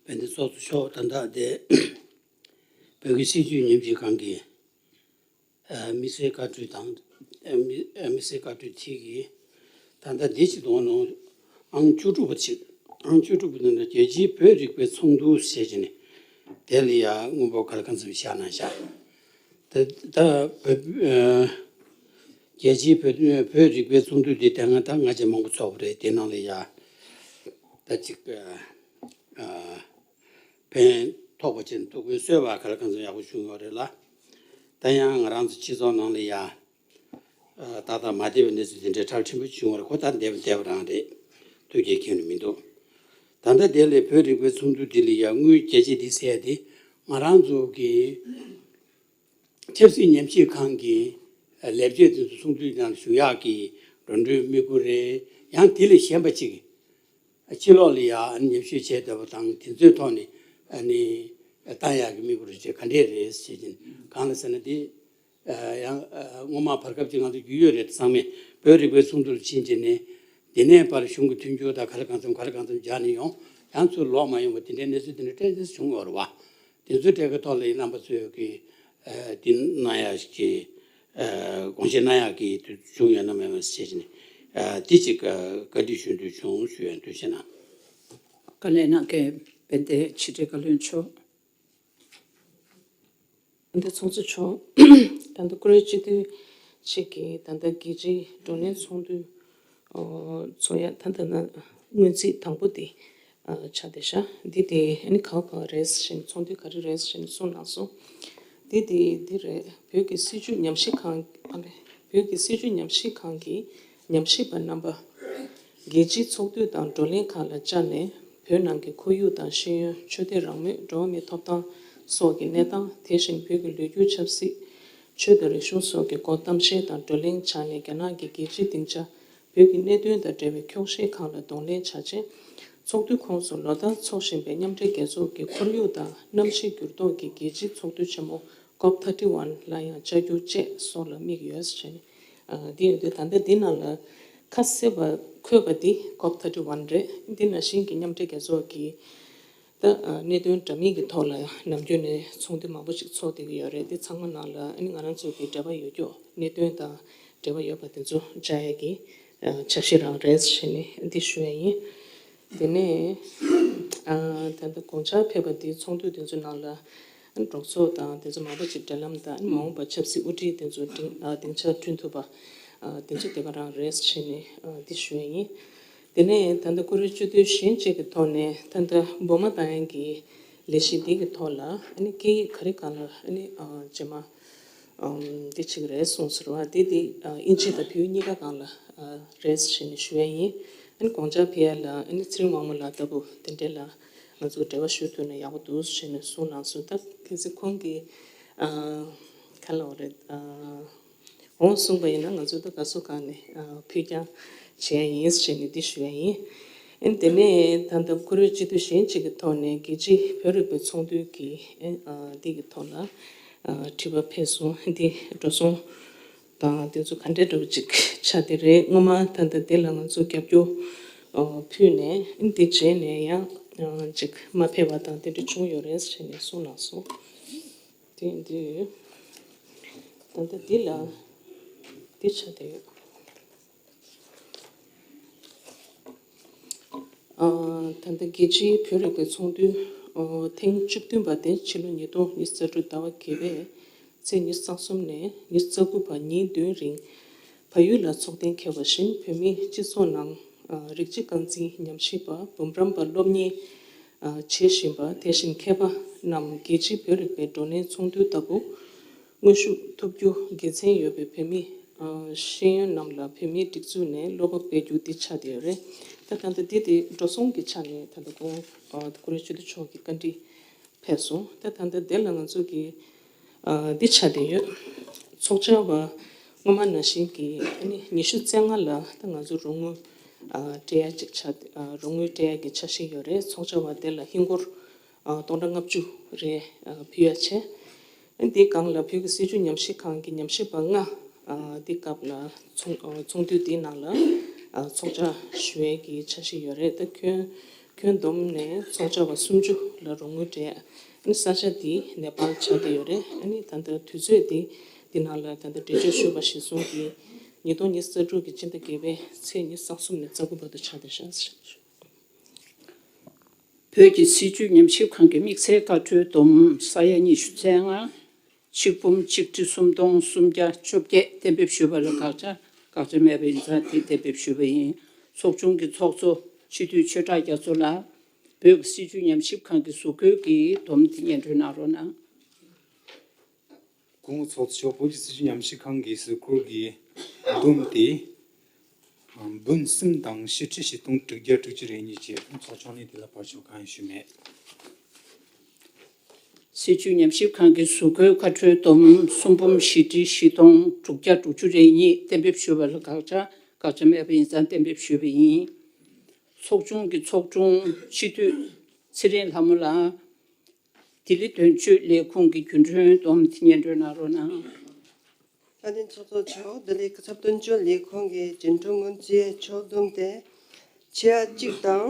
དཔལ་ལྡན་ཚོགས་གཙོ་མཆོག་ད་ལྟ་དེ་བོད་ཀྱི་སྲིད་བྱུས་ཉམས་ཞིབ་ཁང་གི་ཨ་དམིགས་བསལ་བཀའ་འཁྲོལ་དང་ཨ་དམིགས་ཨ་དམིགས་བསལ་བཀའ་འཁྲོལ་དེ་གིས་ད་ལྟ་འདི་ཅིག་གཏོང་ནོ། ཨང་བཅུ་དྲུག་པ་ཅིག་ཨང་བཅུ་དྲུག་པ་ནང་ལ་རྒྱལ་སྤྱིའི་བོད་རིག་པའི་ཚོགས་འདུ་ཞེས་བྱས་ནས་དེ་ལ་ཡང་དངོས་པོ་ག་ལ་གང་འཚམ་བཞག་གནང་བཞག་ད་ད་བོད་ཨ་རྒྱལ་སྤྱིའི་བོད་བོད་རིག་པའི་ཚོགས་འདུ་འདི་དེ་སྔ་ད་སྔ་ཕྱི་མང་པོ་ཚོགས་པ་རེད། དེ་ནང་ལ་ཡ་ད་ཅིག་ཨ་ཕན་ཐོགས་པ་ཅན་ཐུགས་ཕན་གསོས་པ་ག་ལ་གང་འཚམ་ཡག་པོ་བྱུང་ཡོད་རེད་ལ། ད་ཡང་ང་རང་ཚོ་སྤྱི་ཚོགས་ནང་ལ་ཡ་ཨ་ཏག་ཏག་མ་བསྡད་པའི་གནས་ཚུལ་དེ་འདྲའི་གྲགས་ཆེན་པོ་བྱུང་བ་རེད། ཁོ་ད་བསྡད་པ་བསྡད་པ་རང་རེད། ཐུགས་རྗེ་ཁྱོན་ནས་མི་འདུག་ད་ལྟ་དེ་ལས་བོད་རིག་པའི་ཚོགས་འདུ་འདི་ལ་ཡ་དངུལ་རྒྱ་ཆེ་འདི་ཟེར་ཡ་དེ་ང་རང་ཚོ་གི་ཆབ་སྲིད་ཉམས་ཞིབ་ཁང་གི་ལས་བྱེད་དེ་ཚོ་ཚོགས་འདུའི་ནང་ཞུགས་ཡག་གི་འགྲོ་གྲོན་དམིགས་ཡུལ་རེད། ཡང་དེ་ལས་གཞན་པ་ཅིག་ཕྱི་ལོགས་ལ་ཡང་ཉམས་ཞིབ་བྱས་བསྡད་པ་དང་དེ་ཚོའི་ཐོག་ནས་ཨ་ནི་བཏང་ཡག་གི་དམིགས་ཡུལ་རེད་ཅེས་ག་འདྲས་རེད་ཟེར་གྱིན། གང་ལ་ཟེར་ན་དེ་ཡང་སྔོན་མ་བར་སྐབས་ཅིག་ང་ཚོ་རྒྱུས་ཡོད་རེད། ཚང་མས་བོད་རིག་པའི་ཚོགས་འདུ་ལ་ཕྱིན་བྱས་ནས་འདི་ནས་ཕར་གཞུང་གི་མཐུན་འགྱུར་དང་ག་ལ་གང་འཚམ་ག་ལ་གང་འཚམ་སྦྱར་ནས་ཡོང་། ཡང་ཚུར་ལོག་མ་ཡོང་བ་དེ་འདྲའི་གནས་ཚུལ་དེ་འདྲ་ཏོག་ཙམ་བྱུང་ཡོད་རེད་བ། དེ་ཚོའི་གྲས་ཀྱི་ཐོག་ལ་ཡིན་རྣམ་པ་ཚོས་ཀྱི་ཨ་དེ་གནང་ཡག་གི་ཨ་དགོངས་བཞེས་གནང་ཡག་གི་དུས་བྱུང་ཡོད་ན་མེད་མ་ཞེས་ནས་ཨ་དེ་ཅིག་ཨ་བཀའ་འདྲི་ཞུ་འདོད་བྱུང་ཞུ་ཡང་འདུག་ཞེ་ན། བཀའ་ལན་གནང་མཁན་དཔལ་ལྡན་ཕྱི་དྲིལ་བཀའ་བློན་མཆོག་ད་ལྟ་ཚོགས་གཙོ་མཆོག་ད་ལྟ་ཀུ་རེ་སྤྱི་འཐུས་གཅིག་གིས་ད་ལྟ་རྒྱལ་སྤྱིའི་བགྲོ་གླེང་ཚོགས་འདུ་ཚོགས་ཡ་ད་ལྟ་ན་སྔོན་རྩིས་དང་པོ་དེ་ཆགས་བསྡད་ཤག་འདི་དེ་ཨ་ནི་ག་བ་ག་བ་རེད་ཟེར་ནས་ཚོགས་འདུ་ག་རེ་རེད་ཟེར་ནས་གསུངས་གནང་སོང་། འདི་དེ་འདི་རེད། བོད་ཀྱི་སྲིད་བྱུས་ཉམས་ཞིབ་ཁང་ཨ་ནི་བོད་ཀྱི་སྲིད་བྱུས་ཉམས་ཞིབ་ཁང་གི་ཉམས་ཞིབ་པ་རྣམ་པ། རྒྱལ་སྤྱིའི་ཚོགས་འདུ་དང་བགྲོ་གླེང་ཁག་ལ་བཅར་ནས་བོད་ནང་གི་ཁོར་ཡུག་དང་ཤེས་ཡོན། ཆོས་དད་རང་མོས། འགྲོ་བ་མིའི་ཐོབ་ཐང་སོགས་ཀྱི་གནས་སྟངས། དེ་བཞིན་བོད་ཀྱི་ལོ་རྒྱུས། ཆབ་སྲིད། ཆོས་དང་རིག་གཞུང་སོགས་ཀྱི་སྐོར་གཏམ་བཤད་དང་བགྲོ་གླེང་བྱས་ནས་རྒྱ་ནག་གི་རྒྱལ་སྤྱིའི་སྡིངས་ཆ་བོད་ཀྱི་གནད་དོན་དང་འབྲེལ་བའི་འཁྱོག་བཤད་ཁག་ལ་གདོང་ལེན་བྱ་ཆེད། ཚོགས་འདུའི་ཁོངས་སུ་ལོ་ལྟར་འཚོགས་བཞིན་པའི་མཉམ་འབྲེལ་རྒྱལ་ཚོགས་ཀྱི་ཁོར་ཡུག་དང་གནམ་གཤིས་འགྱུར་ལྡོག་གི་རྒྱལ་སྤྱིའི་ཚོགས་འདུ་ཆེན་མོ་ ཀོབ་ཐར་ཊི་ཝན་ལ་ཡང་བཅར་རྒྱུ་བཅས་སོགས་ལ་དམིགས་ཡོད་ཟེར་བྱས་ནས། ཨ། འདི་ཡོད་དུས་ད་ལྟ་འདི་ནང་ལ་ཁ་གསལ་བ་འཁོད་པ་འདི་ཀོབ་ཐར་ཊི་ཝན་རེད། འདི་ནང་བཞིན་གྱི་མཉམ་འབྲེལ་རྒྱལ་ཚོགས་ཀྱི་ད་ཨ་གནད་དོན་འདྲ་མིན་གྱི་ཐོག་ལ་ནམ་རྒྱུན་ནས་ཚོགས་འདུ་མང་པོ་ཞིག་ཚོགས་བསྡད་ཀྱི་ཡོད་རེད། འདི་ཚང་མ་ནང་ལ་ཨ་ནི་ང་རང་ཚོ་གི་འབྲེལ་བ་ཡོད་རྒྱུ་གནད་དོན་དང་འབྲེལ་བ་ཡོད་པ་དེ་ཚོ་བཅར་ཡས་ཀྱི་ཨ་འཆར་གཞི་རང་རེད་ཟེར་ནས་འདི་ཞུ་ཡས་ཡིན། དེ་ནས་ཨ་ད་ལྟ་དགོངས་འཆར་ཕེབས་པ་འདི་ཚོགས་འདུ་དེ་ཚོའི་ནང་ལ་གྲོགས་ཚོགས་དང་དེ་ཚོ་མང་པོ་ཅིག་འབྲེལ་ལམ་དང་མ་འོངས་པར་ཆབ་སྲིད་དབུ་ཁྲིད་དེ་ཚོ་སྡིངས་ཨ་སྡིངས་ཆ་བསྐྲུན་ཐུབ་པ་ཨ་དེ་ཚོ་དེ་ག་རང་རེད་ཟེར་ནས་ཨ་འདི་ཞུ་ཡས་ཡིན། དེ་ནས་ད་ལྟ་ཀུ་རེ་སྤྱི་འཐུས་གཞན་གཅིག་གི་ཐོག་ནས་ད་ལྟ་འབུལ་མ་བཏང་ཡས་ཀྱི་ལས་གཞི་འདི་གི་ཐོག་ལ་ཨ་ནི་སྐད་ཡིག་ག་རེ་སྒང་ལ་ཨ་ནི་ཨ་རྗེས་མ་ཨམ་འདི་བྱེད་ཀྱི་རེད་གསུངས་ཟེར་བ་འདི་འདི་ཨ་དབྱིན་ཇི་དང་བོད་ཡིག་གཉིས་ཀ་སྒང་ལ་ཨ་རེད་ཟེར་ནས་ཞུ་ཡས་ཡིན། ཨ་ནི་དགོངས་འཆར་ཕེབས་ཡས་ལ་ཨ་ནི་ཚེ་རིང་དབང་མོ་ལགས་ལྟ་བུ་དེ་འདྲས་ལ་ང་ཚོ་འབྲེལ་བ་ཞུ་ཐུབ་ན་ཡག་པོ་འདུག་ཟེར་ནས་གསུངས་གནང་སོང་། ད་གལ་སྲིད་ཁོང་གིས་ཨ་ག་ལབ་དགོས་རེད། ཨ་འོང་གསུངས་པ་ཡིན་ན་ང་ཚོ་ད་ག་སོ་གང་ནས་ཨ་ཕུལ་རྐྱང་བྱེད་ཡ་ཡིན་ཟེར་ནས་འདི་ཞུ་ཡ་ཡིན། ཨ་ནི་དེ་ནས་ད་ལྟ་ཀུ་རེ་སྤྱི་འཐུས་གཞན་གཅིག་གི་ཐོག་ནས་རྒྱལ་སྤྱིའི་བོད་རིག་པའི་ཚོགས་འདུའི་གི་ཨ་འདི་གི་ཐོག་ལ་ཨ་དྲི་བ་ཕེབས་སོང་། འདི་འགྲོ་སོང་དང་དེ་ཚོ་ག་འདྲས་འདྲ་བོ་ཅིག་ཆགས་བསྡད་རེད། སྔོན་མ་ད་ལྟ་དེ་ལ་ང་ཚོ་རྒྱབ་སྐྱོར་ཨ་ཕུལ་ནས་ཨ་ནི་དེ་རྗེས་ནས་ཡང་ཨ་ཅིག་མ་ཕེབས་པ་དང་དེ་འདྲ་བྱུང་ཡོད་རེད་ཟེར་ནས་གསུངས་གནང་སོང་། དེ་འདི་ད་ལྟ་འདི་ལ་འདི་ཆགས་བསྡད་ཡོད། ཨ་ད་ལྟ་རྒྱལ་སྤྱིའི་བོད་རིག་པའི་ཚོགས་འདུ་ཨ་ཐེངས་བཅུ་བདུན་པ་དེ་ཕྱི་ལོ་ཉིས་སྟོང་ཉི་ཤུ་རྩ་དྲུག་ཟླ་བ་བརྒྱད་པའི་ཚེས་ཉི་ཤུ་རྩ་གསུམ་ནས་ཉི་ཤུ་རྩ་དགུ་བར་ཉིན་བདུན་རིང་བལ་ཡུལ་ལ་ཚོགས་གཏན་འཁེལ་བ་བཞིན་བོད་མིའི་སྤྱི་ཚོགས་ནང་ཨ་རིགས་གཅིག་རྐང་འཛིན་ཉམས་ཞིབ་པ་འབུམ་རམས་པ་སློབ་གཉེར་ཨ་བྱེད་བཞིན་པ་དེ་བཞིན་མཁས་པ་རྣམས་རྒྱལ་སྤྱིའི་བོད་རིག་པའི་བགྲོ་གླེང་ཚོགས་འདུ་ལྟ་བུ་དངོས་ཞུགས་ཐུབ་རྒྱུ་དགེ་མཚན་ཡོད་པའི་བོད་མི་ཨ་ཤེས་ཡོན་རྣམས་ལ་བོད་མིའི་སྒྲིག་འཛུགས་ནས་བློ་དགའ་སྤེལ་རྒྱུ་འདི་ཆགས་བསྡད་ཡོད་རེད། ད་ད་ལྟ་འདི་དེ་འགྲོ་སོང་གི་ཆ་ནས་ད་ལྟ་ཁོང་ཨ་ཀུ་རེ་སྤྱི་འཐུས་མཆོག་གིས་བཀའ་འདྲི་ཕེབས་སོང་། ད་ད་ལྟ་དེ་ལ་ང་ཚོ་གི་ཨ་འདི་ཆགས་བསྡད་ཡོད། ཚོགས་བཅར་བ་སྔོན་མ་ནང་བཞིན་གྱི་ཨ་ནི་ཉི་ཤུ་རྩ་ལྔ་ལ་ད་ང་ཚོ་རོགས་དངུལ་ཨ་སྤྲད་ཡ་ཅིག་ཆགས། ཨ་རོགས་དངུལ་སྤྲད་ཡ་གི་འཆར་གཞི་ཡོད་རེད། ཚོགས་བཅར་བ་དེ་ལ་ཧིན་སྒོར་ཨ་སྟོང་ཕྲག་ལྔ་བཅུ་རེ་ཨ་ཕུལ་ཡ་བྱས། ཨ་འདིའི་སྒང་ལ་བོད་ཀྱི་སྲིད་བྱུས་ཉམས་ཞིབ་ཁང་གི་ཉམས་ཞིབ་པ་ལྔ་ཨ་འདི་སྐབས་ལ་ཚོགས་ཨ་ཚོགས་འདུ་འདིའི་ནང་ལ་ཨ་ཚོགས་བཅར་ཞུ་ཡ་གི་འཆར་གཞི་ཡོད་རེད། ད་ཁྱོན་ཁྱོན་བསྡོམས་ནས་ཚོགས་བཅར་བ་སུམ་ཅུ་ལ་རོགས་དངུལ་སྤྲད། ཨ་ནི་ས་ཆ་འདི་ནེ་པཱལ་ཆགས་བསྡད་ཡོད་རེད། ཨ་ནི་ད་ལྟ་དུས་ཚོད་འདི་འདི་ནང་ལ་ད་ལྟ་འགྲེལ་བརྗོད་ཞུས་པ་གཞིར་བཟུང་གིས་ཉིས་སྟོང་ཉི་ཤུ་རྩ་དྲུག་གི་སྤྱི་ཟླ་བརྒྱད་པའི་ཚེས་ཉི་ཤུ་རྩ་གསུམ་ནས་རྩ་དགུ་བར་དུ་ཆགས་བསྡད་ཤག་བོད་ཀྱི་སྲིད་བྱུས་ཉམས་ཞིབ་ཁང་གི་དམིགས་བསལ་བཀའ་འཁྲོལ་བསྡོམས་ས་ཡ་ཉི་ཤུ་རྩ་ལྔ། ཆིག་འབུམ་ཆིག་ཁྲི་སུམ་སྟོང་སུམ་བརྒྱ་བཅོ་བརྒྱད་གཏན་འབེབས་ཞུས་པ་ལ་དགག་བྱ་དགག་བྱ་མེད་པ་ཡིན་ཙང་དེ་གཏན་འབེབས་ཞུས་པ་ཡིན། ཚོགས་ཆུང་གི་ཚོགས་གཙོ་སྤྱི་འཐུས་ཆོས་གྲགས་རྒྱ་མཚོ་ལགས། བོད་ཀྱི་སྲིད་བྱུས་ཉམས་ཞིབ་ཁང་གི་བཟོ་བཀོད་ཀྱི་སྡོམ་དེ་སྙན་སྒྲོན་གནང་རོགས་གནང་། སྐུ་ངོ་ཚོགས་གཙོ་མཆོག་བོད་ཀྱི་སྲིད་བྱུས་ཉམས་ཞིབ་ཁང་གི་གཟིགས་སྐོར་གྱི་བསྡོམས་ཏེ། འབུམ་གསུམ་དང་བཞི་ཁྲི་བཞི་སྟོང་དྲུག་བརྒྱ་དྲུག་ཅུ་རེ་གཉིས་བཅས་ཚོགས་ཆུང་ནས་དེ་ལ་བར་ཆད་གང་ཡང་ཞུས་མེད། སྲིད་བྱུས་ཉམས་ཞིབ་ཁང་གི་གཟུགས་པོའི་བཀའ་འཁྲོལ་བསྡོམས་གསུམ་འབུམ་བཞི་ཁྲི་བཞི་སྟོང་དྲུག་བརྒྱ་དྲུག་ཅུ་རེ་གཉིས་གཏན་འབེབས་ཞུས་པ་ལ་དགག་བྱ་དགག་བྱ་མེད་པ་ཡིན་ཙང་གཏན་འབེབས་ཞུས་པ་ཡིན། ཚོགས་ཆུང་གི་ཚོགས་དྲུང་སྤྱི་འཐུས་ཚེ་རིང་ལྷ་མོ་ལགས། ལྡི་ལི་དོན་གཅོད་ལས་ཁུངས་ཀྱི་རྒྱུན་གྲོན་བསྡོམས་དེ་སྙན་སྒྲོན་གནང་རོགས་གནང་། དཔལ་ལྡན་ཚོགས་གཙོ་མཆོག་ལྡི་ལི་སྐུ་ཚབ་དོན་གཅོད་ལས་ཁུངས་ཀྱི་རྒྱུན་གྲོན་སྔོན་རྩིས་ཆོག་བསྡོམས་ཏེ་ཆ་གཅིག་དང་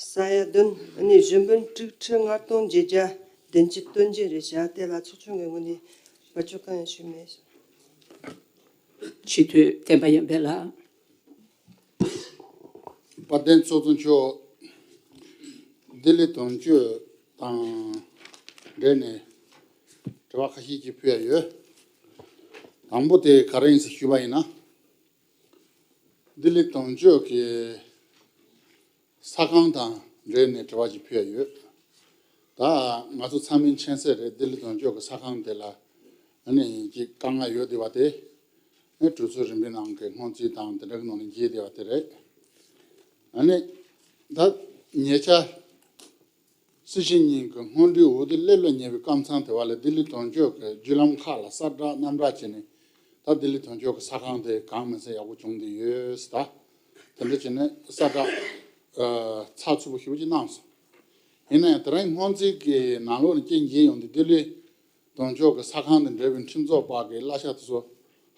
ས་ཡ་བདུན་ཨ་ནི་གཞུང་དཔོན་དྲུག་ཁྲི་ལྔ་སྟོང་བརྒྱད་བརྒྱ་བདུན་ཅུ་དོན་གཅིག་རེད་བཞག་དེ་ལ་ཚོགས་ཆུང་གི་ངོས་ནས་བར་ཆད་གང་ཡང་ཞུས་མེད། སྤྱི་འཐུས་བསྟན་པ་ཡར་འཕེལ་ལགས། དཔལ་ལྡན་ཚོགས་གཙོ་མཆོག་ལྡི་ལི་དོན་གཅོད་དང་འབྲེལ་ནས་དྲི་བ་ཁ་ཤས་ཅིག་ཕུལ་ཡ་ཡོད། དང་པོ་དེ་ག་རེ་ཡིན་ཟེར་ཞུས་པ་ཡིན་ན། ལྡི་ལི་དོན་གཅོད་ཀྱི་ས་ཁང་དང་འབྲེལ་ནས་དྲི་བ་ཅིག་ཕུལ་ཡ་ཡོད། ད་ང་ཚོ་ཚང་མས་མཁྱེན་གསལ་རེད། ལྡི་ལི་དོན་གཅོད་ཀྱི་ས་ཁང་དེ་ལ་ཨ་ནི་ཅིག་དཀའ་ངལ་ཡོད་བསྡད་པ་དེ་ཨ་ནི་གྲོས་ཚོགས་རིམ་པའི་ནང་གི་སྔོན་རྩིས་དང་དེ་འདྲ་གི་ནང་ནས་འགྱེལ་བསྡད་པ་དེ་རེད། ཨ་ནི་ད་ཉེ་ཆར་སྲིད་སྤྱི་གཉིས་ཀྱི་སྔོན་འགྲོའི་འོས་བསྡུ་སླེབས་ལ་ཉེ་བའི་སྐབས་མཚམས་དེ་བ་ལ་ལྡི་ལི་དོན་གཅོད་ཀྱི་བརྒྱུད་ལམ་ཁག་ལ་གསལ་བསྒྲགས་རྣམ་བསྒྲགས་བྱས་ནས་ད་ལྡི་ལི་དོན་གཅོད་ཀྱི་ས་ཁང་དེ་གང་མིན་ཟེར་ཡག་པོ་བྱུང་བསྡད་ཡོད་ཟེར། ད་དེ་འདྲ་བྱས་ནས་གསལ་བསྒྲགས་ཨ་ཚགས་ཚུད་པོ་ཞེ་པོ་ཅིག་གནང་སོང་། ཡིན་ན་ཡང་དེ་རིང་སྔོན་རྩིས་ཀྱི་ནང་ལོགས་ནས་རྐྱེན་འགྱེལ་ཡོང་དུས་ལྡི་ལི་ དོན་གཅོད་ཀྱི་ས་ཁང་དང་འབྲེལ་བའི་ཁྲིམས་བཟོ་པ་གི་གླ་ཆ་དེ་ཚོ་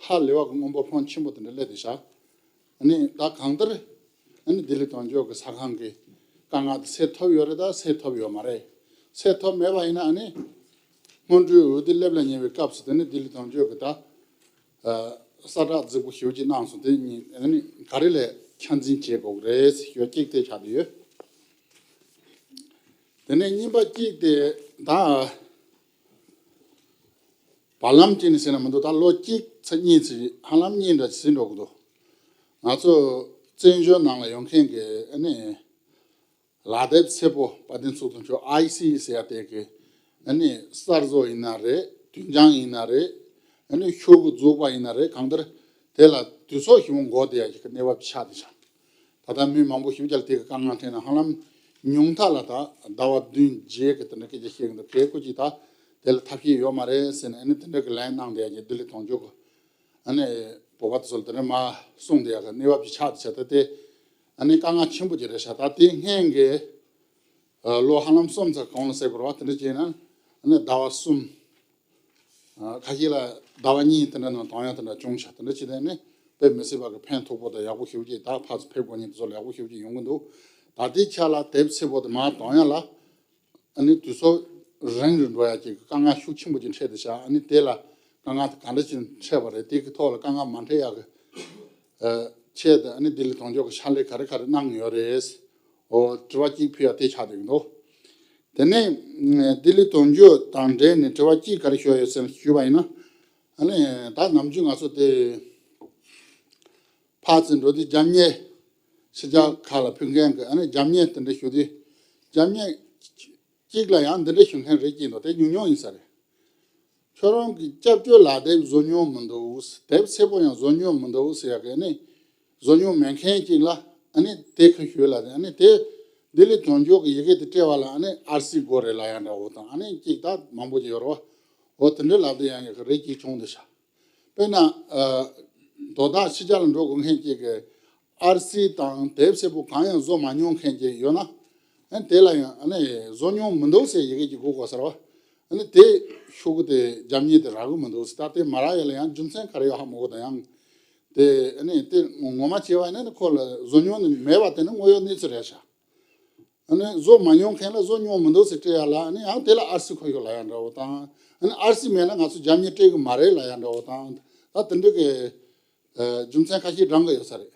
ཧ་ལས་པ་གི་སྔོན་པོ་ཕོན་ཆེན་པོ་དེ་འདྲ་སླེབས་བསྡད་ཤག་ཨ་ནི་ད་གང་ལྟར་ཨ་ནི་ལྡི་ལི་དོན་གཅོད་ཀྱི་ས་ཁང་གི་དཀའ་ངལ་དེ་སེལ་ཐུབ་ཡོད་རེད། ད་སེལ་ཐུབ་ཡོད་མ་རེད། སེལ་ཐུབ་མེད་པ་ཡིན་ན་ཨ་ནི་སྔོན་འགྲོའི་འོས་བསྡུ་སླེབས་ལ་ཉེ་བའི་སྐབས་སུ་དེ་ནི་ལྡི་ལི་དོན་གཅོད་ཀྱི་ད་ཨ་གསལ་བསྒྲགས་རྫིག་པོ་ཞེ་པོ་ཅིག་གནང་སོང་། དེ་གཉིས་ཨ་ནི་ག་རེ་ལ་ཆ་འཛིན་བྱེད་དགོས་ཀྱི་རེད་ཟེར་ཞུ་བ་གཅིག་དེ་ཆགས་བསྡད་ཡོད། དེ་ནས་གཉིས་པ་གཅིག་དེ་ད་བར་ལམ་གཅིག་ནས་ཟེར་ན་མི་འདུག་ད་ལོ་གཅིག་ཚེ་གཉིས་ཚེ་ཧ་ལམ་གཉིས་འདྲ་ཟིན་འགྲོ་གི་འདུག་ང་ཚོ་བཙན་བྱོལ་ནང་ལ་ཡོད་མཁན་གྱི་ཨ་ནི་ལག་དེབ་ཚེ་པོ་དཔལ་ལྡན་ཚོགས་གཙོ་མཆོག་ཨའི་སི་ཟེར་ཡ་དེ་གི་ཨ་ནི་གསར་བཟོ་ཡིན་ན་རེད། དུས་འགྱངས་ཡིན་ན་རེད། ཨ་ནི་ཤོག་གུ་རྫོགས་པ་ཡིན་ན་རེད། གང་ལྟར་དེ་ལ་དུས་ཚོད་ཞིག་འགོར་བསྡད་ཡ་ཞིག་གི་གནས་བབ་ཆགས་བསྡད་ཤག་ད་ལྟ་མི་མང་པོ་ཞིག་ཀྱང་དེ་གི་དཀའ་ངལ་འཕྲད་ན་ཧ་ལམ་ཉུང་མཐའ་ལ་ད་ཟླ་བ་བདུན་བརྒྱད་ཀྱི་དེ་འདྲ་སྐད་ཆ་བཤད་གི་འདུག་གལ་སྐུ་ཅིག་ད་དེ་ལ་ཐབས་ཤེས་ཡོད་མ་རེད་ཟེར་ནས་ཨ་ནི་དེ་འདྲ་གི་ལན་གནང་བསྡད་ཡ་གི་ལྡི་ལི་དོན་གཅོད་གི་ཨ་ནི་བོད་པ་དེ་ཚོ་ལ་དེ་འདྲ་མ་གསུངས་བསྡད་ཡ་གི་གནས་བབ་ཅིག་ཆགས་བསྡད་ཤག་ད་དེ་ཨ་ནི་དཀའ་ངལ་ཆེན་པོ་ཅིག་རེད་ཤག་ད་དེ་སྔན་གི་ཨ་ལོ་ཧ་ལམ་གསུམ་ཙམ་གོང་ལ་ཟེར་དགོས་རེད་བ། དེ་འདྲ་བྱས་ན་ཨ་ནི་ཟླ་བ་གསུམ། ཨ་ཁ་ཤས་ལ་ཟླ་བ་གཉིས་དེ་འདྲ་ནང་གཏོང་ཡ་དེ་འདྲ་བྱུང་ཤག་དེ་འདྲ་བྱས་ནས་ནི་དཔེ་མི་སྲིད་པ་གི་ཕན་ཐོགས་པོ་དང་ཡག་པོ་ཞེ་པོ་ཅིག་ད་ཕར་ཚུར་ཕེབས་དགོས་མཁན་དེ་ཚོ་ལ་ཡག་པོ་ཞེ་པོ་ཅིག་ཡོང་གི་འདུག་ད་ལྟའི་ཆ་ལ་དེབ་ཚེ་པོ་དེ་མར་གཏོང་ཡ་ལ་ཨ་ནི་དུས་ཚོད་རིང་རུ་འགྲོ་ཡ་ཅིག་གི་དཀའ་ངལ་ཤུགས་ཆེན་པོ་ཅིག་འཕྲད་བསྡད་ཤག་ཨ་ནི་དེ་ལ་དཀའ་ངལ་དེ་ག་འདྲ་ཅིག་འཕྲད་པ་རེད། དེ་གི་ཐོག་ལ་དཀའ་ངལ་མ་འཕྲད་ཡ་གི་ཨ་ཆེད་དུ་ཨ་ནི་ལྡི་ལི་དོན་གཅོད་ཀྱི་ཕྱག་ལས་ག་རེ་ག་རེ་གནང་ཡོད་རེད། འོ་དྲི་བ་གཅིག་ཕུལ་ཡ་དེ་ཆགས་བསྡད་ཀྱི་འདུག་དེ་ནས་ལྡི་ལི་དོན་གཅོད་དང་འབྲེལ་ནས་དྲི་བ་གཅིག་ག་རེ་ཞུ་ཡ་ཡོད་ཟེར་ཞུས་པ་ཡིན་ན། ཨ་ནི་ད་ནམ་རྒྱུན་ང་ཚོ་དེ་ཕར་ཚུར་འགྲོ་དུས་རྒྱབ་གཉེར་ཕྱི་རྒྱལ་ཁག་ལ་ཕེབས་མཁན་གྱི་ཨ་ནི་རྒྱབ་གཉེར་དེ་འདྲ་ཞུ་དུས་རྒྱབ་གཉེར་གཅིག་ལ་ཡང་འདི་འདྲ་ཞུ་མཁན་རེ་གཅིག་འདུག་དེ་ཉུང་ཉུང་ཡིན་ས་རེད། ཁྱོད་རང་གི་སྐྱབས་བཅོལ་ལག་དེབ་བཟོ་མྱོང་མི་འདུག་དེབ་ཚེ་པོ་ཡང་བཟོ་མྱོང་མི་འདུག་ཟེར་ཡ་གི་ཨ་ནི་བཟོ་མྱོང་མེད་མཁན་གཅིག་ལ་ཨ་ནི་དེ་ཁ་ཞུས་ལ་ཨ་ནི་དེ་ལྡི་ལི་དོན་གཅོད་ཀྱི་ཡི་གེ་དེ་སྤྲད་པ་ལ་ཨ་ནི་ཨར་སི་དགོས་རེད་ལབ་ཡ་འདྲ་བོ་དང་ཨ་ནི་གཅིག་ད་མང་པོ་ཅིག་ཡོད་རེད་བ། འོ་དེ་འདྲའི་ལབ་དེ་ཡང་ཡོད་རེད་གཅིག་བྱུང་འདུག་ཤག་དཔེར་ན་ཨ་དོ་བདག་ཕྱི་རྒྱལ་ལ་འགྲོ་དགོས་མཁན་གཅིག་གི་ཨར་སི་དང་དེབ་ཚེ་པོ་གང་ཡང་བཟོ་མ་མྱོང་མཁན་གཅིག་ཡོད་ན། ཨ་ནི་དེ་ལ་ཡང་ཨ་ནི་བཟོ་མྱོང་མི་འདུག་ཟེར་ཡི་གེ་གཅིག་དགོས་དགོས་ཟེར་བ། ཨ་ནི་དེ་ཤོག་གུ་དེ་རྒྱབ་གཉེར་དེ་རག་གི་མི་འདུག་ཟེར། ད་དེ་མ་རག་ཡ་ལ་ཡང་རྒྱུ་མཚན་ག་རེ་ཡོད་ཧ་མ་གོ། ད་ཡང་དེ་ཨ་ནི་དེ་ངོ་མ་བྱས་པ་ཡིན་ན་ནི་ཁོ་ལ་བཟོ་མྱོང་ནི་མེད་པ་དེ་ནི་དངོས་ཡོད་གནས་ཚུལ་རེད་ཤག་ཨ་ནི་བཟོ་མ་མྱོང་མཁན་ལ་བཟོ་མྱོང་མི་འདུག་ཟེར་སྤྲད་ཡ་ལ་ཨ་ནི་ཡང་དེ་ལ་ཨར་སི་ཁོ་ཤོག་ལབ་ཡ་འདྲ་བོ་དང་། ཨ་ནི་ཨར་སི་མེད་ན་ང་ཚོ་རྒྱབ་གཉེར་སྤྲད་གི་མ་རེད་ལབ་ཡ་འདྲ་བོ་དང་། ད་དེ་འདྲ་གི་རྒྱུ་མཚན་ཁ་ཤས་བགྲང་གི་ཡོད་ས་རེད།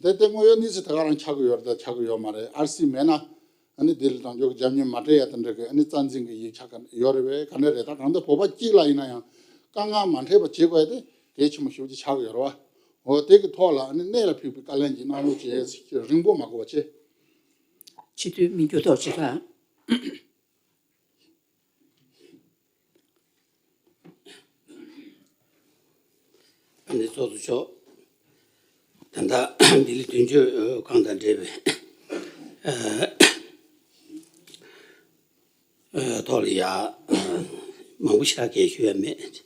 དེ་དེ་དངོས་ཡོད་གནས་ཚུལ་ད་ག་རང་ཆགས་ཀྱི་ཡོད་རེད་ད་ཆགས་ཀྱི་ཡོད་མ་རེད། ཨར་སི་མེད་ན་ཨ་ནི་ལྡི་ལི་དོན་གཅོད་ཀྱི་རྒྱབ་གཉེར་མ་སྤྲད་ཡ་དེ་འདྲ་གི་ཨ་ནི་རྩ་འཛིན་གྱི་ཡིག་ཆ་ག་ཡོད་རེད་པས། ག་འདྲ་རེད། ད་གང་ལྟར་བོད་པ་གཅིག་ལ་ཡིན་ན་ཡང་དཀའ་ངལ་མ་འཕྲད་པ་བྱེད་དགོས་ཡ་དེ་གལ་ཆེན་པོ་ཞེ་པོ་ཅིག་ཆགས་ཀྱི་ཡོད་རེད་བ། འོ་དེ་གི་ཐོག་ལ་ཨ་ནི་གནད་ལ་ཕུག་པའི་བཀའ་ལན་ཅིག་གནང་རོགས་བྱེད་ཟེར་རིང་པོ་མ་དགོས་པ་བྱེད། སྤྱི་འཐུས་མི་འགྱུར་ལྡོག་ཆེ་ལགས། ཨ་ནི་ཚོགས་གཙོ་མཆོག་ད་ལྟ་ལྡི་ལི་དོན་གཅོད་ཁང་དང་འབྲེལ་བའི་ཨ་ཨ་ཐོག་ལ་ཡ་ཨ་མང་པོ་ཞིག་གས་ཞུ་ཡ་མེད།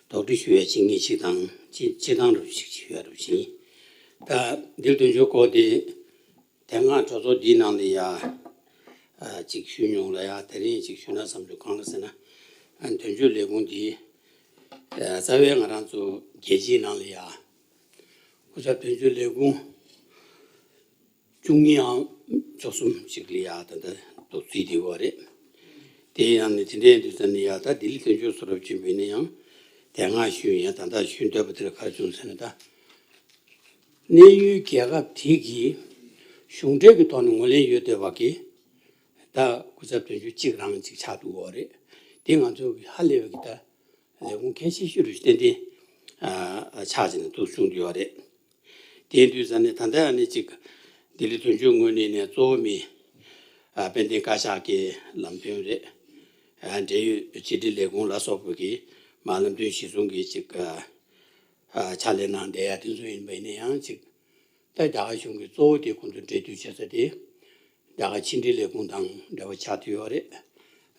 དོགས་འདྲི་ཞུ་ཡ་ཅིག་ངས་ཅིག་དང་ཅིག་སྤྱིར་བཏང་རུ་ཞིག་ཞུ་ཡ་རུ་ཞིག་ད་ལྡི་ལི་དོན་གཅོད་སྐོར་དེ། དེ་སྔ་གྲོས་ཚོགས་འདིའི་ནང་ལ་ཡ་ཨ་ཅིག་ཞུས་མྱོང་ལ་ཡ་དེ་རིང་ཅིག་ཞུས་ན་བསམ་བྱུང་། གང་ལ་ཟེར་ན་ཨ་དོན་གཅོད་ལས་ཁུངས་འདི་ཨ་རྩ་བའི་ང་རང་ཚོ་རྒྱལ་སྤྱིའི་ནང་ལ་ཡ་སྐུ་ཚབ་དོན་གཅོད་ལས་ཁུངས་བཅུ་གཉིས་ཨང་བཅུ་གསུམ་ཅིག་ལ་ཡ་ད་ལྟ་འདུག་རྩིས་བསྡད་ཡོད་རེད། དེ་ཡང་ནི་དེ་འདྲའི་དུས་ཙམ་ནས་ཡ་ད་ལྡི་ལི་དོན་གཅོད་བཟོ་འདྲ་ཅིག་བྱས་ན་ཡང་དེ་སྔ་ཞུས་ཡང་ད་ལྟ་ཞུ་འདོད་པ་དེ་ལ་ག་རེ་བྱུང་ཟེར་ན་ད། གནས་ཡུལ་རྒྱལ་ཁབ་དེ་གི་གཞུང་འབྲེལ་གྱི་ཐོག་ནས་ངོས་ལེན་ཡོད་བསྡད་པ་གི་ད་སྐུ་ཚབ་དོན་གཅོད་གཅིག་རང་གཅིག་ཆགས་འདུག་ཡོད་རེད། དེ་ང་ཚོ་གི་ཧ་ལས་པ་གི་ད་ལས་ཁུངས་གལ་ཆེ་ཤོས་རུ་ཏན་ཏན་ཨ་ཆགས་ཀྱི་ནས་འདུག་བྱུང་འདུག་ཡོད་རེད། དེ་དུས་ཙམ་ནས་ད་ལྟ་ཨ་ནི་གཅིག་ལྡི་ལི་དོན་གཅོད་ངོས་ནས་ནས་གཙོ་བོ་མི་ཨ་དཔལ་ལྡན་བཀའ་ཤག་གི་ལམ་སྟོན་རེད། ཨ་འབྲེལ་ཡོད་ཕྱི་དྲིལ་ལས་ཁུངས་ལ་སོགས་པ་གི་མ་ལམ་སྟོན་གཞི་བཟུང་གི་གཅིག་ཨ། ཨ་ཕྱག་ལས་གནང་བསྡད་ཡ་དེ་ཚོ་ཡིན་པ་ཡིན་ན་ཡང་ཅིག་ད་རྒྱ་གར་གཞུང་གི་གཙོ་བོ་དེ་ཁོང་ཚོ་འབྲེལ་མཐུད་བྱེད་ས་དེ་རྒྱ་གར་ཕྱི་འབྲེལ་ལས་ཁུངས་དང་འབྲེལ་བ་ཆགས་བསྡད་ཡོད་རེད།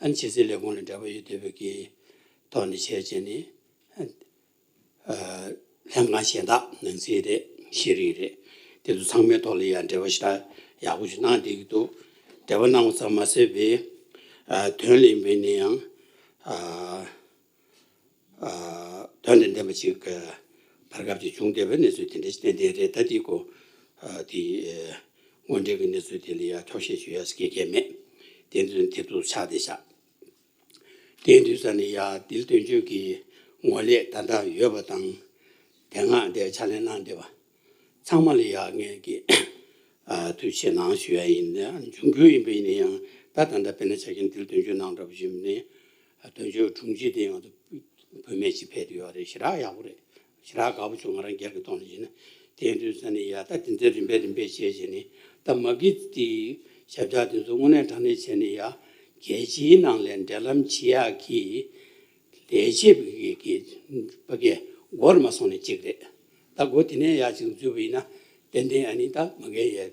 ཨ་ནི་ཕྱི་སྲིད་ལས་ཁུངས་ལ་འབྲེལ་བ་ཡོད་བསྡད་པའི་གི་ཐོག་ནས་བྱས་བྱས་ནས་ཨ་ལྷན་ཁང་གཞན་དག་ནང་སྲིད་རེད་ཤེས་རིག་རེད། དེ་ཚོ་ཚང་མའི་ཐོག་ལ་ཡང་འབྲེལ་བ་ཞེ་དྲག་ཡག་པོ་ཞིག་གནང་བསྡད་ཀྱི་འདུག་འབྲེལ་བ་གནང་བ་ཙམ་མ་ཟད་པའི་ཨ་དོན་ལ་ཡིན་པ་ཡིན་ན་ཡང་ཨ། དོན་དང་ལྡན་པ་ཅིག་བར་སྐབས་ཅིག་བྱུང་བསྡད་པའི་གནས་ཚུལ་དེ་འདྲ་ཞིག་ཏན་ཏན་རེད། ད་དེའི་སྐོར་དེ་དངོས་འབྲེལ་གྱི་གནས་ཚུལ་དེ་ལ་ཡང་འཁྱོག་བཤད་ཞུ་ཡ་སྐད་སྐད་མེད། དེ་ཚོ་དེ་ཚོ་ཆགས་བསྡད་ཤག་དེ་དུས་ས་ནས་ཡ་དིལ་དོན་གཅོད་ཀྱི་ངོ་ལས་ད་ལྟ་ཡོད་པ་དང་། དེ་སྔ་དེ་ཕྱག་ལས་གནང་བསྡད་པ་ཚང་མ་ལ་ཡ་ངས་ཀྱི་ཐུགས་ཆེ་གནང་ཞུ་ཡ་ཡིན། འབྱུང་འགྱུར་ཡིན་པ་ཡིན་ན་ཡང་ད་ད་ལྟ་དཔེར་ན་ཆ་རྐྱེན་དིལ་དོན་གཅོད་གནང་འདྲ་པོ་ཞིག་ཡིན་ན། དོན་གཅོད་དྲུང་ཆེ་དེ་ང་ཚོ་བུད་མེད་ཅིག་ཕེབས་ཡོད་རེད། ཞེ་དྲག་ཡག་པོ་རེད། ཞེ་དྲག་དགའ་པོ་བྱུང་། ང་རང་སྒེར་གྱི་ཐོག་ནས་བྱས་ན། དེ་དུས་ས་ནས་ཡ་ད་དེ་ཚོའི་རིམ་པས་རིམ་པས་བྱས་བྱས་ནས་ད་མ་གི་དེ་ཞབས་བཅགས་དེ་ཚོ་དངོས་གནས་དྲང་གནས་བྱས་ནས་ཡ་རྒྱལ་སྤྱིའི་ནང་ལ་འབྲེལ་ལམ་བྱེད་ཡག་གི་ལས་བྱེད་པ་གི་ཕ་གི་འགོར་མ་སོང་ནས་གཅིག་རེད། ད་འགོ་དེ་ནས་ཡ་གཅིག་འཛུལ་བ་ཡིན་ན་ཏན་ཏན་ཨ་ནི་ད་མ་གི་ཡ་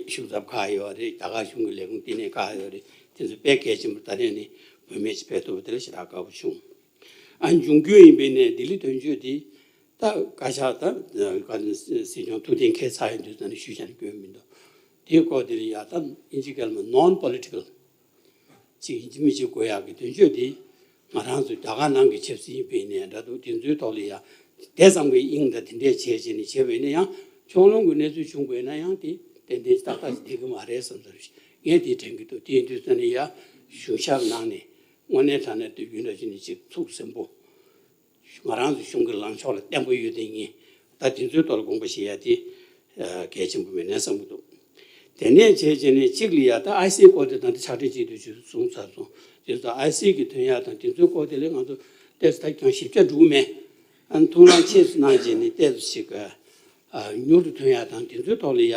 ཤུགས་ཚབ་ཁག་ཡོད་རེད། རྒྱ་གར་གཞུང་གི་ལས་ཁུངས་དེ་ནས་ཁག་ཡོད་རེད། དེ་ཚོ་དཔེ་གལ་ཆེན་པོ། ད་རེས་ནི་བུད་མེད་ཅིག་ཕེབས་ཐུབ་པ་དེ་ལ་ཞེ་དྲག་དགའ་པོ་བྱུང་། ཨ་འབྱུང་འགྱུར་ཡིན་པའི་ནས་དིལ་དོན་གཅོད་དེ་ད་བཀའ་ཤག་ད་བཀའ་སྲིད་སྐྱོང་ཐུགས་གཏན་འཁེལ་ཚར་ཡོད་དུས་ད་ནི་ཞུ་བྱ་ནི་སྐྱོན་མི་འདུག་དེའི་སྐོར་དེ་ལ་ཡ་ད་ཨིན་ཇི་སྐད་ལ་non political ཅིག་ཡིན་གཅིག་མིན་གཅིག་དགོས་ཡག་གི་དོན་གཅོད་དེ་ང་རང་ཚོ་རྒྱ་གར་ནང་གི་ཆབ་སྲིད་ཡིན་པའི་ནས་འདྲ་འདུག་དེ་ཚོའི་ཐོག་ལ་ཡ་དེ་ཙམ་གྱི་དབྱིངས་དང་དེ་འདྲས་བྱས་བྱས་ནས་བྱས་པ་ཡིན་ན་ཡང་ཕྱོགས་ལྷུང་གི་གནས་ཚུལ་བྱུང་བ་ཡིན་ན་ཡང་དེ་ཏན་ཏན་ཏག་ཏག་ཅིག་བསྡད་ཀྱི་མ་རེད་བསམ་ཚར། ངས་དེ་དྲན་གྱི་འདུག་དེ་ཡིན་དུས་ཙ་ནས་ཡ་གཞུང་ཞབས་ནང་ནས་དངོས་གནས་དྲང་གནས་དུས་རྒྱུན་འདྲ་བྱས་ནས་ཅིག་ཚུགས་ཟིན་པོ། ང་རང་ཚོ་གཞུང་གི་ལངས་ཕྱོགས་ལ་བརྟན་པོ་ཡོད་དེ་ཡིན། ད་དེ་ཚོའི་ཐོག་ལ་དགོངས་པ་བཞེས་ཡ་དེ་གལ་ཆེན་པོ་མིན་ནའི་བསམ་གྱི་འདུག་དེ་ནས་བྱས་བྱས་ནས་གཅིག་ལ་ཡ་ད་ཨའི་སིའི་སྐོར་དེ་ད་ལྟ་ཕྱག་སྦྲེལ་བྱེད་དུས་ཅིག་གསུངས་ཚར་སོང་། དེ་ཚོ་ཨའི་སི་གི་ཐོན་ཡ་དང་དེ་ཚོའི་སྐོར་དེ་ལས་ང་ཚོ་ཏོག་ཙམ་ད་ཀྱང་ཞིབ་ཆ་འགྲུབ་མེད། ཨ་ནི་ཐུགས་སྣང་ཆེ་ཙམ་གནང་བྱས་ནས་ཏོག་ཙམ་ཞིག་མྱུར་དུ་ཐོན་ཡ་དང་དེ་ཚོའི་ཐོག་ལ་ཡ་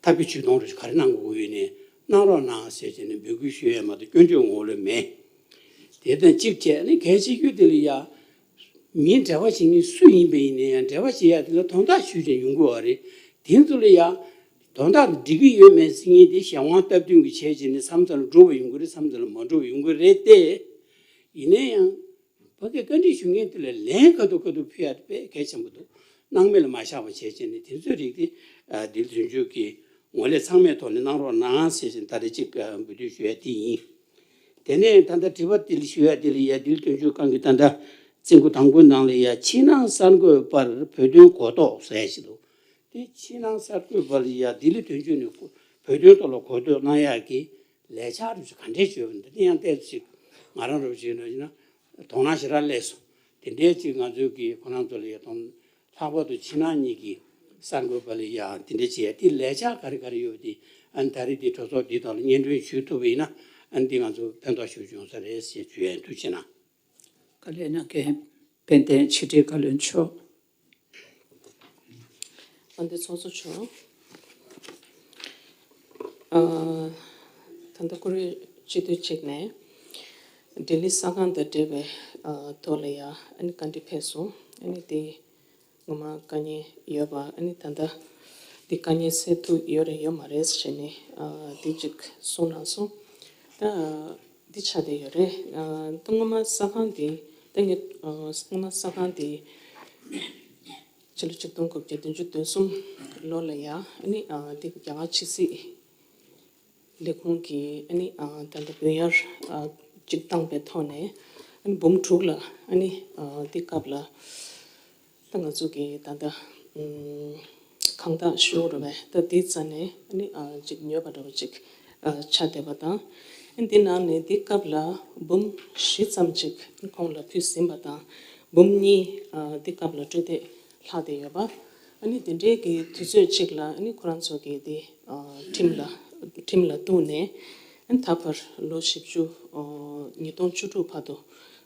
ཐབས་ཇུས་ག་རེ་གནང་དགོས་ཡོད་ནས་གནང་རོགས་གནང་ཟེར་བྱས་ནས་འབོད་སྐུལ་ཞུ་ཡ་མ་གཏོགས་སྐྱོན་བརྗོད་ངོ་ལོས་མེད། དེ་དང་གཅིག་བྱས་ནས་གལ་ཆེ་ཤོས་དེ་ལ་ཡ། མིའི་འབྲེལ་བ་བྱེད་མཁན་སུ་ཡིན་པ་ཡིན་ན་ཡང་འབྲེལ་བ་བྱེད་ཡ་དེ་ལ་དོན་དག་ཞུ་བྱས་ཡོང་དགོས་པ་རེད། དེ་ཚོ་ལ་ཡ། དོན་དག་འགྲིག་གི་ཡོད་མེད་ཟེར་མཁན་དེ་གཞན་དབང་སྟབས་བསྟུན་གྱི་བྱས་བྱས་ནས་བསམ་ཚུལ་ལ་འགྲོ་བ་ཡོང་གི་རེད། བསམ་ཚུལ་ལ་མ་འགྲོ་བ་ཡོང་གི་རེད་དེ། ཡིན་ན་ཡང་། ཕ་གིའི་བཀའ་འདྲི་ཞུ་མཁན་དེ་ལ་ལན་ཁ་ཐུག་ཁ་ཐུག་ཕུལ་ཡ་དེ་དཔེ་གལ་ཆེན་པོ་འདུག་སྣང་མེད་ལ་མ་བཞག་པ་བྱས་བྱས་ནས་དེ་ཚོའི་རིགས་དེ། དིལ་དོན་གཅོད་ཀྱི་ངོ་ལས་ཚང་མའི་ཐོག་ནས་གནང་རོགས་གནང་ཟེར་བྱས་ད་རེས་གཅིག་འབོད་སྐུལ་ཞུ་ཡ་དེ་ཡིན། དེ་ནས་ད་ལྟ་དྲི་བ་དེ་ལ་ཞུ་ཡ་དེ་ལ་ཡ་དིལ་དོན་གཅོད་ཁང་གི་ད་ལྟ་བཙུན་སྐུ་དང་པོའི་ནང་ལ་ཡ་ཕྱི་ནང་གསར་འགོད་པར་བོད་དོན་གོ་རྟོགས་ཟེར་ཡ་ཞིག་འདུག་དེ་ཕྱི་ནང་གསར་འགོད་པ་ལ་ཡ་དིལ་དོན་གཅོད་ནས་བོད་དོན་ཐོག་ལ་གོ་རྟོགས་གནང་ཡ་གི་ལས་འཆར་རུ་ཞིག་ག་འདྲས་བྱོས་པ་འདི་དེ་ཡང་ཏོག་ཙམ་ཞིག་ང་རང་རུ་ཞིག་ན་ཡིན་ན་དོ་སྣང་ཞེ་དྲག་སླེབས་སོང་། དེ་འདྲས་ཅིག་ང་ཚོའི་གི་ཁོ་རང་ཚོ་ལ་ཡ་དོ་སྣང་། ལྷག་པར་དུ་ཕྱི་ནང་གཉིས་ཀྱི་གསར་འགོད་པ་ལ་ཡང་དེ་འདྲ་བྱས་དེ་ལས་འཆར་ག་རེ་ག་རེ་ཡོད་དེ་ཨ་ནི་ད་རེས་དེ་གྲོས་ཚོགས་འདི་དག་ལ་སྙན་སྒྲོན་ཞུ་ཐུབ་པ་ཡིན་ན་ཨ་ནི་འདི་ང་ཚོ་ཕན་ཐོགས་ཤུགས་ཆེ་ཡོང་ས་རེད་ཞེས་ཞུ་ཡ་ཡིན། ཐུགས་རྗེ་གནང་། དཀའ་ལས་གནང་མཁན་དཔལ་ལྡན་ཕྱི་དྲིལ་བཀའ་བློན་མཆོག་དཔལ་ལྡན་ཚོགས་གཙོ་མཆོག་ཨ་ད་ལྟ་ཀུ་རེ་སྤྱི་འཐུས་གཅིག་ནས་ལྡི་ལི་ས་ཁང་དང་འབྲེལ་བའི་ཨ་ཐོག་ལ་ཡང་ཨ་ནི་བཀའ་འདྲི་ཕེབས་སོང་། ཨ་ནི་དེ། ངོ་མ་དཀའ་ངལ་ཡོད་པ་ཨ་ནི་ད་ལྟ་འདི་དཀའ་ངལ་སེལ་ཐུབ་ཡོད་རེད་ཡོད་མ་རེད་ཟེར་ནས་ཨ་འདི་གཅིག་གསུངས་གནང་སོང་། ད་འདི་ཆ་དེ་ཡོད་རེད། ཨ་ད་སྔོན་མ་ས་ཁང་འདི་ད་ངས་ཨ་སྔོན་མ་ས་ཁང་འདི་ཕྱི་ལོ་ཆིག་སྟོང་དགུ་བརྒྱ་བདུན་ཅུ་དོན་གསུམ་ལོ་ལ་ཡ་ཨ་ནི་ཨ་འདི་རྒྱ་གར་ཕྱི་སྲིད་ལས་ཁུངས་ཀྱིས་ཨ་ནི་ཨ་ད་ལྟ་བུན་གཡར་ཨ་གཅིག་བཏང་པའི་ཐོག་ནས་ཨ་ནི་འབུམ་དྲུག་ལ་ཨ་ནི་ཨ་འདི་སྐབས་ལ་ད་ང་ཚོ་གི་ད་ལྟ་ཨམ་གང་དག་ཞུ་རུ་བས་ད་འདི་རྩ་ནས་ཨ་ནི་ཨ་གཅིག་ཉོས་པ་འདྲ་བ་གཅིག་ཨ་ཆགས་བསྡད་པ་དང་ཨ་ནི་འདི་ནང་ནས་འདི་སྐབས་ལ་འབུམ་བཞི་ཙམ་གཅིག་ཁོང་ལ་ཕུལ་ཟིན་པ་དང་འབུམ་གཉིས་ཨ་འདི་སྐབས་ལ་སྤྲོད་བདེ་ལྷག་བསྡད་ཡོད་པ། ཨ་ནི་དེ་འདྲའི་གི་དུས་ཚོད་གཅིག་ལ་ཨ་ནི་ཁོ་རང་ཚོ་གི་དེ་ཨ་ཁྲིམས་ལ་ཁྲིམས་ལ་གཏུགས་ནས་ཨ་ནི་ད་བར་ལོ་བཞི་བཅུ་ཨ་ཉིས་སྟོང་བཅུ་དྲུག་བར་དུ་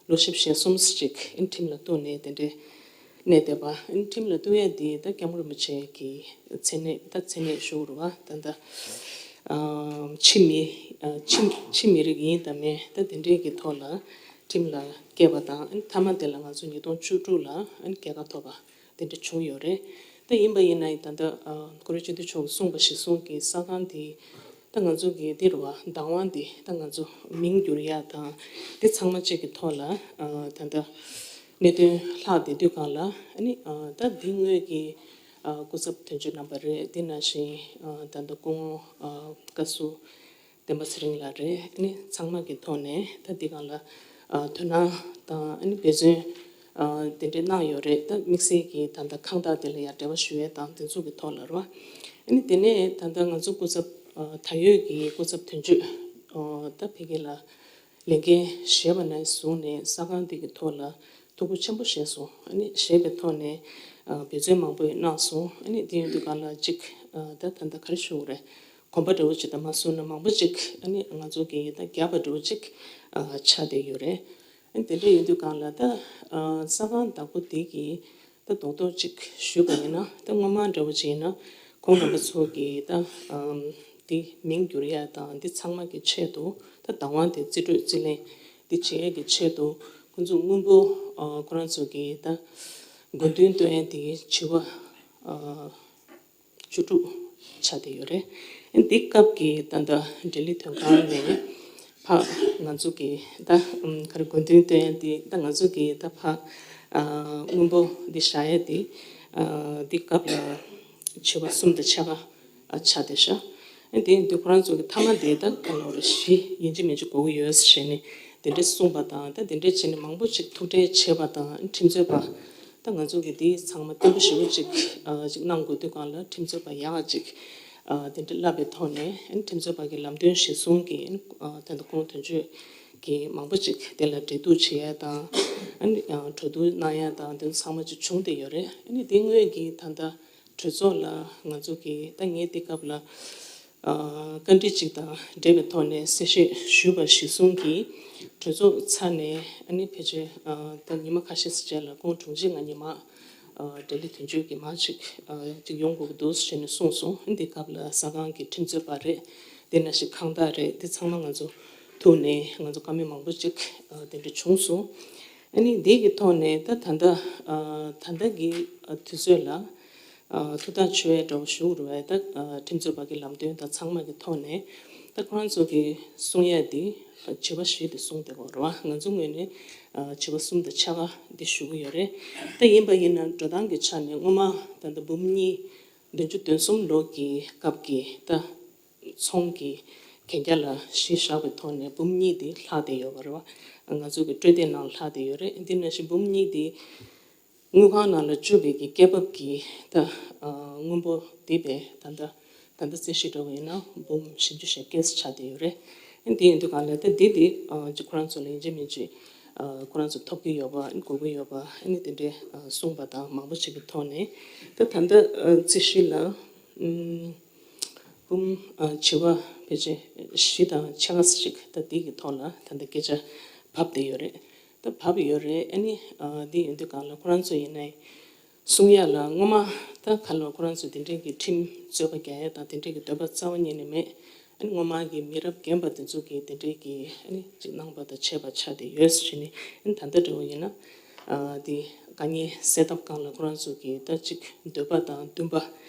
ལོ་བཞི་བཅུ་ཞེ་གསུམ་ཅིག་ཨ་ནི་ཁྲིམས་ལ་གཏུགས་ནས་དེ་འདྲའི་གནས་བསྡད་པ། ཨ་ནི་ཁྲིམས་ལ་གཏུགས་ཡ་དེ་ད་སྐྱབས་མགོན་རིན་པོ་ཆེ་གི་མཚན་གནས་ད་མཚན་གནས་ཞུ་རུ་བ་ད་ད་ཨ་ཕྱི་མི་ཨ་ཕྱི་ཕྱི་མི་རིགས་ཡིན་དང་མིན་ད་དེ་འདྲའི་གི་ཐོག་ལ་ཁྲིམས་ལ་བཀལ་བ་དང་ཨ་ནི་མཐའ་མ་དེ་ལ་ང་ཚོ་ཉིས་སྟོང་བཅུ་དྲུག་ལ་ཨ་ནི་རྒྱལ་ཁ་ཐོབ་པ། དེ་འདྲ་བྱུང་ཡོད་རེད། ད་ཡིན་པ་ཡིན་ན་ཡང་ད་ལྟ་ཨ་ཀུ་རེ་སྤྱི་འཐུས་མཆོག་གིས་གསུངས་པ་གཞིར་བཟུང་གིས་ས་ཁང་དེ་ད་ང་ཚོ་གི་འདི་རུ་བ་བདག་དབང་དེ་ད་ང་ཚོ་མིང་བསྒྱུར་ཡ་དང་དེ་ཚང་མ་གཅིག་གི་ཐོག་ལ་ཨ་ད་ལྟ་གནད་དོན་ལྷག་བསྡད་དུས་སྒང་ལ་ཨ་ནི་ཨ་ད་འདི་དངོས་ཀྱི་ཨ་སྐུ་ཚབ་དོན་གཅོད་རྣམ་པ་རེད། དེ་ནང་བཞིན་ཨ་ད་ལྟ་སྐུ་ངོ་ཨ་བཀའ་ཟུར་བསྟན་པ་ཚེ་རིང་ལགས་རེད། ཨ་ནི་ཚང་མ་གི་ཐོག་ནས་ད་འདི་སྒང་ལ་ཨ་དོ་སྣང་དང་ཨ་ནི་འབད་བརྩོན་ དེ་འདྲས་གནང་ཡོད་རེད། ད་དམིགས་བསལ་གྱི་ད་ལྟ་ཁང་བདག་དེ་ལ་ཡང་འབྲེལ་བ་ཞུ་ཡས་དང་དེ་ཚོ་གི་ཐོག་ལ་རེད་བ། ཨ་ནི་དེ་ནས་ད་ལྟ་ང་ཚོ་སྐུ་ཚབ་ད་ཡོད་ཀྱི་སྐུ་ཚབ་དོན་གཅོད་ད་ཕ་གི་ལ་ལས་འགན་བཞེས་པ་ནས་བཟུང་ནས་ས་ཁང་འདི་གི་ཐོག་ལ་ཐུགས་ཁུར་ཆེན་པོ་བཞེས་སོང་། ཨ་ནི་བཞེས་པའི་ཐོག་ནས་འབད་བརྩོན་མང་པོ་གནང་སོང་། ཨ་ནི་དེ་ཡིན་དུས་གང་ལ་གཅིག་ད་ད་ལྟ་ག་རེ་ཞུ་དགོས་རེད། གོམ་པ་འདྲ་བོ་ཅིག་དང་མ་སོང་ན་མང་པོ་ཅིག་ཨ་ནི་ང་ཚོ་གི་ད་བརྒྱབ་པ་འདྲ་བོ་ཅིག་ཆགས་བསྡད་ཡོད་རེད། ཨ་ནི་དེ་འདྲ་ཡིན་དུས་གང་ལ་ད་ས་ཁང་བདག་པོ་དེ་གི་ད་རྡོག་རྡོག་ཅིག་ཞུས་པ་ཡིན་ན། ད་སྔོན་མ་འདྲ་བོ་ཅིག་ཡིན་ན་ཁོང་རྣམ་པ་ཚོ་གི་ད་འདི་མིང་བསྒྱུར་ཡ་དང་འདི་ཚང་མ་གི་ཆེད་དུ་ད་བདག་དབང་དེ་རྩིས་སྤྲོད་རྩིས་ལེན་འདི་བྱེད་ཡ་གི་ཆེད་དུ་ཁོང་ཚོ་སྔོན་པོ་ཁོ་རང་ཚོ་གི་ད་དགོས་འདུན་བཏོན་ཡ་དེ་བྱི་བ་བཅུ་དྲུག་ཆགས་བསྡད་ཡོད་རེད། འདི་སྐབས་ཀྱི་ད་ལྟ་འབྲེལ་ཡོད་དོན་ཁང་ནས་ཕ་ང་ཚོ་གི་ད་ག་རེ་དགོས་འདུན་བཏོན་ཡ་དེ་ད་ང་ཚོ་གི་ད་ཕ་སྔོན་པོ་འདི་བཞག་ཡ་དེ་འདི་སྐབས་ལ་བྱི་བ་གསུམ་དང་ཕྱེད་ཀ་ཆགས་བསྡད་ཤག་དེ་ཡིན་དུས་ཁོ་རང་ཚོ་གི་མཐའ་མ་དེ་ད་ག་ལོ་རེ་བཞི་ཡིན་གཅིག་མིན་གཅིག་དགོས་ཀྱི་ཡོད་ཟེར་ནས་དེ་འདྲས་གསུངས་པ་དང་། ད་དེ་འདྲས་བྱས་ནས་མང་པོ་ཅིག་ཐུགས་ཁྲལ་བྱས་པ་དང་ཁྲིམས་རྩོད་པ། ད་ང་ཚོ་གི་དེ་ཚང་མ་བརྟན་པོ་ཞེ་པོ་ཅིག་ཨ་ཅིག་གནང་དགོས་དུས་སྒང་ལ་ཁྲིམས་རྩོད་པ་ཡག་ཅིག་ཨ་དེ་འདྲ་བསླབ་པའི་ཐོག་ནས་ཨ་ནི་ཁྲིམས་རྩོད་པ་གི་ལམ་སྟོན་གཞིར་བཟུང་གིས་ཨ་ད་ལྟ་ཁོང་དོན་གཅོད་ཀྱི་མང་པོ་ཅིག་དེ་ལ་འབྲེལ་གཏུག་བྱེད་ཡ་དང་། ཨ་ནི་གྲོས་བསྡུར་གནང་ཡ་དང་དེ་ཚོ་ཚང་མ་ཅིག་བྱུང་བསྡད་ཡོད་རེད། ཨ་ནི་དེ་སྔོན་གྱི་ད་ལྟ་གྲོས་ཚོགས་ལ་ང་ཚོ་གི་ད་ངས་དེ་སྐབས་ལ་ཨ་བཀའ་འདྲི་ཅིག་དང་འབྲེལ་བའི་ཐོག་ནས་གསལ་བཤད་ཞུས་པ་གཞིར་བཟུང་གིས་གྲོས་ཚོགས་ཚར་ནས་ཨ་ནི་ཕལ་ཆེར་ཨ་ད་ཉི་མ་ཁ་ཤས་ཤིག་རྗེས་ལ་ཁོང་དྲུང་ཆེ་ང་གཉིས་མར་ཨ་ལྡི་ལི་དོན་གཅོད་ཀྱི་མར་ཅིག་ཨ་ཅིག་ཡོང་དགོས་ཀྱི་འདུག་ཟེར་ནས་གསུངས་སོང་། འདི་སྐབས་ལ་ས་ཁང་གི་ཁྲིམས་རྩོད་པ་རེད། དེ་ནང་བཞིན་ཁང་བདག་རེད། འདི་ཚང་མ་ང་ཚོ་ཐུག་ནས་ང་ཚོ་བཀའ་མོལ་མང་པོ་ཅིག་ཨ་དེ་འདྲ་བྱུང་སོང་། ཨ་ནི་འདི་གི་ཐོག་ནས་ད་ད་ལྟ་ཨ་ད་ལྟ་གི་ཨ་དུས་ཚོད་ལ་ཨ་ཐུགས་ཐག་ཆོད་ཡ་འདྲ་བོ་ཞུ་དགོས་རེད་བས། ད་ཨ་ཁྲིམས་རྩོད་པ་གི་ལམ་སྟོན་དང་ཚང་མ་གི་ཐོག་ནས་ད་ཁོ་རང་ཚོ་གི་གསུང་ཡ་དེ་ཨ་བྱི་བ་བཞི་དེ་གསུངས་བསྡད་ཡོད་རེད་བ། ང་ཚོ་ངོས་ནས་ཨ་བྱི་བ་གསུམ་དང་ཕྱེད་ཀ་འདི་ཞུ་གི་ཡོད་རེད། ད་ཡིན་པ་ཡིན་ན་འགྲོ་སྟངས་ཀྱི་ཆ་ནས་སྔོན་མ་ད་ལྟ་འབུམ་གཉིས་བདུན་ཅུ་དོན་གསུམ་ལོ་གི་སྐབས་ཀྱི་ད་ཚོང་གི་གན་རྒྱ་ལ་གཞི་བཞག་པའི་ཐོག་ནས་འབུམ་གཉིས་དེ་ལྷག་བསྡད་ཡོད་པ་རེད་བ། ང་ཚོ་གི་སྤྲོད་བདེ་ནང་ལྷག་བསྡད་ཡོད་རེད། འདི་ནང་བཞིན་འབུམ་གཉིས་དེ་དངུལ་ཁང་ནང་ལ་བཅུག་པའི་གི་སྐྱེད་འབབ་ཀྱི་ད་ཨ་སྔོན་པོ་དེ་བས་ད་ལྟ་ད་ལྟ་རྩིས་གཞི་འདྲ་བོ་ཡིན་ན་འབུམ་བཞི་བཅུ་ཞེ་བརྒྱད་ཙམ་ཆགས་བསྡད་ཡོད་རེད། ཨ་དེ་ཡིན་དུས་གང་ལ་ད་འདི་དེ་ཨ་ཅིག་ཁོ་རང་ཚོ་ལ་ཡིན་གཅིག་མིན་གཅིག་ཨ་ཁོ་རང་ཚོ་ཐོབ་ཀྱི་ཡོད་པ་ཨ་ནི་དགོས་ཀྱི་ཡོད་པ་ཨ་ནི་དེ་འདྲའི་ཨ་གསུངས་པ་དང་མང་པོ་ཅིག་གི་ཐོག་ནས་ད་ད་ལྟ་ཨ་རྩིས་གཞི་ལ་ཨུམ་འབུམ་ཨ་བྱི་བ་ཕལ་ཆེར་བཞི་དང་ཕྱེད་ཀ་ཙམ་ཅིག་ད་འདི་གི་ཐོག་ལ་ད་ལྟ་སྐད་ཆ་བབས་བསྡད་ཡོད་རེད། ད་བབས་ཡོད་རེད། ཨ་ནི་ཨ་འདི་ཡིན་དུས་གང་ལ་ཁོ་རང་ཚོ་ཡིན་ནའི་གསུང་ཡ་ལ་སྔོན་མ་ད་ག་ལ་ཁོ་རང་ཚོ་དེ་འདྲའི་གི་ཁྲིམས་རྩོད་པ་རྒྱག་ཡ་དང་དེ་འདྲའི་གི་འདོད་པ་རྩ་བ་ཉིད་ནས་མེད། ཨ་ནི་སྔོན་མ་གི་མི་རབས་རྒན་པ་དེ་ཚོ་གི་དེ་འདྲའི་གི་ཨ་ནི་ཅིག་གནང་པ་དང་བྱས་པ་ཆགས་བསྡད་ཡོད་ཟེར་ནས། ཨ་ནི་ད་ལྟ་འདྲ་བོ་ཡིན་ན་ཨ་དེ་དཀའ་ངལ་སེལ་ཐབས་སྒང་ལ་ཁོ་རང་ཚོ་གི་ད་ཅིག་འདོད་པ་དང་འདུན་པ་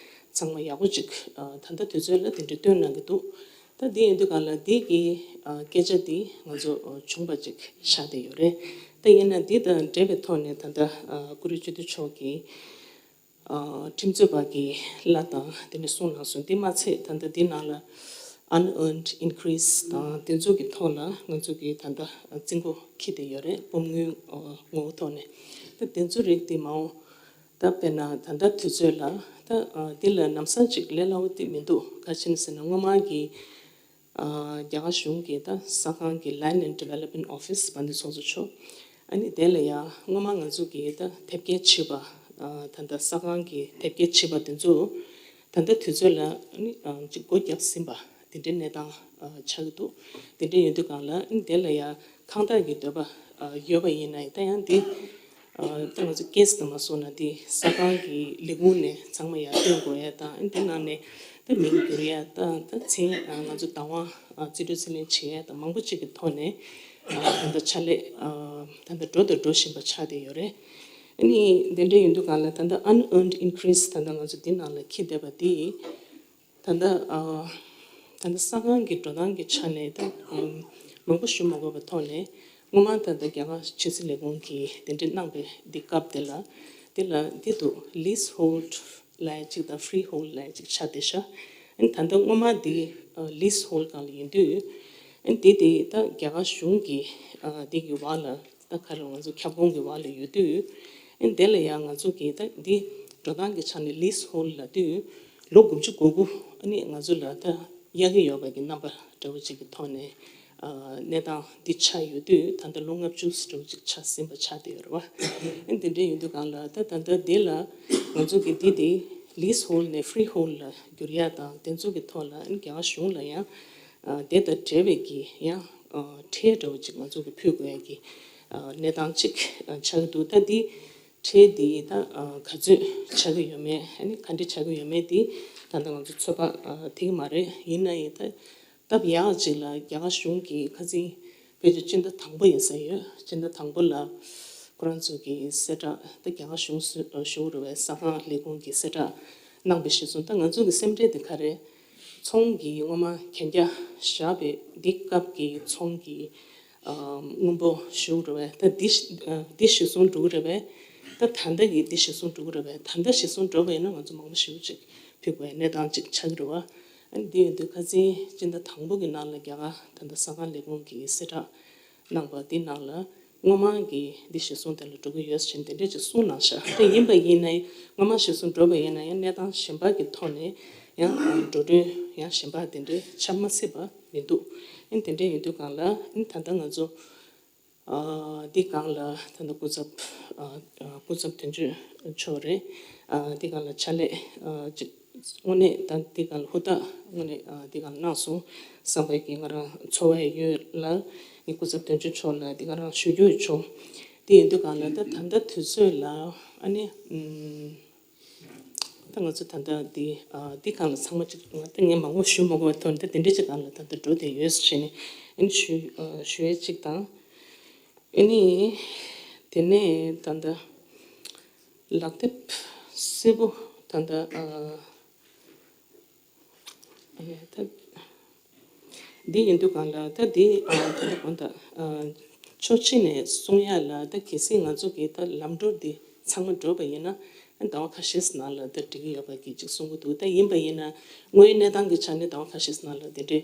ཚང་མ་ཡག་པོ་ཅིག་ཨ་ད་ལྟ་དུས་ཚོད་ལ་དེ་འདྲ་བཏོན་གནང་གི་འདུག་ད་འདི་ཡིན་དུས་གང་ལ་འདི་གི་ཨ་སྐད་ཆ་འདི་ང་ཚོ་ཨ་བྱུང་པ་ཅིག་ཆགས་བསྡད་ཡོད་རེད། ད་ཡིན་ན་འདི་དང་འབྲེལ་བའི་ཐོག་ནས་ད་ལྟ་ཨ་བཀུར་འོས་སྤྱི་འཐུས་མཆོག་གིས་ཨ་ཁྲིམས་རྩོད་པ་གི་གླ་དང་དེ་འདྲ་གསུངས་གནང་སོང་། འདི་མ་ཚད་ད་ལྟ་འདི་ནང་ལ་unearned increase དང་དེ་ཚོ་གི་ཐོག་ལ་ང་ཚོ་གི་ད་ལྟ་རྩིས་འགོ་འཁྱེར་བསྡད་ཡོད་རེད། འབུམ་དངུལ་ཨ་ངོ་བོ་ཐོག་ནས། ད་དེ་ཚོ་རིགས་དེ་མ་འོངས་ད་དཔེར་ན་ད་ལྟ་དུས་ཚོད་ལ་ད་ཨ་འདི་ལ་ལམ་སང་ཅིག་ལས་སླ་བོ་དེ་མི་འདུག་ག་ཅི་ཡིན་ཟེར་ན་སྔོན་མ་གི་ཨ་རྒྱ་གར་གཞུང་གི་ད་ས་ཁང་གི་Land and Development Office བ་འདི་ཚོགས་གཙོ་མཆོག་ཨ་ནི་དེ་ལ་ཡང་སྔོན་མ་ང་ཚོ་གི་ད་དེབ་སྐྱེལ་བྱས་པ་ཨ་ད་ལྟ་ས་ཁང་གི་དེབ་སྐྱེལ་བྱས་པ་དེ་ཚོ་ད་ལྟ་དུས་ཚོད་ལ་ཨ་ནི་ཨ་ཅིག་སྒོ་བརྒྱབ་ཟིན་པ་དེ་འདྲའི་གནས་སྟངས་ཨ་ཆགས་ཀྱི་འདུག་དེ་འདྲ་ཡིན་དུས་སྒང་ལ་ཨ་ནི་དེ་ལ་ཡང་ཁང་བདག་གི་འདོད་པ་ཨ་ཡོད་པ་ཡིན་ན་ཡང་ད་ཡང་འདི་ཨ་ད་ང་ཚོ་ཀེ་སི་དང་མ་སོང་ན་འདི་ས་ཁང་གི་ལས་ཁུངས་ནས་ཚང་མ་ཡར་སྟོན་དགོས་ཡ་དང་། ཨ་འདི་ནང་ནས་ད་མིང་བསྒྱུར་ཡ་དང་ད་མཚན་ཨ་ང་ཚོ་བདག་དབང་ཨ་རྩིས་སྤྲོད་རྩིས་ལེན་བྱེད་ཡ་དང་མང་པོ་ཅིག་གི་ཐོག་ནས་ཨ་ད་ལྟ་ཕྱག་ལས་ཨ་ད་ལྟ་འགྲོ་དང་འགྲོ་བཞིན་པ་ཆགས་བསྡད་ཡོད་རེད། ཨ་ནི་འདི་འདྲ་ཡིན་དུས་གང་ལ་ད་ལྟ་unearned increase ད་ལྟ་ང་ཚོ་འདི་ནང་ལ་འཁྱེར་བསྡད་པ་འདི། ད་ལྟ་ཨ་ད་ལྟ་ས་ཁང་གི་འགྲོ་སྟངས་ཀྱི་ཆ་ནས་ད་ཨམ་མང་པོ་ཞུ་མ་དགོས་པའི་ཐོག་ནས་སྔོན་མ་ད་ལྟ་རྒྱ་གར་ཆབ་སྲིད་ལས་ཁུངས་ཀྱིས་གདན་འདྲེན་གནང་པའི་འདི་སྐབས་དེ་ལ་དེ་ལ་འདི་འདུག leasehold ལབ་ཡ་གཅིག་དང་freehold ལབ་ཡ་གཅིག་ཆགས་བསྡད་ཤག་ཨ་ནི་ད་ལྟ་སྔོན་མ་འདི་ཨ་leasehold སྒང་ལ་ཡིན་དུས་ཨ་ནི་འདི་དེ་ད་རྒྱ་གར་གཞུང་གི་ཨ་འདི་གི་བར་ལ། ད་ག་རེ་ང་ཚོ་ཁྱབ་ཁོངས་ཀྱི་བར་ལ་ཡོད་དུས། ཨ་ནི་དེ་ལ་ཡང་ང་ཚོ་གིས་ད་འདི་འགྲོ་སྟངས་ཀྱི་ཆ་ནས་ལིས་ཧོལ་ལབ་དུས་ལོ་དགུ་བཅུ་གོ་དགུ་ཨ་ནི་ང་ཚོ་ལ་ད་གཡར་གྱི་ཡོད་པ་གི་རྣམ་པ་འདྲ་བོ་ཅིག་གི་ཐོག་ནས་ཨ་གནས་སྟངས་འདི་ཆགས་ཡོད་དུས་ད་ལྟ་ལོ་ལྔ་བཅུ་འདྲ་བོ་ཅིག་ཆགས་ཟིན་པ་ཆགས་བསྡད་ཡོད་རེད་བ། ཨ་ནི་དེ་འདྲ་ཡིན་དུས་སྒང་ལ་ད་ད་ལྟ་འདི་ལ་ང་ཚོ་གི་འདི་དེ་ལིས་ཧོལ་ནས་ཧྥི་རི་ཧོལ་ལ་བསྒྱུར་ཡ་དང་དེ་ཚོ་གི་ཐོག་ལ་ཨ་ནི་རྒྱ་གར་གཞུང་ལ་ཡང་ཨ་དེ་དང་འབྲེལ་བའི་གི་ཡང་ཨ་ཁྲལ་འདྲ་བོ་ཅིག་ང་ཚོ་གི་ཕུལ་དགོས་ཡ་གི་ཨ་གནས་སྟངས་ཅིག་ཨ་ཆགས་ཀྱི་འདུག་ད་འདི་ཁྲལ་འདི་ད་ཨ་ག་ཚོད་ཆགས་ཀྱི་ཡོད་མེད་ཨ་ནི་ག་འདྲ་ཆགས་ཀྱི་ཡོད་མེད་འདི་ད་ལྟ་ང་ཚོ་ཚོད་དཔག་ཨ་ཐིག་གི་མ་རེད། ཡིན་ན་ཡང་ད་སྟབས་ཡག་ཅིག་ལ་རྒྱ་གར་གཞུང་གིས་ཁ་སང་ཕལ་ཆེར་སྤྱི་ཟླ་དང་པོ་ཡིན་ས་ཡོད། སྤྱི་ཟླ་དང་པོ་ལ་ཁོ་རང་ཚོ་གི་གསལ་བསྒྲགས་ད་རྒྱ་གར་གཞུང་ཞུ་ཞུ་རུ་བའི་ས་ཁང་ལས་ཁུངས་ཀྱི་གསལ་བསྒྲགས་གནང་པའི་གཞི་བཟུང་ད་ང་ཚོ་གི་སེམས་ཁྲལ་དེ་ག་རེ། ཚོང་གི་སྔོན་མ་གན་རྒྱ་བཞག་པའི་འདི་སྐབས་ཀྱི་ཚོང་གི་ཨ་དངུལ་འབོར་ཞུ་རུ་བས་ད་འདི་ཨ་འདི་གཞི་བཟུང་འགྲོ་གི་རེད་བས། ད་ད་ལྟ་གི་འདི་གཞི་བཟུང་འགྲོ་གི་རེད་བས། ད་ལྟ་གཞི་བཟུང་འགྲོ་བས་ན་ང་ཚོ་མང་པོ་ཞེ་པོ་ཅིག་ཕུད་དགོས་གནས་སྟངས་ཅིག་ཆགས་ཀྱི་རེད་བ། ཨ་ནི་འདི་ཡོད་དུས་ཁ་སང་སྤྱི་ཟླ་དང་པོ་གི་ནང་ལ་རྒྱ་གར་ད་ལྟ་ས་ཁང་ལས་ཁུངས་ཀྱི་གསལ་བསྒྲགས་གནང་པ་འདི་ནང་ལ་སྔོན་མ་གི་འདི་གཞི་བཟུང་དེ་ལ་འགྲོ་གི་ཡོད་ཟེར་དེ་འདྲས་ཅིག་གསུངས་གནང་ཤག་དེ་ཡིན་པ་ཡིན་ན་སྔོན་མ་གཞི་བཟུང་འགྲོ་བ་ཡིན་ན་ཡང་གནས་སྟངས་གཞན་པ་གི་ཐོག་ནས་ཡང་འགྲོ་གྲོན་ཡང་གཞན་པ་དེ་འདྲས་ཆགས་མ་སྲིད་པ་མི་འདུག་ཨ་ནི་དེ་འདྲས་ཡིན་དུས་སྒང་ལ་ཨ་ནི་ད་ལྟ་ང་ཚོ་ཨ་འདི་སྒང་ལ་ད་ལྟ་སྐུ་ཚབ་ཨ་ཨ་སྐུ་ཚབ་དོན་གཅོད་མཆོག་རེད། ཨ་འདི་སྒང་ལ་ཕྱག་ལས་ཨ་ཅིག་དངོས་གནས་ད་འདི་སྒང་ལ་ཧུར་ཐག་དངོས་གནས་ཨ་འདི་སྒང་ལ་གནང་སོང་བསམ་པའི་གི་ང་རང་ཚོར་བ་ཡོད་ལ། ངའི་སྐུ་ཚབ་དོན་གཅོད་མཆོག་ལ་འདི་ག་རང་ཞུ་རྒྱུ་ཡོད་བྱུང་། དེ་ཡིན་དུས་སྒང་ལ་ད་ད་ལྟ་དུས་ཚོད་ལ་ཨ་ནི་ཨམ་ད་ང་ཚོ་ད་ལྟ་འདི་ཨ་འདི་སྒང་ལ་ཚང་མ་ཅིག་ང་ད་ངས་མང་པོ་ཞུ་མ་དགོས་པའི་ཐོག་ནས་ད་དེ་འདྲ་ཅིག་སྒང་ལ་ད་ལྟ་འགྲོ་བསྡད་ཡོད་ཟེར་བྱས་ནས་ཨ་ནི་ཞུ་ཨ་ཞུ་ཡས་ཅིག་དང་། ཨ་ནི་དེ་ནས་ད་ལྟ་ལག་དེབ་སེར་པོ་ད་ལྟ་ཨ་ཨ་ད་འདི་ཡིན་དུས་སྒང་ལ་ད་འདི་ཨ་ད་ལྟ་གོང་དུ་ཨ་ཕྱོགས་གཅིག་ནས་གསུང་ཡ་ལ་ད་གལ་སྲིད་ང་ཚོ་གི་ད་ལམ་འགྲོ་འདི་ཚང་མ་འགྲོ་བ་ཡིན་ན་ཟླ་བ་ཁ་ཤས་ནང་ལ་ད་འགྲིག་གི་ཡོད་པ་གི་ཅིག་གསུང་གི་འདུག་ད་ཡིན་པ་ཡིན་ན་དངོས་ཡོད་གནས་སྟངས་ཀྱི་ཆ་ནས་ཟླ་བ་ཁ་ཤས་ནང་ལ་དེ་འདྲའི་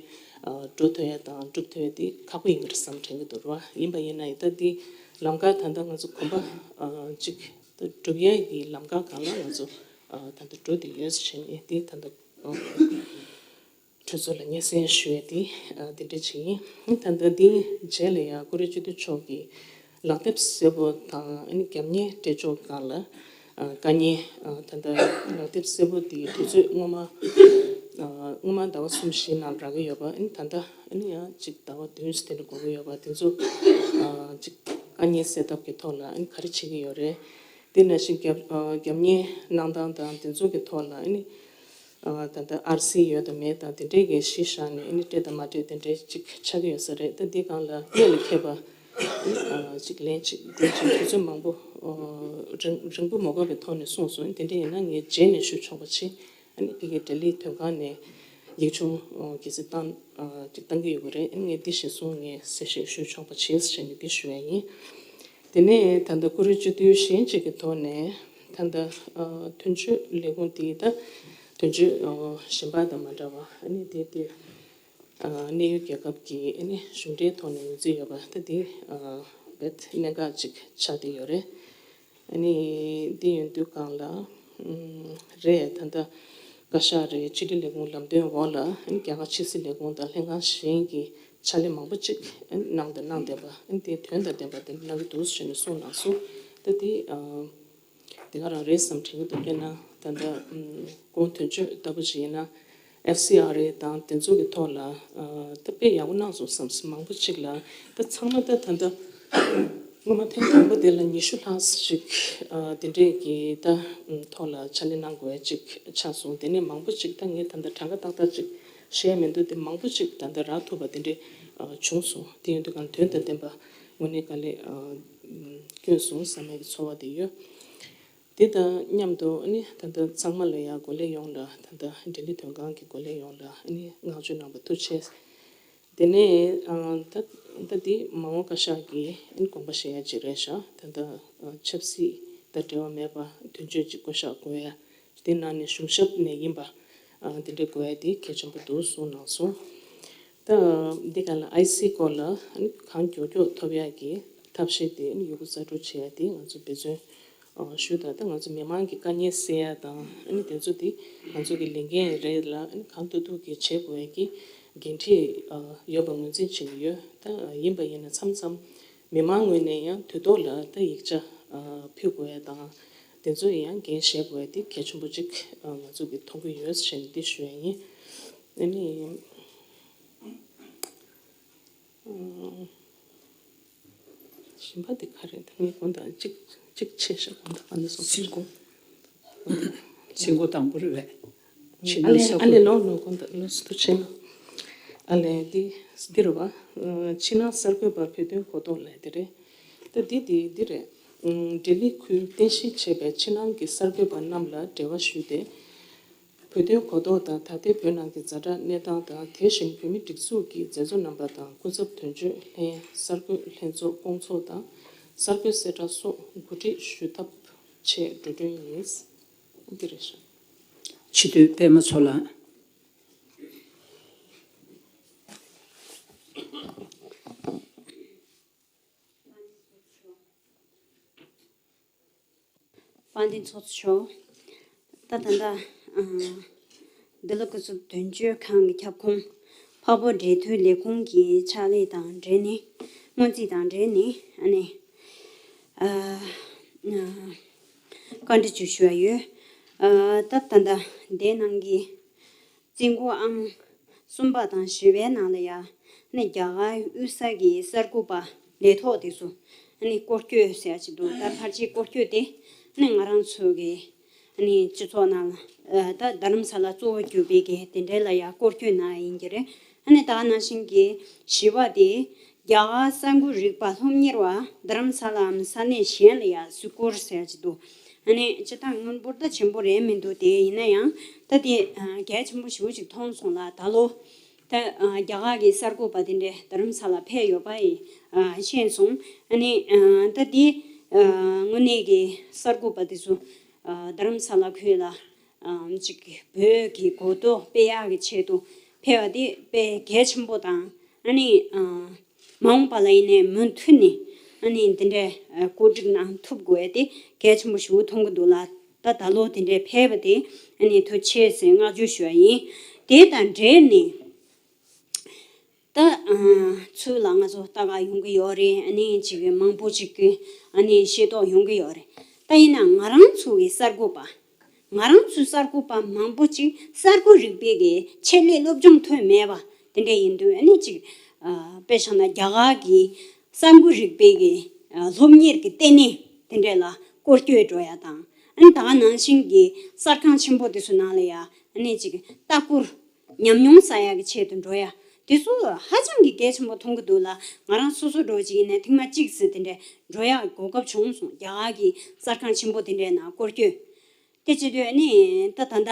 ཨ་འགྲོ་ཐུབ་ཡ་དང་འགྲུབ་ཐུབ་ཡ་དེ་ཁག་པོ་ཡིན་གྱི་རེད་བསམ་དྲན་གྱི་འདུག་ར། ཡིན་པ་ཡིན་ན་ཡིན་ད་འདི་ལམ་ཁ་ད་ལྟ་ང་ཚོ་གོམ་པ་ཨ་ཅིག་ད་སྒྲུབ་ཡ་གི་ལམ་ཁ་སྒང་ལ་ང་ཚོ་ཨ་ད་ལྟ་འགྲོ་བསྡད་ཡོད་ཟེར་བྱས་ནས་འདི་ད་ལྟ་ཨ་གྲོས་ཚོགས་ལ་སྙན་སེང་ཞུ་ཡས་དེ་ཨ་དེ་འདྲ་ཅིག་ཡིན། ད་ལྟ་འདིའི་རྗེས་ལ་ཡང་ཀུ་རེ་སྤྱི་འཐུས་མཆོག་གིས་ལག་དེབ་སེར་པོ་དང་ཨ་ནི་རྒྱབ་གཉེར་འབྲེལ་ཕྱོགས་སྒང་ལ་ཨ་དཀའ་ངལ་ཨ་ད་ལྟ་ལག་དེབ་སེར་པོ་དེ་དུས་ཚོད་སྔོན་མ་ཨ་སྔོན་མ་ཟླ་བ་གསུམ་བཞི་ནང་རག་གི་ཡོད་པ། ཨ་ནི་ད་ལྟ་ཨ་ནི་ཡང་ཅིག་ཟླ་བ་བདུན་ཙམ་དེ་འདྲ་འགོར་གི་ཡོད་པ་དེ་ཚོ་ཨ་ཅིག་དཀའ་ངལ་སེལ་ཐབས་ཀྱི་ཐོག་ལ་ཨ་ནི་ག་རེ་བྱེད་ཀྱི་ཡོད་རེད། དེ་ནང་བཞིན་རྒྱབ་ཨ་རྒྱབ་གཉེར་གནང་སྟངས་དང་དེ་ཚོ་གི་ཐོག་ལ་ཨ་ནི་ཨ་ད་ལྟ་ཨར་སི་ཡོད་དང་མེད་དང་དེ་འདྲས་ཀྱི་གཞི་བཞག་ནས་ཨ་ནི་སྤྲད་དང་མ་སྤྲད་དེ་འདྲས་ཅིག་ཆགས་ཀྱི་ཡོད་ས་རེད། ད་འདི་སྒང་ལ་གནད་ལ་འཁེལ་བ་ཨ་ཅིག་ལན་ཅིག་འགྲོ་ཅིག་དུས་ཚོད་མང་པོ་ཨ་རིང་རིང་པོ་མ་འགོར་བའི་ཐོག་ནས་གསུངས་སོང་། དེ་འདྲས་ཡིན་ན་ངས་རྗེས་ནས་ཞུ་ཆོག་པ་བྱེད། ཨ་ནི་ཕ་གིའི་ལྡི་ལི་དོན་ཁང་ནས་ཡིག་ཆུང་ཨ་གལ་སྲིད་བཏང་ཨ་ཅིག་བཏང་གི་ཡོད་པ་རེད། ཨ་ནི་ངས་འདི་གཞིར་བཟུང་ངས་གསལ་བཤད་ཞུ་ཆོག་པ་བྱེད་ཟེར་ནས་འདི་ཞུ་ཡ་ཡིན། དེ་ནས་ད་ལྟ་ཀུ་རེ་སྤྱི་འཐུས་གཞན་གཅིག་གི་ཐོག་ནས་ད་ལྟ་ཨ་དོན་གཅོད་ལས་ཁུངས་དེ་ད་དོན་གཅོད་ཨ་གཞན་པ་དང་མ་འདྲ་བ་ཨ་ནི་དེ་དེ་ཨ་གནས་ཡུལ་རྒྱལ་ཁབ་ཀྱི་ཨ་ནི་གཞུང་འབྲེལ་ཐོག་ནས་ངོས་འཛིན་ཡོད་པ་ད་དེ་ཨ་རྦད་གནད་འགག་ཅིག་ཆགས་བསྡད་ཡོད་རེད། ཨ་ནི་དེ་ཡིན་དུས་སྒང་ལ་ཨུམ་རེད། ད་ལྟ་བཀའ་ཤག་རེད། ཕྱི་དྲིལ་ལས་ཁུངས་ལམ་སྟོན་འོག་ལ་ཨ་ནི་རྒྱ་གར་ཕྱི་སྲིད་ལས་ཁུངས་དང་ལྷན་ཁང་གཞན་གྱི་ཕྱག་ལས་མང་པོ་ཅིག་ཨ་ནི་གནང་དང་གནང་བསྡད་པ་ཨ་ནི་དེ་དོན་དང་ལྡན་པ་དེ་གནང་གི་འདུག་ཟེར་ནས་གསུངས་གནང་སོང་། ད་དེ་ཨ་དེ་ག་རང་རེད་བསམ་དྲན་གྱི་འདུག་དཔེར་ན་ད་ལྟ་ཨུམ་གོང་དོན་གཅོད་ལྟ་བུ་ཞིག་ཡིན་ན། ཨེཕ་སི་ཨར་ཨེ་དང་དེ་ཚོ་གི་ཐོག་ལ་ཨ་ད་དཔེ་ཡག་པོ་གནང་སོང་བསམ་སོང་། མང་པོ་ཅིག་ལ་ད་ཚང་མ་ད་ད་ལྟ་སྔོན་མ་ཐེངས་དང་པོ་དེ་ལ་ཉི་ཤུ་ལྷག་ཅིག་ཨ་དེ་འདྲས་ཀྱི་ད་ཐོག་ལ་ཕྱག་ལས་གནང་དགོས་ཅིག་ཆགས་སོང་། དེ་ནས་མང་པོ་ཅིག་ད་ངས་ད་ལྟ་གྲངས་ཀ་ཏག་ཏག་ཅིག་བཤད་མི་འདུག་དེ་མང་པོ་ཅིག་ད་ལྟ་རག་ཐུབ་པ་དེ་འདྲས་ཨ་བྱུང་སོང་། དེ་ཡིན་དུས་གང་དོན་དང་ལྡན་པ་དངོས་གནས་དཀའ་ལས་ཨ་བསྐྱོན་སོང་བསམ་ཡས་ཀྱི་ཚོར་བ་དེ་ཡོད། དེ་དང་མཉམ་དུ་ཨ་ནི་ད་ལྟ་ཚང་མ་ལ་ཡང་འགོ་ལས་ཡོངས་ལ་ད་ལྟ་ལྡི་ལི་དོན་ཁང་གི་འགོ་ལས་ཡོངས་ལ་ཨ་ནི་བསྔགས་བརྗོད་གནང་བ་ཐུགས་རྗེ་ཆེ། དེ་ནས་ཨ་ད་ད་འདི་མ་འོངས་བཀའ་ཤག་གི་ཨ་ནི་དགོངས་པ་བཞེས་ཡ་ཅིག་རེད་ཤག་ད་ལྟ་ཨ་ཆབ་སྲིད་དང་འབྲེལ་བ་མེད་པ་དོན་གཅོད་ཅིག་བསྐོ་གཞག་དགོས་ཡ་དེ་ནང་ནས་གཞུང་ཞབས་ནས་ཡིན་པ་ཨ་དེ་འདྲ་དགོས་ཡ་དེ་གལ་ཆེན་པོ་འདུག་གསུངས་གནང་སོང་། ད་འདི་ག་ལ་ཨའི་སི་སྐོར་ལ་ཨ་ནི་གང་མགྱོགས་མགྱོགས་ཐོབ་ཡག་གི་ ཐབས་ཤེས་དེ་ཨ་ནི་ཡོད་རྒུ་རྩལ་སྤྲུགས་བྱེད་ཡ་དེ་ང་ཚོ་འབད་བརྩོན་ཞུ་དང་། ད་ང་ཚོ་མི་མང་གི་དཀའ་ངལ་སེལ་ཡ་དང་ཨ་ནི་དེ་ཚོ་དེ་ང་ཚོ་གི་ལས་འགན་རེད་ལ། ཨ་ནི་གང་ཐུབ་ཐུབ་ཀྱིས་བྱེད་དགོས་ཡ་གི་འགན་འཁྲི་ཡོད་པ་ངོས་འཛིན་བྱེད་ཀྱི་ཡོད། ད་ཡིན་པ་ཡིན་ན་མཚམས་མཚམས་མི་མང་ངོས་ནས་ཡང་དུས་ཐོག་ལ་ད་ཡིག་ཆ་ཕུལ་དགོས་ཡ་དང་དེ་ཚོ་ཡང་འགན་བཞེས་དགོས་ཡ་དེ་གལ་ཆེན་པོ་གཅིག་ང་ཚོ་གི་མཐོང་གི་ཡོད་ཞེས་འདི་ཞུ་ཡ་ཡིན། ཨ་ནི། གཞན་པ་དེ་ག་རེད། ད་ངས་དགོངས་དག་གཅིག་གཅིག་ཆེ་ཤོས་དགོངས་དག་ག་འདྲ་སོང་། ཚིག་མགོ། ཚིག་མགོ་དང་པོ་རེད་པས། ཕྱི་ཨ་ནང་ལས་ས་ཨ་ཁུལ། ལས་ལོག་ལོག་དགོངས་དག་ལོག་སུ་ཕྱི་ནང་། ཨ་ལས་འདི་འདི་རེད་པ། ཕྱི་ནང་གསར་འགོད་པར་བོད་དོན་གོ་རྟོགས་ལས་དེ་རེད། ད་འདི་འདི་འདི་རེད། འབྲེལ་ཡོད་ཁུལ་རྟེན་གཞི་བྱས་པའི་ཕྱི་ནང་གི་གསར་འགོད་པ་རྣམས་ལ་འབྲེལ་བ་ཞུས་ཏེ། བོད་དོན་གོ་རྟོགས་དང་ད་ལྟའི་བོད་ནང་གི་ཛ་དྲག་གནས་སྟངས་དང་། དེ་བཞིན་བོད་མི་སྒྲིག་འཛུགས་ཀྱི་མཛད་གཙོ་རྣམ་པ་དང་སྐུ་ཚབ་དོན་གཅོད་ལྷན། གསར་འགོད་ལྷན་ཚོགས་སྐོང་ཚོགས་དང་གསར་འགོད་གསལ་བསྒྲགས་སོགས་གོ་སྒྲིག་ཞུ་ཐབས་ཆེད་འགྲོ་གྲོན་ཡིན། འདི་རེད་ཤག་སྤྱི་འཐུས་པད་མ་མཚོ་ལགས། དཔལ་ལྡན་ཚོགས་གཙོ་མཆོག་ད་ད་ལྟ་ཨ་འདི་ལ་སྐུ་ཚབ་དོན་གཅོད་ཁང་གི་ཁྱབ་ཁོངས་འཕགས་བོད་འབྲེལ་མཐུད་ལས་ཁུངས་ཀྱི་ཕྱག་ལས་དང་འབྲེལ་ནས། སྔོན་རྩིས་དང་འབྲེལ་ནས་ཨ་ནི་ཨ་ཨ་བཀའ་འདྲི་ཅིག་ཞུ་ཡ་ཡོད། ཨ་ད་ད་ལྟ་འདི་ནང་གི་རྩིས་འགོ་ཨང་གསུམ་པ་དང་བཞི་པའི་ནང་ལ་ཡ། ནི་རྒྱ་གར་དབུས་ས་གི་གསར་འགོད་པ་ལས་ཐོག་དེ་ཚོ་ནི་སྐོར་སྐྱོད་ཟེར་ཡ་ཅིག་འདུག་ད་ཕལ་ཆེར་སྐོར་སྐྱོད་དེ་ནི་ང་རང་ཚོ་གི་ནི་སྤྱི་ཚོགས་ནང་ལ་ད་རྡ་རམ་ས་ལ་གཙོ་བོ་གྱུར་པའི་གི་དེ་འདྲའི་ལ་ཡ་སྐོར་སྐྱོད་གནང་ཡ་ཡིན་གྱི་རེད། ཨ་ནི་ད་ནང་བཞིན་གྱི་བཞི་པ་དེ་རྒྱ་གར་གསར་འགོད་རིག་པ་སློབ་གཉེར་བ་རྡ་རམ་ས་ལའམ་ས་གནས་གཞན་ལ་ཡ་གཟིགས་སྐོར་ཟེར་ཡ་ཅིག་འདུག་ཨ་ནི་སྤྱིར་བཏང་སྔོན་འབོར་ད་ཆེན་པོ་རེད་མི་འདུག་དེ་ཡིན་ན་ཡང་ད་དེ་གལ་ཆེན་པོ་ཞེ་པོ་ཅིག་མཐོང་སོང་ལ། ད་ལོ་ད་རྒྱ་གར་གྱི་གསར་འགོད་པ་དེ་འདྲས་རྡ་རམ་ས་ལ་ཕེབས་ཡོད་པ་ཡིས་ཤེས་སོང་། ཨ་ནི་ད་དེ་དངོས་གནས་ཀྱི་གསར་འགོད་པ་དེ་ཚོ་རྡ་རམ་ས་ལ་ཁུལ་ལ་ཅིག་བོད་ཀྱི་གོ་རྟོགས་སྤེལ་ཡག་གི་ཆེད་དུ་ཕེབས་པ་དེ་དཔེ་གལ་ཆེན་པོ་དང་། ཨ་ནི་མ་འོངས་པ་ལ་ཡིན་ནའི་མུ་མཐུད་ནས་ཨ་ནི་འདི་འདྲའི་གོ་སྒྲིག་གནང་ཐུབ་དགོས་ཏེ་གལ་ཆེན་པོ་ཞེ་པོ་མཐོང་གི་འདུག་ལ། ད་ད་ལོ་དེ་འདྲའི་ཕེབས་པ་དེ་ཨ་ནི་ཐུགས་རྗེ་ཆེ་ཟེར་བསྔགས་བརྗོད་ཞུ་བ་ཡིན། དེ་དང་འབྲེལ་ནས་ད་ཚུར་ལ་ང་ཚོ་ལྟ་ག་ཡོང་གི་ཡོད་རེད། ཨ་ནི་ཅིག་མང་པོ་ཅིག་གི་ཨ་ནི་ཤེས་རྟོགས་ཡོང་གི་ཡོད་རེད། ད་ཡིན་ན་ང་རང་ཚོ་གི་གསར་འགོད་པ། ང་རང་ཚོའི་གསར་འགོད་པ་མང་པོ་ཅིག་གསར་འགོད་རིག་པའི་གི་ཆེད་ལས་སློབ་སྦྱོང་ཐོན་མེད་པ་དེ་འདྲ་ཡིན་དུས། ཨ་ནི་ཅིག་ཨ་དཔེ་བཞག་ན་རྒྱ་གར་གི་གསར་འགོད་རིག་པའི་གི་ཨ་སློབ་གཉེར་གི་ལྟེ་གནས་དེ་འདྲ་ལ་སྐོར་སྐྱོད་འགྲོ་ཡ་དང་། ཨ་ནི་ད་ག་ནང་བཞིན་གི་གསར་ཁང་ཆེན་པོ་དེ་ཚོ་ནང་ལ་ཡ་ཨ་ནི་ཅིག་ལྟ་སྐོར་ཉམས་མྱོང་བསགས་ཡ་གི་ཆེད་དུ་འགྲོ་ཡ་དེ་ཚོ་ཧ་ཅང་གི་གལ་ཆེན་པོ་མཐོང་གི་འདུག་ལ། ང་རང་སོ་སོ་འགྲོ་ཅིག་ཡིན་ན་ཐེངས་མ་གཅིག་ཙམ་དེ་འདྲ་འགྲོ་ཡ་གོ་སྐབས་བྱུང་སོང་། རྒྱ་གར་གི་གསར་ཁང་ཆེན་པོ་དེ་འདྲའི་ནང་སྐོར་སྐྱོད། དེ་བྱེད་དུས་ཨ་ནི་ད་ད་ལྟ་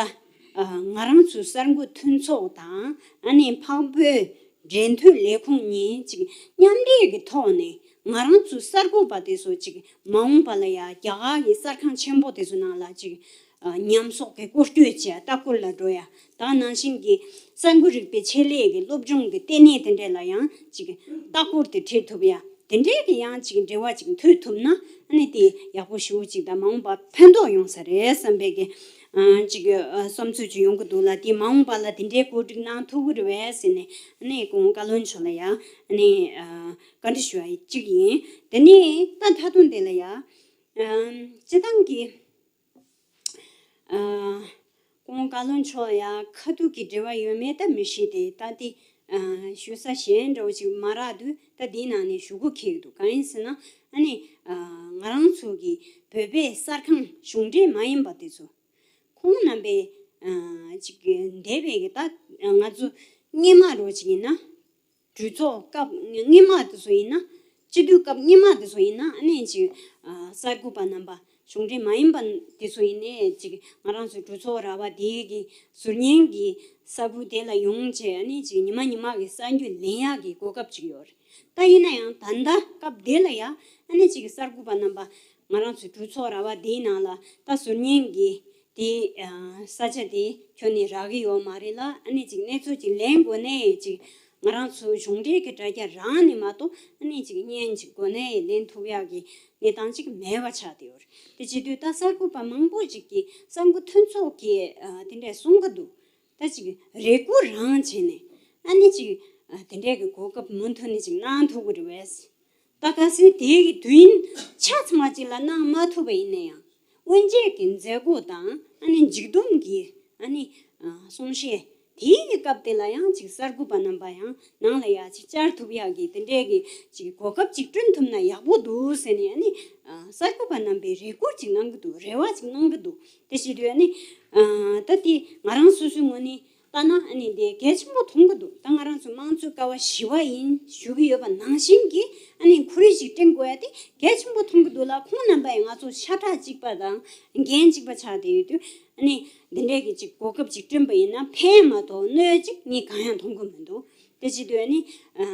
ཨ་ང་རང་ཚོའི་གསར་འགོད་མཐུན་ཚོགས་དང་ཨ་ནི་འཕགས་བོད་འབྲེལ་མཐུད་ལས་ཁུངས་གཉིས་ཅིག་མཉམ་འབྲེལ་གྱི་ཐོག་ནས་ང་རང་ཚོའི་གསར་འགོད་པ་དེ་ཚོ་ཅིག་མ་འོངས་པ་ལ་ཡ་རྒྱ་གར་གྱི་གསར་ཁང་ཆེན་པོ་དེ་ཚོ་ནང་ལ་ཅིག་ཨ་ཉམས་གསོག་གི་སྐོར་སྐྱོད་བྱས། ལྟ་སྐོར་ལ་འགྲོ་ཡ། ད་ནང་བཞིན་གྱི་གསར་འགོད་རིག་པའི་ཆེད་ལས་ཀྱི་སློབ་སྦྱོང་གི་ལྟེ་གནས་དེ་འདྲ་ལ་ཡང་ཅིག་ལྟ་སྐོར་དེ་ཁྲིད་ཐུབ་ཡ། དེ་འདྲའི་གི་ཡང་ཅིག་འབྲེལ་བ་ཅིག་མཐུད་ཐུབ་ན་ཨ་ནི་དེ་ཡག་པོ་ཞེ་པོ་ཅིག་དང་མ་འོངས་པ་ཕན་ཐོགས་ཡོང་ས་རེད་བསམ་པའི་གི་ཨ་ཅིག་ཨ་བསམ་ཚུལ་ཅིག་ཡོང་གི་འདུག་ལ། དེ་མ་འོངས་པ་ལ་དེ་འདྲའི་གོ་སྒྲིག་གནང་ཐུབ་ཀྱི་རེད་པས་ཟེར་ནས་ཨ་ནི་སྐུ་ངོ་བཀའ་བློན་མཆོག་ལ་ཡང་ཨ་ནི་ཨ་བཀའ་འདྲི་ཞུ་བ་ཅིག་ཡིན། དེ་ནས་ད་ད་དུང་དེ་ལ་ཡང་ཨ་སྤྱི་བཏང་གི་ཨ་སྐུ་ངོ་བཀའ་བློན་མཆོག་ཡ་ཁ་ཐུག་གི་འབྲེལ་བ་ཡོད་མེད་ད་མི་ཤེས་ཏེ། ད་དེ་ཨ་ཞུ་ས་གཞན་འདྲ་བོ་ཅིག་མ་རག་དུས་ད་དེའི་ནང་ནས་ཞུ་དགོས་ཁེལ་འདུག་གང་ཡིན་ཟེར་ན་ཨ་ནི་ཨ་ང་རང་ཚོ་གི་བོད་པའི་གསར་ཁང་གཞུང་འབྲེལ་མ་ཡིན་པ་དེ་ཚོ་ཁོང་རྣམ་པའི་ཨ་ཅིག་འདས་པའི་གི་ད་ང་ཚོ་སྔོན་མ་འདྲ་བོ་ཅིག་ཡིན་ན། གྲོས་ཚོགས་སྐབས་སྔོན་མ་དེ་ཚོ་ཡིན་ན། སྤྱི་འཐུས་སྐབས་སྔོན་མ་དེ་ཚོ་ཡིན་ན་ཨ་ནི་ཅིག་ཨ་གསར་འགོད་པ་རྣམ་པ་གཞུང་འབྲེལ་མ་ཡིན་པ་དེ་ཚོ་ཡིན་ནའི་ཅིག་ང་རང་ཚོའི་གྲོས་ཚོགས་ར་བ་དེའི་གི་ཟུར་ཉན་གྱི་ས་ཁུལ་དེ་ལ་ཡོང་བྱས་ཨ་ནི་ཅིག་ཉི་མ་ཉི་མ་གི་གསར་འགྱུར་ལེན་ཡག་གི་གོ་སྐབས་ཅིག་ཡོད་རེད། ད་ཡིན་ན་ཡང་ད་ལྟ་སྐབས་དེ་ལ་ཡ་ཨ་ནི་ཅིག་གསར་འགོད་པ་རྣམ་པ་ང་རང་ཚོའི་གྲོས་ཚོགས་ར་བ་དེའི་ནང་ལ་ད་ཟུར་ཉན་གྱི་དེ་ཨ་ས་ཆ་དེ་ཁྱོན་ནས་རག་གི་ཡོད་མ་རེད་ལ། ཨ་ནི་ཅིག་གནས་ཚུལ་ཅིག་ལེན་དགོས་ནའི་ཅིག་ ང་རང་ཚོའི་གཞུང་འབྲེལ་གྱི་དྲ་རྒྱ་རང་ནས་མ་གཏོགས་ཨ་ནི་ཅིག་བརྙན་ཅིག་གོ་གནས་ལེན་ཐུབ་ཡག་གི་གནས་སྟངས་ཅིག་མེད་པ་ཆགས་བསྡད་ཡོད་རེད། དེ་བྱེད་དུས་ད་གསར་འགོད་པ་མང་པོ་ཅིག་གིས་གསར་འགོད་མཐུན་ཚོགས་ཀྱིས་ཨ་དེ་འདྲས་གསུང་གི་འདུག་ད་ཅིག་རེ་སྐུལ་རང་བྱས་ནས་ཨ་ནི་ཅིག་ཨ་དེ་འདྲས་ཀྱི་གོ་སྐབས་མུ་མཐུད་ནས་ཅིག་གནང་ཐུབ་ཀྱི་རེད་པས། ད་ག་སེ་དེའི་གི་དུས་ཡུན་ཆ་ཚང་བ་ཅིག་ལ་གནང་མ་ཐུབ་པ་ཡིན་ན་ཡང་། དབུ་འབྱེད་ཀྱི་མཛད་སྒོ་དང་ཨ་ནི་མཇུག་བསྡོམས་ཀྱི་ཨ་ནི་ཨ་གསུང་བཤད་དེའི་གི་སྐབས་དེ་ལ་ཡང་ཅིག་གསར་འགོད་པ་རྣམ་པ་ཡང་ནང་ལ་ཡ་ཅིག་བཅར་ཐུབ་ཡག་གི་དེ་འདྲའི་གི་ཅིག་གོ་སྐབས་ཅིག་བསྐྲུན་ཐུབ་ན་ཡག་པོ་འདུག་ཟེར་ནས་ཨ་ནི་ཨ་གསར་འགོད་པ་རྣམ་པས་རེ་སྐུལ་ཅིག་གནང་གི་འདུག་རེ་བ་ཅིག་གནང་གི་འདུག་དེ་བྱེད་དུས་ཨ་ནི་ཨ་ད་དེ་ང་རང་སོ་སོའི་ངོས་ནས། ལྟ་ན་ཨ་ནི་དེ་གལ་ཆེན་པོ་མཐོང་གི་འདུག་ད་ང་རང་ཚོ་དམངས་གཙོའི་ཀ་བ་བཞི་པ་ཡིན་ཞུ་གི་ཡོད་པ་ནང་བཞིན་གྱི་ཨ་ནི་ཁོར་ཡུག་ཅིག་བསྐྲུན་དགོས་ཡ་དེ་གལ་ཆེན་པོ་མཐོང་གི་འདུག་ལ། ཁོང་རྣམ་པ་ཡང་ང་ཚོ་ཤ་ཁྲག་གཅིག་པ་དང་འགན་གཅིག་པ་ཆགས་བསྡད་ཡོད་དུས་ཨ་ནི་འདི་འདྲའི་གི་ཅིག་གོ་སྐབས་ཅིག་བསྐྲུན་པ་ཡིན་ན་ཕན་མ་གཏོགས་གནོད་ཅིག་ངས་གང་ཡང་མཐོང་གི་མི་འདུག་དེ་བྱེད་དུས་ཨ་ནི་ཨ།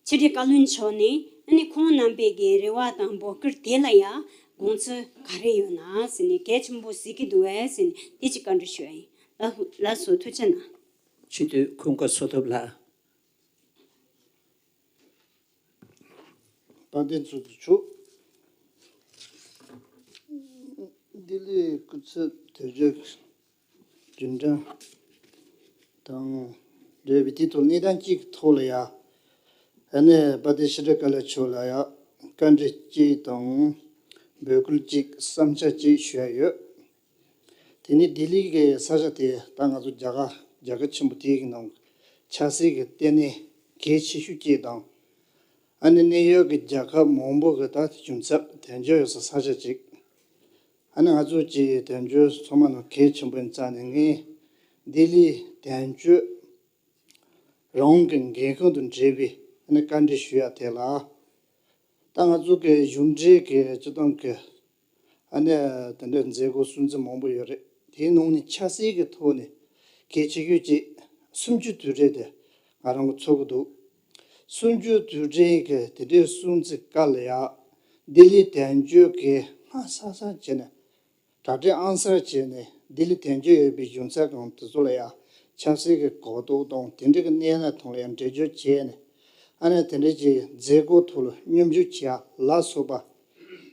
ཕྱི་དྲིལ་བཀའ་བློན་མཆོག་ནས་ཨ་ནི་ཁོང་རྣམ་པའི་གི་རེ་བ་དང་འབོད་སྐུལ་དེ་ལ་ཡང་དགོངས་ཚུལ་ག་རེ་ཡོད་ན་ཟེར་ནས་གལ་ཆེན་པོ་གཟིགས་ཀྱི་འདུག་བས་ཟེར་ནས་དེ་ཅིག་བཀའ་འདྲི་ཞུ་ཡ་ཡིན། ལགས་ལགས་སོ། ཐུགས་རྗེ་གནང་། སྤྱི་འཐུས་ཀུན་དགའ་བསོད་སྟོབས་ལགས། དཔལ་ལྡན་ཚོགས་གཙོ་མཆོག་ལྡི་ལིའི་སྐུ་ཚབ་དོན་གཅོད་རྒྱུན་གྲོན་དང་འབྲེལ་བའི་དེའི་ཐོག་གནས་སྟངས་གཅིག་གི་ཐོག་ལ་ཡ། ཨ་ནི་དཔལ་ལྡན་ཕྱི་དྲིལ་བཀའ་བློན་མཆོག་ལ་ཡ་བཀའ་འདྲི་གཅིག་དང་འབོད་སྐུལ་གཅིག་བསམ་འཆར་གཅིག་ཞུ་ཡ་ཡོད། དེ་ནི་ལྡི་ལི་གི་ས་ཆ་དེ་ད་ང་ཚོ་རྒྱ་གར་རྒྱལ་ཁབ་ཆེན་པོ་དེའི་གི་ནང་ཆབ་སྲིད་ཀྱི་ལྟེ་གནས་གལ་ཆེ་ཤོས་གཅིག་དང་། ཨ་ནི་གནད་ཡོད་ཀྱི་རྒྱལ་ཁབ་མང་པོ་གི་ད་རྒྱུ་མཚན་དོན་གཅོད་ཡོད་ས་ས་ཆ་གཅིག་ཨ་ནི་ང་ཚོ་གི་དོན་གཅོད་ཚང་མ་ནང་གལ་ཆེན་པོ་ཡིན་ཙང་ནས་ངས་ལྡི་ལིའི་དོན་གཅོད་རང་གི་འགན་ཁུར་དང་འབྲེལ་བའི་ཨ་ནི་བཀའ་འདྲི་ཞུ་ཡ་དེ་ལ། ད་ང་ཚོ་གི་གཞུང་འབྲེལ་གྱི་སྤྱི་བཏང་གི་ཨ་ནི་དེ་འདྲའི་མཛད་སྒོ་སྲུང་བརྩི་མང་པོ་ཡོད་རེད། དེའི་ནང་ནས་ཆབ་སྲིད་ཀྱི་ཐོག་ནས་གལ་ཆེ་ཤོས་ཀྱི་གསུམ་བཅུའི་དུས་དྲན་དེ་ང་རང་གི་ཚོགས་ཀྱི་འདུག་གསུམ་བཅུའི་དུས་དྲན་གྱི་དེ་འདྲའི་སྲུང་བརྩི་སྐབས་ལ་ཡ་ལྡི་ལི་དོན་གཅོད་ཀྱིས་སྔ་ས་ས་བྱས་ནས་གྲ་སྒྲིག་ཨང་གསར་བྱས་ནས་ལྡི་ལི་དོན་གཅོད་ཡོད་པའི་གཞུང་ཚབ་ཁང་དེ་ཚོ་ལ་ཡ་ཆབ་སྲིད་ཀྱི་གོ་རྟོགས་དང་དེ་འདྲའི་གི་གནས་སྟངས་ཐོག་ལ་ཡ་འགྲེལ་བརྗོད་བྱས་ནས་ཨ་ནི་དེ་འདྲའི་གི་མཛད་སྒོ་ཐོག་ལ་མཉམ་ཞུགས་བྱེད་ཡ་ལ་སོགས་པ་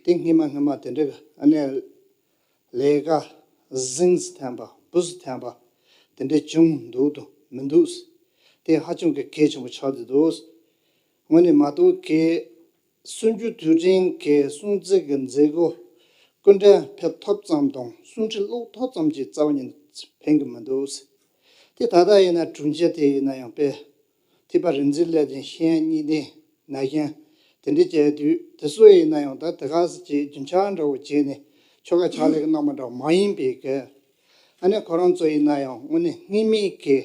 དེ་སྔོན་མ་སྔོན་མ་དེ་འདྲའི་གི་ཨ་ནི་ལས་ཀ་གཟེངས་སུ་ཐོན་པ་འབུ་སུ་ཐོན་པ་དེ་འདྲའི་བྱུང་འདུག་དང་མི་འདུག་དེ་ཧ་ཅང་གི་གལ་ཆེན་པོ་ཆགས་བསྡད་འདུག་དངོས་གནས་མ་གཏོགས་གལ་གསུམ་བཅུ་དུས་དྲན་གྱི་སྲུང་བརྩི་གི་མཛད་སྒོ་སྐུ་མགྲོན་ཕེབས་ཐུབ་ཙམ་དང་གསུང་འཕྲིན་ཀློག་ཐུབ་ཙམ་གྱིས་རྩ་བ་ཉིད་ནས་ཕན་གྱི་མི་འདུག་དེ་ད་ལྟ་ཡིན་ན་དྲུང་ཆེ་དེ་ཡིན་ན་ཡང་དཔེ་ཐེག་པ་རིག་འཛིན་སློབ་ཆེན་ཤེས་ཡོན་གཉིས་ལྡན་ན་གཞོན་དེ་འདྲ་བྱས་དུས་དེ་ཚོ་ཡིན་ན་ཡང་ད་དེ་ག་ས་ཅིག་རྒྱུན་ཆགས་འདྲ་བོ་བྱས་ནས་ཆོ་ག་ཕྱག་ལས་ཀྱི་གནང་བ་འདྲ་བོ་མ་ཡིན་པའི་གི་ཨ་ནི་ཁོ་རང་ཚོ་ཡིན་ན་ཡང་དངོས་གནས་སྔོན་མའི་གི་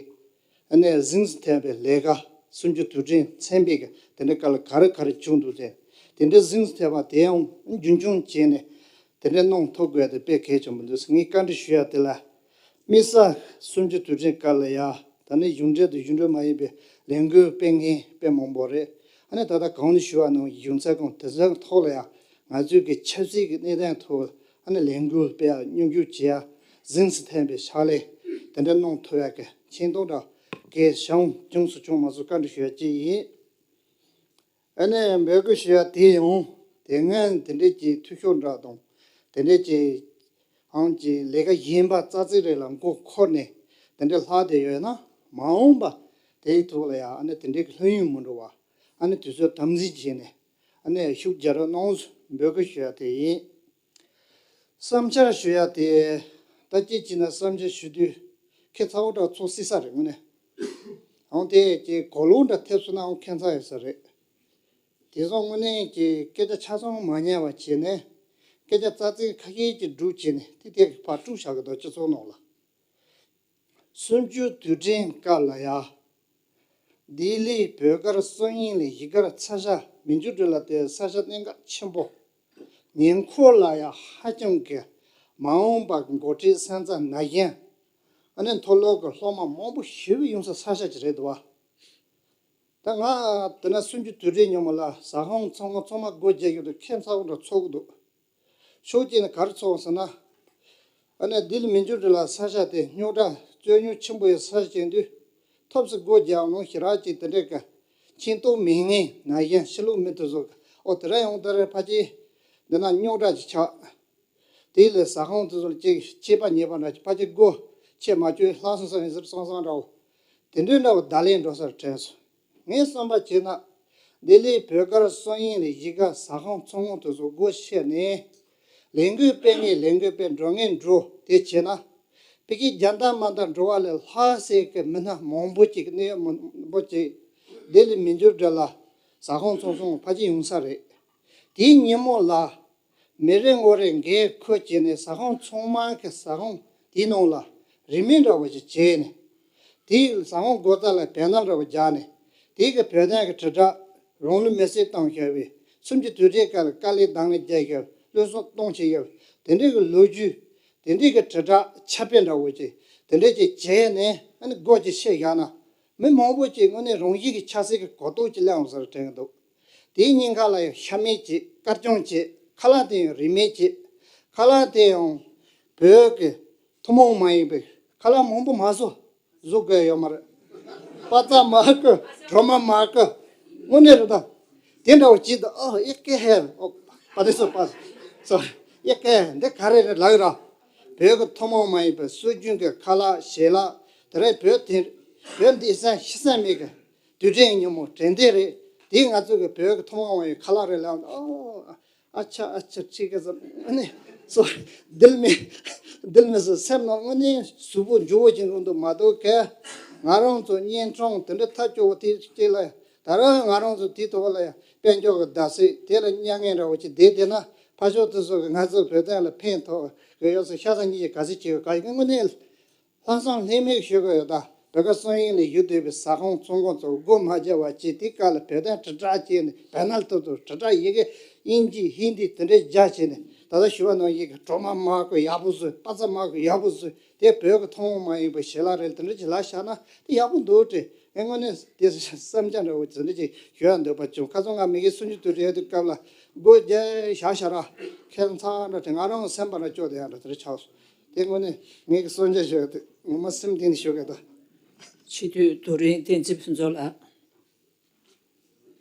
ཨ་ནི་གཟེངས་སུ་ཐོན་པའི་ལས་ཀ་སུམ་ཅུ་དུས་དྲན་ཚན་པའི་གི་དེ་འདྲ་སྐབས་ལ་ག་རེ་ག་རེ་བྱུང་འདུག་ཟེར། དེ་འདྲ་གཟེངས་སུ་ཐོན་པ་དེ་ཡང་རྒྱུན་འཁྱོངས་བྱས་ནས་དེ་འདྲ་གནང་ཐུབ་དགོས་དེ་དཔེ་གལ་ཆེན་པོ་འདུག་ངས་བཀའ་འདྲི་ཞུ་ཡ་དེ་ལ་དམིགས་བསལ་སུམ་ཅུ་དུས་དྲན་སྐབས་ལ་ཡ་ད་ནི་གཞུང་འབྲེལ་དང་གཞུང་འབྲེལ་མ་ཡིན་པའི་ལས་འགུལ་སྤེལ་མཁན་དཔེ་མང་པོ་རེད། ཨ་ནི་ད་ལྟ་གོང་ནས་ཞུ་བ་ནང་གཞུང་ཚབ་ཁང་དེ་ཚོའི་ཐོག་ལ་ཡ་ང་ཚོའི་གི་ཆབ་སྲིད་ཀྱི་གནས་སྟངས་ཐོག་ཨ་ནི་ལས་འགུལ་སྤེལ་ཡ་མཉམ་ཞུགས་བྱེད་ཡ་གཟེངས་སུ་ཐོན་པའི་ཕྱག་ལས་དེ་འདྲ་གནང་ཐུབ་ཡ་གི་མཁྱེན་རྟོགས་འདྲ་གལ་བྱུང་བྱུང་སོང་བྱུང་མ་སོང་བཀའ་འདྲི་ཞུ་ཡ་གཅིག་ཡིན། ཨ་ནི་འབོད་སྐུལ་ཞུ་ཡ་དེ་ཡང་དེ་སྔོན་དེ་འདྲས་ཀྱི་འཐུས་ཤོར་འདྲ་དང་དེ་འདྲས་ཀྱི་ཨང་ཀྱི་ལས་ཀ་གཞན་པ་ཙག་ཙིག་རེ་ལ་མགོ་འཁོར་ནས་དེ་འདྲས་ལྷག་བསྡད་ཡོད་ན་མ་འོངས་པ་དེའི་ཐོག་ལ་ཡང་ཨ་ནི་དེ་འདྲས་ཀྱི་ལྷོད་གཡེང་མི་འགྲོ་བ་ཨ་ནི་དུས་ཚོད་དམ་འཛིན་བྱས་ནས་ཨ་ནི་ཤུགས་རྒྱག་རོགས་གནང་འབོད་སྐུལ་ཞུ་ཡ་དེ་ཡིན། བསམ་འཆར་ཞུ་ཡ་དེ་ད་ཅི་བྱས་ན་བསམ་འཆར་ཞུ་དུས་ཁྱད་མཚར་པོ་འདྲ་ཚོགས་སྲིད་ས་རེད་དངོས་གནས། འོང་དེ་ཀྱི་གོ་ལོག་འདྲ་ཐེབས་སོང་ན་འོང་ཁྱད་མཚར་ཡོད་ས་རེད། དེ་སོང་དངོས་གནས་ཀྱི་སྐད་ཆ་ཆ་ཚང་མ་ཉན་པ་བྱས་ནས་སྐད་ཆ་རྩ་ཚིག་ཁ་ཤས་ཀྱི་སྒྲུག་བྱས་ནས་དེ་དེ་གི་ཕར་དཀྲུག་བཞག་གི་འདུག་སྤྱི་ཚོགས་ནང་ལ། སུམ་ཅུ་དུས་དྲན་སྐབས་ལ་ཡ། ལྡི་ལི་བོད་སྒར་བསམ་ཡས་གླིང་གཞིས་སྒར་ཚ་ཤ་མི་འགྱུར་འདྲ་ལ་དེ་ས་ཆ་གནད་འགག་ཆེན་པོ། ཉེ་འཁོར་ལ་ཡ་ཧ་ཅང་གི་མ་འོངས་པ་གི་འགོ་ཁྲིད་སོན་རྩ་ན་གཞོན། ཨ་ནི་མཐོ་སློབ་ཀྱི་སློབ་མ་མང་པོ་ཞེ་པོ་ཡོང་ས་ས་ཆ་ཅིག་རེད་འདུག་བ། ད་ང་དེ་ན་སུམ་ཅུ་དུས་དྲན་ཉིན་མོ་ལ་ཟ་ཁང་ཚང་མ་ཚང་མ་སྒོ་རྒྱག་རྒྱུ་དེ་ཁྱད་མཚར་པོ་འདྲ་ཚོར་གི་འདུག་ཕྱོགས་གཅིག་ནས་ག་རེ་ཚོར་ཟེར་ན། ཨ་ནི་ལྡི་ལི་མི་འགྱུར་འདྲ་ལ་ས་ཆ་དེ་རྙོག་དྲ་རྩོད་རྙོག་ཆེན་པོ་ཡོད་ས་ཆ་ཅིག་ཡིན་དུས། ཐབས་སུ་སྒོ་རྒྱག་ནང་ཞེ་དྲག་ཅིག་དེ་འདྲའི་གི་མཁྱེན་རྟོགས་མེད་མཁན་ན་གཞོན་ཕྱི་ལོགས་མི་དེ་ཚོ་གི་ཨོ་དེ་ར་ཡོང་དེ་ར་ཕལ་ཆེར་འདི་ན་རྙོག་དྲ་ཅིག་ཆགས། དེ་ལས་ཟ་ཁང་དེ་ཚོ་ཅིག་ཆད་པ་ཉེས་པ་འདྲ་ཅིག་ཕལ་ཆེར་སྒོ་ཕྱེ་མ་བཅུག་ལྷག་སོང་སོང་ཡིན་ཟེར་སོང་སོང་འདྲ་བོ། དེ་འདྲའི་འདྲ་བོ་བརྡ་ལན་འགྲོ་སར་དྲན་སོང་། ངས་བསམ་པ་བྱས་ན། ལྡི་ལིའི་བོད་སྒར་གསང་ཡིན་ལས་གཞིས་ཀ་ཟ་ཁང་ཚོང་ཁང་དེ་ཚོ་སྒོ་ཕྱེ་ནས། ལས་འགུལ་སྤེལ་ངེས་ལས་འགུལ་སྤེལ་འགྲོ་ངེས་འགྲོ་དེ་བྱས་ན། ཕ་གི་རྒྱ་འདར་མ་འདར་འགྲོ་བ་ལས་ལྷག་སའི་གི་མི་སྣ་མང་པོ་ཅིག་གནས་མང་པོ་ཅིག་ལྡི་ལི་མི་འགྱུར་འདྲ་ལ་ཟ་ཁང་ཚོང་ཁང་ཕལ་ཆེར་ཡོང་ས་རེད། དེའི་ཉིན་མོ་ལ། མི་རེ་ངོ་རེ་འགན་ཁུར་བྱས་ནས་ཟ་ཁང་ཚང་མ་གི་ཟ་ཁང་དེའི་ནང་ལ་རིན་མེད་འདྲ་བོ་ཞིག་བྱས་ནས། དེའི་ཟ་ཁང་སྒོ་རྩ་ལ་བེ་ནར་འདྲ་བོ་རྒྱག་ནས། དེའི་གི་བོད་དོན་གི་དྲིལ་བསྒྲགས་རང་ལུས་མེར་སྲེག་བཏང་བཞག་པའི་སུམ་ཅུ་དུས་དྲན་སྐབས་ལ་དཀའ་ལས་གདང་ལས་རྒྱག་བཞག་བློས་གཏོང་བྱེད་བཞག་དེ་འདྲའི་གི་ལོ་རྒྱུས། དེ་འདྲའི་གི་དྲིལ་བསྒྲགས་ཁྱབ་སྤེལ་འདྲ་བོ་ཅིག་དེ་འདྲའི་ཅིག་བྱས་ནས་ཨ་ནི་སྒོ་ཅིག་ཕྱེ་བཞག་ན། མི་མང་པོ་ཅིག་དངོས་གནས་རང་བཞིན་གྱི་ཆབ་སྲིད་ཀྱི་གོ་རྟོགས་ཅིག་སླེབས་འོང་ཟེར་དྲན་གྱི་འདུག་དེའི་ཉེན་ཁ་ལ་ཡང་ཤ་མེད་ཅིག་དཀར་ཅུང་ཅིག་ཁ་ལག་དེ་ཡང་རིན་མེད་ཅིག་ཁ་ལག་དེ་ཡང་བོད་ཀྱི་ཐུན་མོང་མ་ཡིན་པའི་ཁ་ལག་མང་པོ་མ་བཟོ་བཟོ་དགོས་ཡོད་མ་རེད། པ་ཙ་མ་གི་གྲོ་མ་མ་གི་དངོས་གནས་རེད་ད། དེ་འདྲ་བོ་ཅིག་ད་ཨ་ཨེ་ཀེ་ཧེ་ཨོ་པ་དེ་སོ་པ་སོ་ཨེ་ཀེ་ཧེ་འདི་ག་རེ་རེད་ལགས་ར། བོད་ཀྱི་ཐུན་མོང་མ་ཡིན་པའི་སྲོལ་རྒྱུན་གྱི་ཁ་ལག་ཞལ་ལག་དེ་རེད། བོད་དེ་བོད་འདི་སེམས་ཤི་སེམས་མེད་གི་དུས་དྲན་ཉིན་མོ་དྲན་རྟེན་རེད། དེ་ང་ཚོ་གི་བོད་ཀྱི་ཐུན་མོང་མ་ཡིན་ཁ་ལག་རེད་ལབ་ཨོ། ཨ་ཆ་ཨ་ཆ་ཁྲིག་གེ་ཟེར་ནས་སོ་འདིལ་མི་འདིལ་མི་སོ་སེམས་ནང་དངོས་གནས་གཟུགས་པོ་འཇུ་བོ་ཅན་རུང་དུ་མ་གཏོགས་གས་ང་རང་ཚོ་གཉན་འཕྲང་དེ་འདྲ་ཐག་ཆོད་པོ་དེ་གཅིག་ལ་ད་རང་ང་རང་ཚོ་དེའི་ཐོག་ལ་ཡང་དཔལ་འབྱོར་གྱི་བརྡབ་གསིག་དེ་ལ་མྱ་ངན་ར་བོ་ཅིག་བསྡད་དེ་ན་ཕ་ཤོག་དེ་ཚོ་གི་ང་ཚོ་བོད་དོན་ལ་ཕན་ཐོགས་གི་ཡོད་ས་ཤ་ཚ་གཉིས་ཀྱི་ག་ཚོད་བྱེད་གི་ག་ཡི་གི་དངོས་གནས། ལྷག་བསམ་ལྷད་མེད་ཞུ་དགོས་ཡོད་ད། བོད་སྐད་གསང་ཡིག་ལས་ཡུལ་སྡོད་པའི་ཟ་ཁང་ཚོང་ཁང་ཚོ་སྒོ་མ་རྒྱག་པ་བྱས་དེ་ག་ལ་བོད་དོན་དྲིལ་བསྒྲགས་བྱས་ནས་བེ་ནར་ཐོག་ཏུ་དྲིལ་བསྒྲགས་ཡི་གེ་དབྱིན་ཇི་ཧིན་དི་དེ་འདྲའི་རྒྱག་བྱས་ནས་ད་ལྟ་ཞུ་བ་ནང་བཞིན་གྱི་གྲོ་མ་མ་གོས་ཡག་པོ་བཟོས་པ་ཙ་མ་གོས་ཡག་པོ་བཟོས་དེ་བོད་ཀྱི་ཐུན་མོང་མ་ཡིན་པའི་ཞལ་ལག་རེད་དེ་འདྲ་ཅིག་ལ་བཞག་ན་དེ་ཡག་པོ་འདུག་དྲན་ངས་དངོས་གནས་དེ་བསམ་འཆར་འདྲ་བོ་དེ་འདྲ་ཅིག་ཞུ་ཡ་འདོད་པ་བྱུང་ཁ་སང་ང་མི་གི་སུམ་ཅུ་དུས་དྲན་དུས་སྐབས་ལ་སྒོ་རྒྱག་བཞག་བཞག་ར་ཁྱེད་ཚང་འདྲ་དྲན་ང་རང་སེམས་པ་ལ་སྐྱོ་དེ་ཡང་འདྲ་དེ་འདྲ་ཆགས་སོང་། དེ་དངོས་གནས་ངེད་ཀྱི་གསོལ་འདེབས་ཞུ་ཡ་དེ་ངོ་མ་སེམས་གཏིང་ནས་ཞུ་གི་འདུག་སྤྱི་འཐུས་རྡོ་རིང་བསྟན་འཛིན་ཕུན་ཚོགས་ལགས།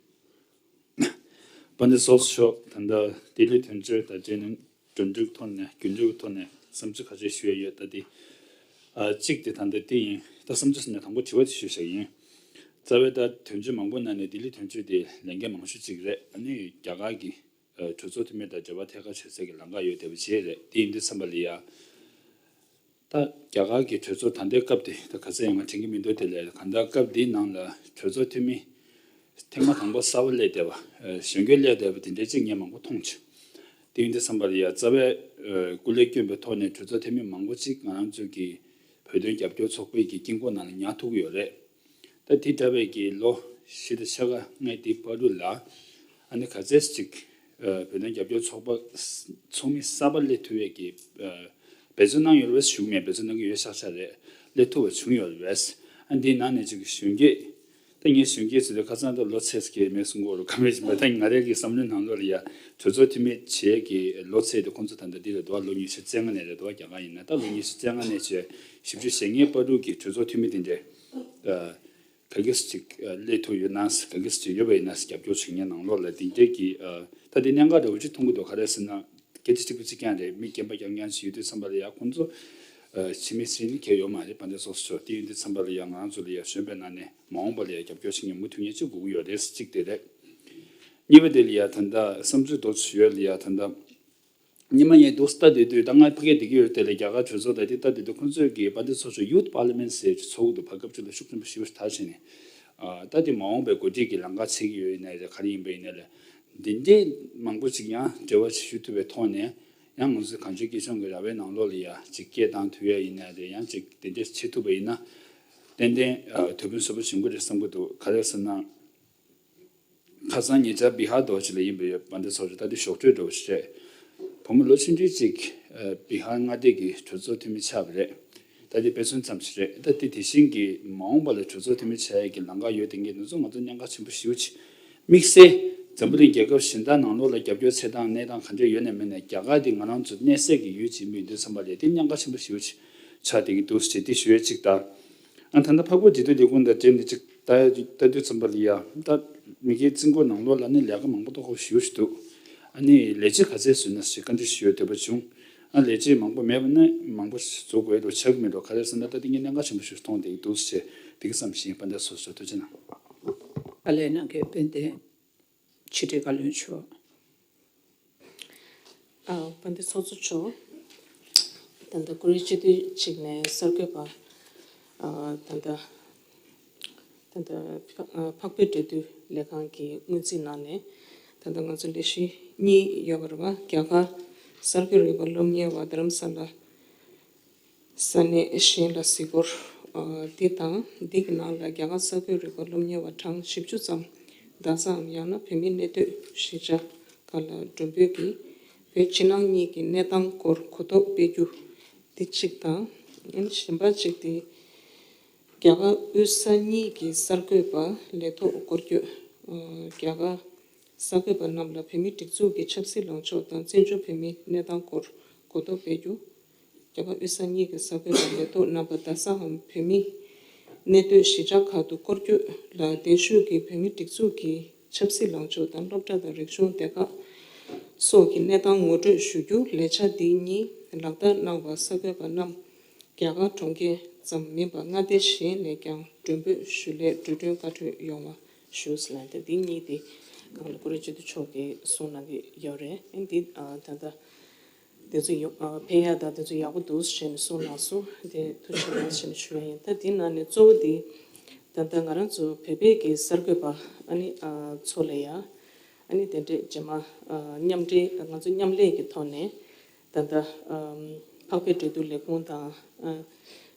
དཔལ་ལྡན་ཚོགས་གཙོ་མཆོག་ད་ལྟ་ལྡི་ལི་དོན་གཅོད་དང་འབྲེལ་ནས་གྲུབ་འབྲས་ཐོག་ནས་རྒྱུན་འབྲས་ཐོག་ནས་བསམ་ཚུལ་ཁ་ཤས་ཞུ་ཡ་ཡོད་ད་དེ། ཨ་གཅིག་དེ་ད་ལྟ་དེ་ཡིན་ད་བསམ་ཚུལ་ཟེར་ནས་དང་པོ་དྲི་བ་དེ་ཞུ་བཞག་ཡིན། རྩ་བའི་ད་དོན་གཅོད་མང་པོ་ནང་ནས་ལྡི་ལི་དོན་གཅོད་དེ་ལས་འགན་མང་ཤོས་གཅིག་རེད། ཨ་ནི་རྒྱ་གར་གྱི་གྲོས་ཚོགས་འཐུས་མི་དང་འབྲེལ་བ་ཐད་ཀར་བྱེད་སའི་གི་ལམ་ཁ་ཡོད་བསྡད་པ་བྱས་རེད། དེ་ཡིན་དུས་ཙམ་པ་ལ་ཡ། ད་རྒྱ་གར་གྱི་གྲོས་ཚོགས་ད་ལྟའི་སྐབས་དེ་ད་ག་ཚད་ཡང་ང་དྲན་གྱི་མི་འདུག་དེ་ལས་ད་ལྟ་སྐབས་འདིའི་ནང་ལ་གྲོས་ཚོགས་འཐུས་མི་ཐེངས་མ་དང་པོ་གསར་པ་སླེབས་བསྡད་པ་གཞོན་སྐྱེས་སླེབས་བསྡད་པ་དེ་འདྲའི་གཅིག་ངས་མང་པོ་མཐོང་བྱུང་། དེ་ཡིན་དུས་ཙམ་པ་ལ་ཡ་རྩ་བའི་སྐུ་ལས་བསྐྱོན་པའི་ཐོག་ནས་གྲོས་ཚོགས་འཐུས་མི་མང་པོ་གཅིག་ང་རང་ཚོའི་གི་བོད་དོན་རྒྱབ་སྐྱོར་ཚོགས་པའི་གི་དཀྱིལ་འཁོར་ནང་ལ་ཉར་ཐུབ་ཀྱི་ཡོད་རེད། ད་དེ་འདྲ་བའི་གི་ལོ་བཞི་དང་ཕྱེད་ཀ་ལྔའི་དེ་བར་དུ་ལ་ཨ་ནི་ག་ཚད་ཅིག་བོད་དོན་རྒྱབ་སྐྱོར་ཚོགས་པ་ཚོགས་མི་གསར་པ་སླེབས་ཐུབ་པའི་གི་འབད་བརྩོན་གནང་ཡོད་རེད་བས་ཞུ་གི་མེད། འབད་བརྩོན་གནང་གི་ཡོད་ཤག་ཤག་རེད། སླེབས་ཐུབ་པ་བྱུང་ཡོད་རེད་བས། ཨ་འདིའི་ནང་ནས་ཅིག་གཞོན་སྐྱེས་ད་ངས་གཞོན་སྐྱེས་ཟེར་དུས་ཁ་སང་ད་ལོ་ཚད་ཀྱི་མེད་གསུང་གི་ཡོད་རེད་ག་མེད་ཅིག་མེད། ད་ང་རང་གི་བསམ་བློའི་ནང་ལོགས་ལ་ཡ་གྲོས་ཚོགས་འཐུས་མི་བྱས་ཀྱི་ལོ་ཚད་དེ་ཁོང་ཚོ་ད་ལྟ་འདི་ལ་འདུག་བ་ལོ་ཉི་ཤུ་རྩ་ལྔ་ནས་རེད་འདུག་བ་རྒྱ་གར་ཡིན་ན་ད་ལོ་ཉི་ཤུ་རྩ་ལྔ་ནས་བྱས་བཞི་བཅུ་ཞེ་ལྔའི་བར་དུ་གི་གྲོས་ཚོགས་འཐུས་མི་དེ་འདྲས། ག་གེ་སུ་ཅིག་སླེབས་ཐུབ་ཡོད་ན་ག་གེ་སུ་ཅིག་ཡོད་པ་ཡིན་ན་རྒྱབ་སྐྱོར་བྱེད་མཁན་ནང་ལོགས་ལ་དེ་འདྲའི་གི་ད་དེ་གནད་འགག་འདྲ་བོ་ཅིག་མཐོང་གི་འདུག་ག་རེ་ཟེར་ན་སྐད་ཆ་གཅིག་པུ་གཅིག་རྐྱང་རེད། མི་རྒན་པ་རྐྱང་རྐྱང་ཞིག་ཡོད་དུས་ཙམ་པ་ལ་ཡ་ཁོང་ཚོ་ཕྱི་མི་སྲིད་ནི་གལ་ཡོད་མ་རེད། དཔལ་ལྡན་ཚོགས་གཙོ་དེ་ཡིན་དུས་ཙམ་པ་ལ་ཡ་ང་རང་ཚོ་ལ་ཡ་གཞོན་པའི་ནང་ནས་མ་འོངས་པ་ལ་ཡ་རྒྱབ་སྐྱོར་བྱེད་མཁན་མུ་མཐུད་མཁན་གཅིག་དགོས་ཀྱི་ཡོད་རེད། གཅིག་དེ་རེད། གཉིས་པ་དེ་ལ་ཡ་ད་ལྟ་བསམ་ཚུལ་རྡོག་ཅིག་ཡོད་ལ་ཡ་ད་ལྟ། ཉི་མ་ངས་འདུག་ལྟ་བསྡད་དུས་ད་ང་ཕ་གིར་བསྡད་ཀྱི་ཡོད་དེ་ལས་རྒྱ་གར་གྲོས་ཚོགས་དང་དེ་ལྟ་བསྡད་དུས་ཁོང་ཚོས་ཀྱི་དཔལ་ལྡན་ཚོགས་གཙོ་ཡུཐ་པར་ལི་མེན་ཊི་ཟེར་ཚོགས་འདུ་བར་སྐབས་གཅིག་ལ་ཤུགས་ཆེན་པོ་ཞེ་པོ་ཅིག་དར་བྱས་ནས་ད་དེ་མ་འོངས་པའི་འགོ་ཁྲིད་ཀྱི་ལམ་ཁ་འཚོལ་གྱི་ཡོད་ཡིན་ནའི་རེད། ག་རེ་ཡིན་པ་ཡིན་ནའི་ལས་འདི་འདྲའི་མང་པོ་ཅིག་ཡང་འབྲེལ་བ་ཞུ་ཐུབ་པའི་ཐོག་ནས་ཡང་ང་ཚོའི་གངས་ལྗོངས་སྐྱིད་གཤོངས་ཀྱི་ར་བའི་ནང་ལོགས་ལ་ཡ་ཅིག་སྐད་བཏང་ཐུབ་ཡ་ཡིན་ནའི་རེད། ཡང་ཅིག་དེ་འདྲས་བྱེད་ཐུབ་པ་ཡིན་ན་ཏན་ཏན་དོ་དམ་བཟོ་འདྲ་བྱུང་གི་རེད་བསམ་གྱི་འདུག་ག་རེ་ཟེར་ན། ཁ་སང་ཉེ་ཆར་བི་ཧར་དོ་ཅིག་ལ་ཡིན་པའི་དཔལ་ལྡན་ཚོགས་གཙོ་ད་དེ་ཞོགས་དྲོད་འགྲོ་ཞེས། བུ་མོ་ལོ་ཆུང་ཆུང་ཅིག་བི་ཧར་མངའ་སྡེ་གི་གྲོས་ཚོགས་འཐུས་མི་ཆགས་པ་རེད། ད་དེ་དཔེ་མཚོན་ཙམ་ཞིག་རེད། ད་དེ་དེ་བཞིན་གྱི་མ་འོངས་པ་ལ་གྲོས་ཚོགས་འཐུས་མི་ཆགས་ཡས་ཀྱི་ལམ་ཁ་ཡོད་དེ་ངས་འདི་ཚོ་ང་ཚོ་གནད་འགག་ཆེན་པོ་ཞེ་པོ་ཅིག་དམིགས་བསལ་འཛམ་བུ་གླིང་རྒྱལ་ཁབ་གཞན་དག་ནང་ལོགས་ལ་རྒྱབ་སྐྱོར་བྱེད་སྟངས་གནས་སྟངས་ག་འདྲ་ཡོད་ནས་མེད་ནས་རྒྱ་གར་དེ་ང་རང་ཚོ་གནས་སའི་གི་ཡུལ་གཅིག་མིན་དུས་ཙམ་པ་ལས་དེ་གནད་འགག་ཆེན་པོ་ཞེ་པོ་ཅིག་ཆགས་བསྡད་ཀྱི་འདུག་ཅེས་དེ་ཞུ་ཡས་ཅིག་དང་། ཨ་ད་ལྟ་འཕགས་པའི་འབྲས་ཐུལ་ལས་ཁུངས་དང་འབྲེལ་ནས་ཅིག་ལྟ་ལྟ་དུས་ཙམ་པ་ལ་ཡ། ད་མི་སྒེར་རྩིས་འགོ་ནང་ལོགས་ལ་ནི་ལས་ཀ་མང་པོ་ཏོག་ཙམ་ཞུ་ཞུ་འདུག་ཨ་ནི་ལས་བྱེད་ག་ཚད་བཟོས་ན་ཞེས་བཀའ་འདྲི་ཞུ་ཡ་འདོད་པ་བྱུང་། ཨ་ལས་བྱེད་མང་པོ་མེད་པ་ན་མང་པོ་བཟོ་དགོས་འདུག་ཆགས་ཀྱི་མེད་འདུག་ག་རེ་ཟེར་ན་ད་དེ་ངས་གནད་འགག་ཆེན་པོ་ཞིག་མཐོང་བསྡད་ཀྱི་འདུག་ཞེས་དེ་ག་བསམ་བཞིན་དཔལ་ལྡན་ཚོགས་གཙོ་ཐུགས་རྗེ་གནང་། དཀའ་ལས་གནང་མཁན་དཔལ་ལྡན་ཕྱི་དྲིལ་བཀའ་བློན་མཆོག་ཨ་དཔལ་ལྡན་ཚོགས་གཙོ་མཆོག་ད་ལྟ་ཀུ་རེ་སྤྱི་འཐུས་གཅིག་ནས་གསར་འགོད་པ། ཨ་ད་ལྟ་ད་ལྟ་ཨ་འཕགས་པའི་འབྲས་ཐུལ་ལས་ཁང་གི་སྔོན་རྩིས་ནང་ནས་ད་ལྟ་ང་ཚོ་ལས་གཞི་གཉིས་ཡོད་པ་རེད་པ། རྒྱ་གར་གསར་འགོད་རིག་པ་སློབ་གཉེར་བ་རྡ་རམ་ས་ལ་ས་གནས་གཞན་ལ་གཟིགས་སྐོར། ཨ་འདི་དང་འདི་གི་ནང་ལ་རྒྱ་གར་གསར་འགོད་རིག་པ་སློབ་གཉེར་བ་གྲངས་བཞི་བཅུ་ཙམ་རྡ་སའམ་ཡང་ན་བོད་མིའི་གནས་སྡོད་གཞིས་ཆགས་ཁག་ལ་མགྲོན་འབོད་ཀྱིས་བོད་ཕྱི་ནང་གཉིས་ཀྱི་གནས་སྟངས་སྐོར་གོ་རྟོགས་སྤེལ་རྒྱུ། འདི་གཅིག་དང་། གཞན་པ་གཅིག་དེ་རྒྱ་གར་དབུས་ས་གཉིས་ཀྱི་གསར་འགོད་པ་ལས་ཐོག་སྐོར་སྐྱོད། ཨ་རྒྱ་གར་གསར་འགོད་པ་རྣམས་ལ་བོད་མིའི་སྒྲིག་འཛུགས་ཀྱི་ཆབ་སྲིད་ལངས་ཕྱོགས་དང་བཙན་བྱོལ་བོད་མིའི་གནས་སྟངས་སྐོར་གོ་རྟོགས་སྤེལ་རྒྱུ། རྒྱ་གར་དབུས་ས་གཉིས་ཀྱི་གསར་འགོད་པ་ལས་ཐོག་རྣམ་པ་རྡ་སའམ་བོད་མིའི་གནས་སྡོད་གཞིས་ཆགས་ཁག་ཏུ་སྐོར་སྐྱོད་ལ་གདན་ཞུས་ཀྱིས་བོད་མིའི་སྒྲིག་འཛུགས་ཀྱི་ཆབ་སྲིད་ལངས་ཕྱོགས་དང་སློབ་གྲྭ་དང་རིག་གཞུང་སྡེ་ཁག་སོགས་ཀྱི་གནས་སྟངས་ངོ་སྤྲོད་ཞུ་རྒྱུ། ལས་འཆར་འདི་གཉིས་ལག་བསྟར་གནང་བར་གསར་འགོད་པ་རྣམས་རྒྱ་གར་གྲོང་ཁྱེར་ཙམ་མིན་པར་མངའ་སྡེ་གཞན་ནས་ཀྱང་མགྲོན་འབོད་ཞུ་སླད་འགྲོ་གྲོན་བཀའ་འཁྲོལ་ཡོང་བ་ཞུ་ཟེར་ལབ་འདི་གཉིས་དེ་གང་ལ་ཀུ་རེ་སྤྱི་འཐུས་མཆོག་གིས་གསུངས་གནང་གི་ཡོད་རེད། ཨ་འདི་ཨ་ད་ལྟ་དེ་ཚོ་ཡོང་ཨ་ཕན་ཡག་དང་དེ་ཚོ་ཡག་པོ་འདུག་ཟེར་ནས་གསུངས་གནང་སོང་། དེ་ཐུགས་རྗེ་གནང་ཟེར་ནས་ཞུ་ཡ་ཡིན། ད་དེ་ནང་ནས་གཙོ་བོ་དེ་ད་ལྟ་ང་རང་ཚོ་བོད་པའི་གི་གསར་འགོད་པ་ཨ་ནི་ཨ་ཚོ་ལ་ཡ་ཨ་ནི་དེ་འདྲས་རྗེས་མ་ཨ་མཉམ་འབྲེལ་ང་ཚོ་མཉམ་ལས་ཀྱི་ཐོག་ནས་ད་ལྟ་ཨ་འཕགས་པའི་འབྲས་ཐུལ་ལས་ཁུངས་དང་ཨ་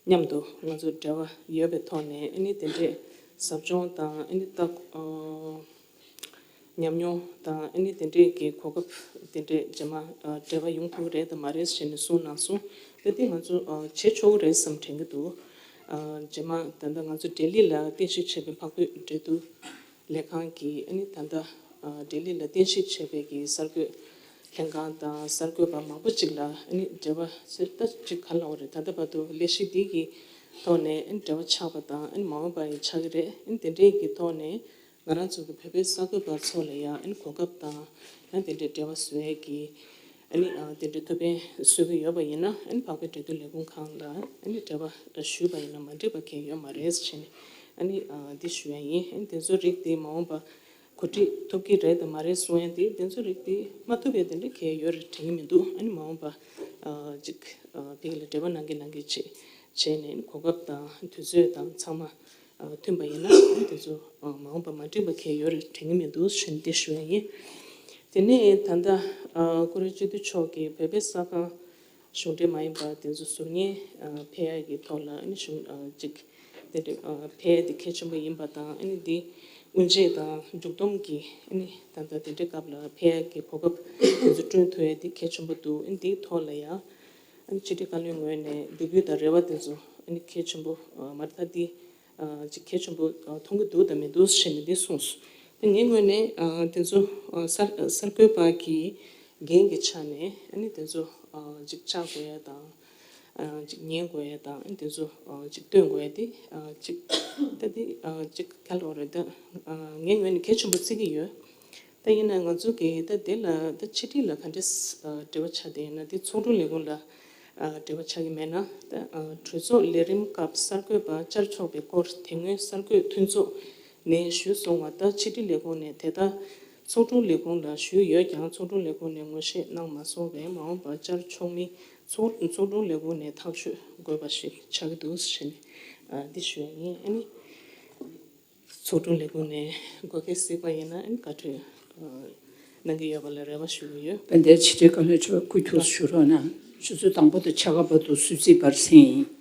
མཉམ་དུ་ང་ཚོ་འབྲེལ་བ་ཡོད་པའི་ཐོག་ནས་ཨ་ནི་དེ་འདྲས་ཟབ་སྦྱོང་དང་ཨ་ནི་ད་ཨ་ཉམས་མྱོང་དང་ཨ་ནི་དེ་འདྲས་ཀྱི་གོ་སྐབས་དེ་འདྲས་རྗེས་མ་ཨ་འབྲེལ་བ་ཡོང་ཐུབ་ཀྱི་རེད་དམ་མ་རེད་ཟེར་ནས་གསུངས་གནང་སོང་། ད་དེ་ང་ཚོ་ཨ་བྱེད་ཆོག་གི་རེད་བསམ་དྲན་གྱི་འདུག་ཨ་རྗེས་མ་ད་ལྟ་ང་ཚོ་ལྡི་ལི་ལ་རྟེན་གཞི་བྱས་པའི་འཕགས་པའི་འབྲས་ཐུལ་ལས་ཁང་གིས་ཨ་ནི་ད་ལྟ་ཨ་ལྡི་ལི་ལ་རྟེན་གཞི་བྱས་པའི་གི་གསར་འགོད་ལྷན་ཁང་དང་གསར་འགོད་པ་མང་པོ་ཅིག་ལ་ཨ་ནི་འབྲེལ་བ་ཟེར་ད་ཅིག་ག་ལབ་དགོས་རེད། ད་ལྟ་བར་དུ་ལས་གཞི་འདི་གི་ཐོག་ནས་ཨ་ནི་འབྲེལ་བ་ཆགས་པ་དང་ཨ་ནི་མ་འོངས་པ་ཡང་ཆགས་ཀྱི་རེད། ཨ་ནི་དེ་འདྲའི་གི་ཐོག་ནས་ང་རང་ཚོ་གི་བོད་པའི་གསར་འགོད་པ་ཚོ་ལ་ཡང་ཨ་ནི་གོ་སྐབས་དང་ཡང་དེ་འདྲའི་འབྲེལ་བ་བཟོ་ཡས་ཀྱི་ཨ་ནི་ཨ་དེ་འདྲའི་ཐུགས་ཕན་གསོས་ཀྱི་ཡོད་པ་ཡིན་ན་ཨ་ནི་འཕགས་པའི་འབྲས་ཐུལ་ལས་ཁུངས་ཁང་ལ་ཨ་ནི་འབྲེལ་བ་ཞུས་པ་ཡིན་ན་མ་འགྲིག་པ་གང་ཡང་ཡོད་མ་རེད་ཟེར་ནས་ཨ་ནི་ཨ་འདི་ཞུ་ཡ་ཡིན། ཨ་ནི་དེ་ཚོ་རིགས་དེ་མ་འོངས་པ་གོ་སྒྲིག་ཐུབ་ཀྱི་རེད་དམ་མ་རེད་གསུང་ཡ་དེ་དེ་ཚོ་རིགས་དེ་མ་ཐུབ་པའི་དེ་འདྲ་གང་ཡང་ཡོད་རེད་དྲན་གྱི་མི་འདུག་ཨ་ནི་མ་འོངས་པ་ཨ་ཅིག་ཨ་ཕ་གི་ལ་འབྲེལ་བ་གནང་གི་གནང་གི་བྱས་བྱས་ནས་གོ་སྐབས་དང་དུས་ཚོད་དང་ཚང་མ་ཨ་མཐུན་པ་ཡིན་ན་དེ་ཚོ་ཨ་མ་འོངས་པ་མ་འགྲིག་པ་གང་ཡང་ཡོད་རེད་དྲན་གྱི་མི་འདུག་ཞུ་ནས་འདི་ཞུ་ཡ་ཡིན། དེ་ནས་ད་ལྟ་ཨ་ཀུ་རེ་སྤྱི་འཐུས་མཆོག་གིས་བོད་པའི་གསར་ཁང་གཞུང་འབྲེལ་མ་ཡིན་པ་དེ་ཚོ་ཟུར་ཉན་ཨ་ཕེབས་ཡ་གི་ཐོག་ལ་ཨ་ནི་གཞུང་ཨ་ཅིག་དེ་འདྲ་ཨ་ཕེབས་ཡ་དེ་གལ་ཆེན་པོ་ཡིན་པ་དང་ཨ་ནི་འདི་དབུ་འབྱེད་དང་མཇུག་བསྡོམས་ཀྱི་ཨ་ནི་ད་ལྟ་དེ་འདྲའི་སྐབས་ལ་ཕེབས་ཡ་གི་གོ་སྐབས་དེ་ཚོ་བསྐྲུན་ཐུབ་ཡ་དེ་གལ་ཆེན་པོ་འདུག་ཨ་ནི་འདིའི་ཐོག་ལ་ཡང་ཨ་ནི་ཕྱི་དྲིལ་བཀའ་བློན་ངོས་ནས་འབོད་སྐུལ་དང་རེ་བ་དེ་ཚོ་ཨ་ནི་གལ་ཆེན་པོ་ཨ་མ་རེད་ད་འདི་ཨ་ཅིག་གལ་ཆེན་པོ་ཨ་མཐོང་གི་འདུག་དང་མི་འདུག་ཞེས་ནས་འདི་གསུངས་སོང་། ད་ངའི་ངོས་ནས་ཨ་དེ་ཚོ་ཨ་གསར་གསར་འགོད་པ་གི་འགན་གྱི་ཆ་ནས་ཨ་ནི་དེ་ཚོ་ཨ་ཅིག་བཅར་དགོས་ཡ་དང་ཨ་ཅིག་ཉན་དགོས་ཡ་དང་ཨ་ནི་དེ་ཚོ་ཨ་ཅིག་སྟོན་དགོས་ཡ་དེ་ཨ་ཅིག་ད་དེ་ཨ་ཅིག་ག་ལབ་དགོས་རེད་ད་ཨ་ངའི་ངོས་ནས་གལ་ཆེན་པོ་བརྩི་གི་ཡོད། ད་ཡིན་ན་ང་ཚོ་གིས་ད་དེ་ལ་ད་ཕྱི་དྲིལ་ལ་ག་འདྲས་ཨ་འབྲེལ་བ་ཆགས་བསྡད་ཡོད་ན་དེ་ཚོགས་དྲུང་ལས་ཁུངས་ལ་ཨ་འབྲེལ་བ་ཆགས་ཀྱི་མེད་ན་ད་ཨ་གྲོས་ཚོགས་ལས་རིམ་སྐབས་གསར་འགོད་པ་བཅར་ཆོག་པའི་སྐོར་དེ་སྔོན་གསར་འགོད་མཐུན་ཚོགས་ནས་ཞུས་སོང་བ་ལྟར་ཕྱི་དྲིལ་ལས་ཁུངས་ནས་དེ་ལྟར་ཚོགས་དྲུང་ལས་ཁུངས་ལ་ཞུས་ཡོད་ཀྱང་ཚོགས་དྲུང་ལས་ཁུངས་ནས་ངོ་ཤེས་གནང་མ་སོང་བས་མ་འོངས་པར་བཅར་ཆོག་མིན་ཚོགས་ཚོགས་དྲུང་ལས་ཁུངས་ནས་ཐག་གཅོད་དགོས་པ་ཞིག་ཆགས་ཀྱི་འདུག་ཟེར་ནས་ཨ་འདི་ཞུ་ཡ་ཡིན། ཨ་ནི། ཚོགས་དྲུང་ལས་ཁུངས་ནས་དགོས་གལ་གཟིགས་པ་ཡིན་ན་ཨ་ནི་བཀའ་འཁྲོལ་ཨ་གནང་གི་ཡོད་པ་ལ་རེ་བ་ཞུ་གི་ཡོད། དཔལ་ལྡན་ཕྱི་དྲིལ་བཀའ་བློན་མཆོག་སྐུ་ཁྱུག་ཞུ་རོགས་གནང་། ཆུ་ཚོད་དང་པོ་དང་ཕྱེད་ཀ་བར་དུ་སུད་སི་བར་གསན་ཡིན།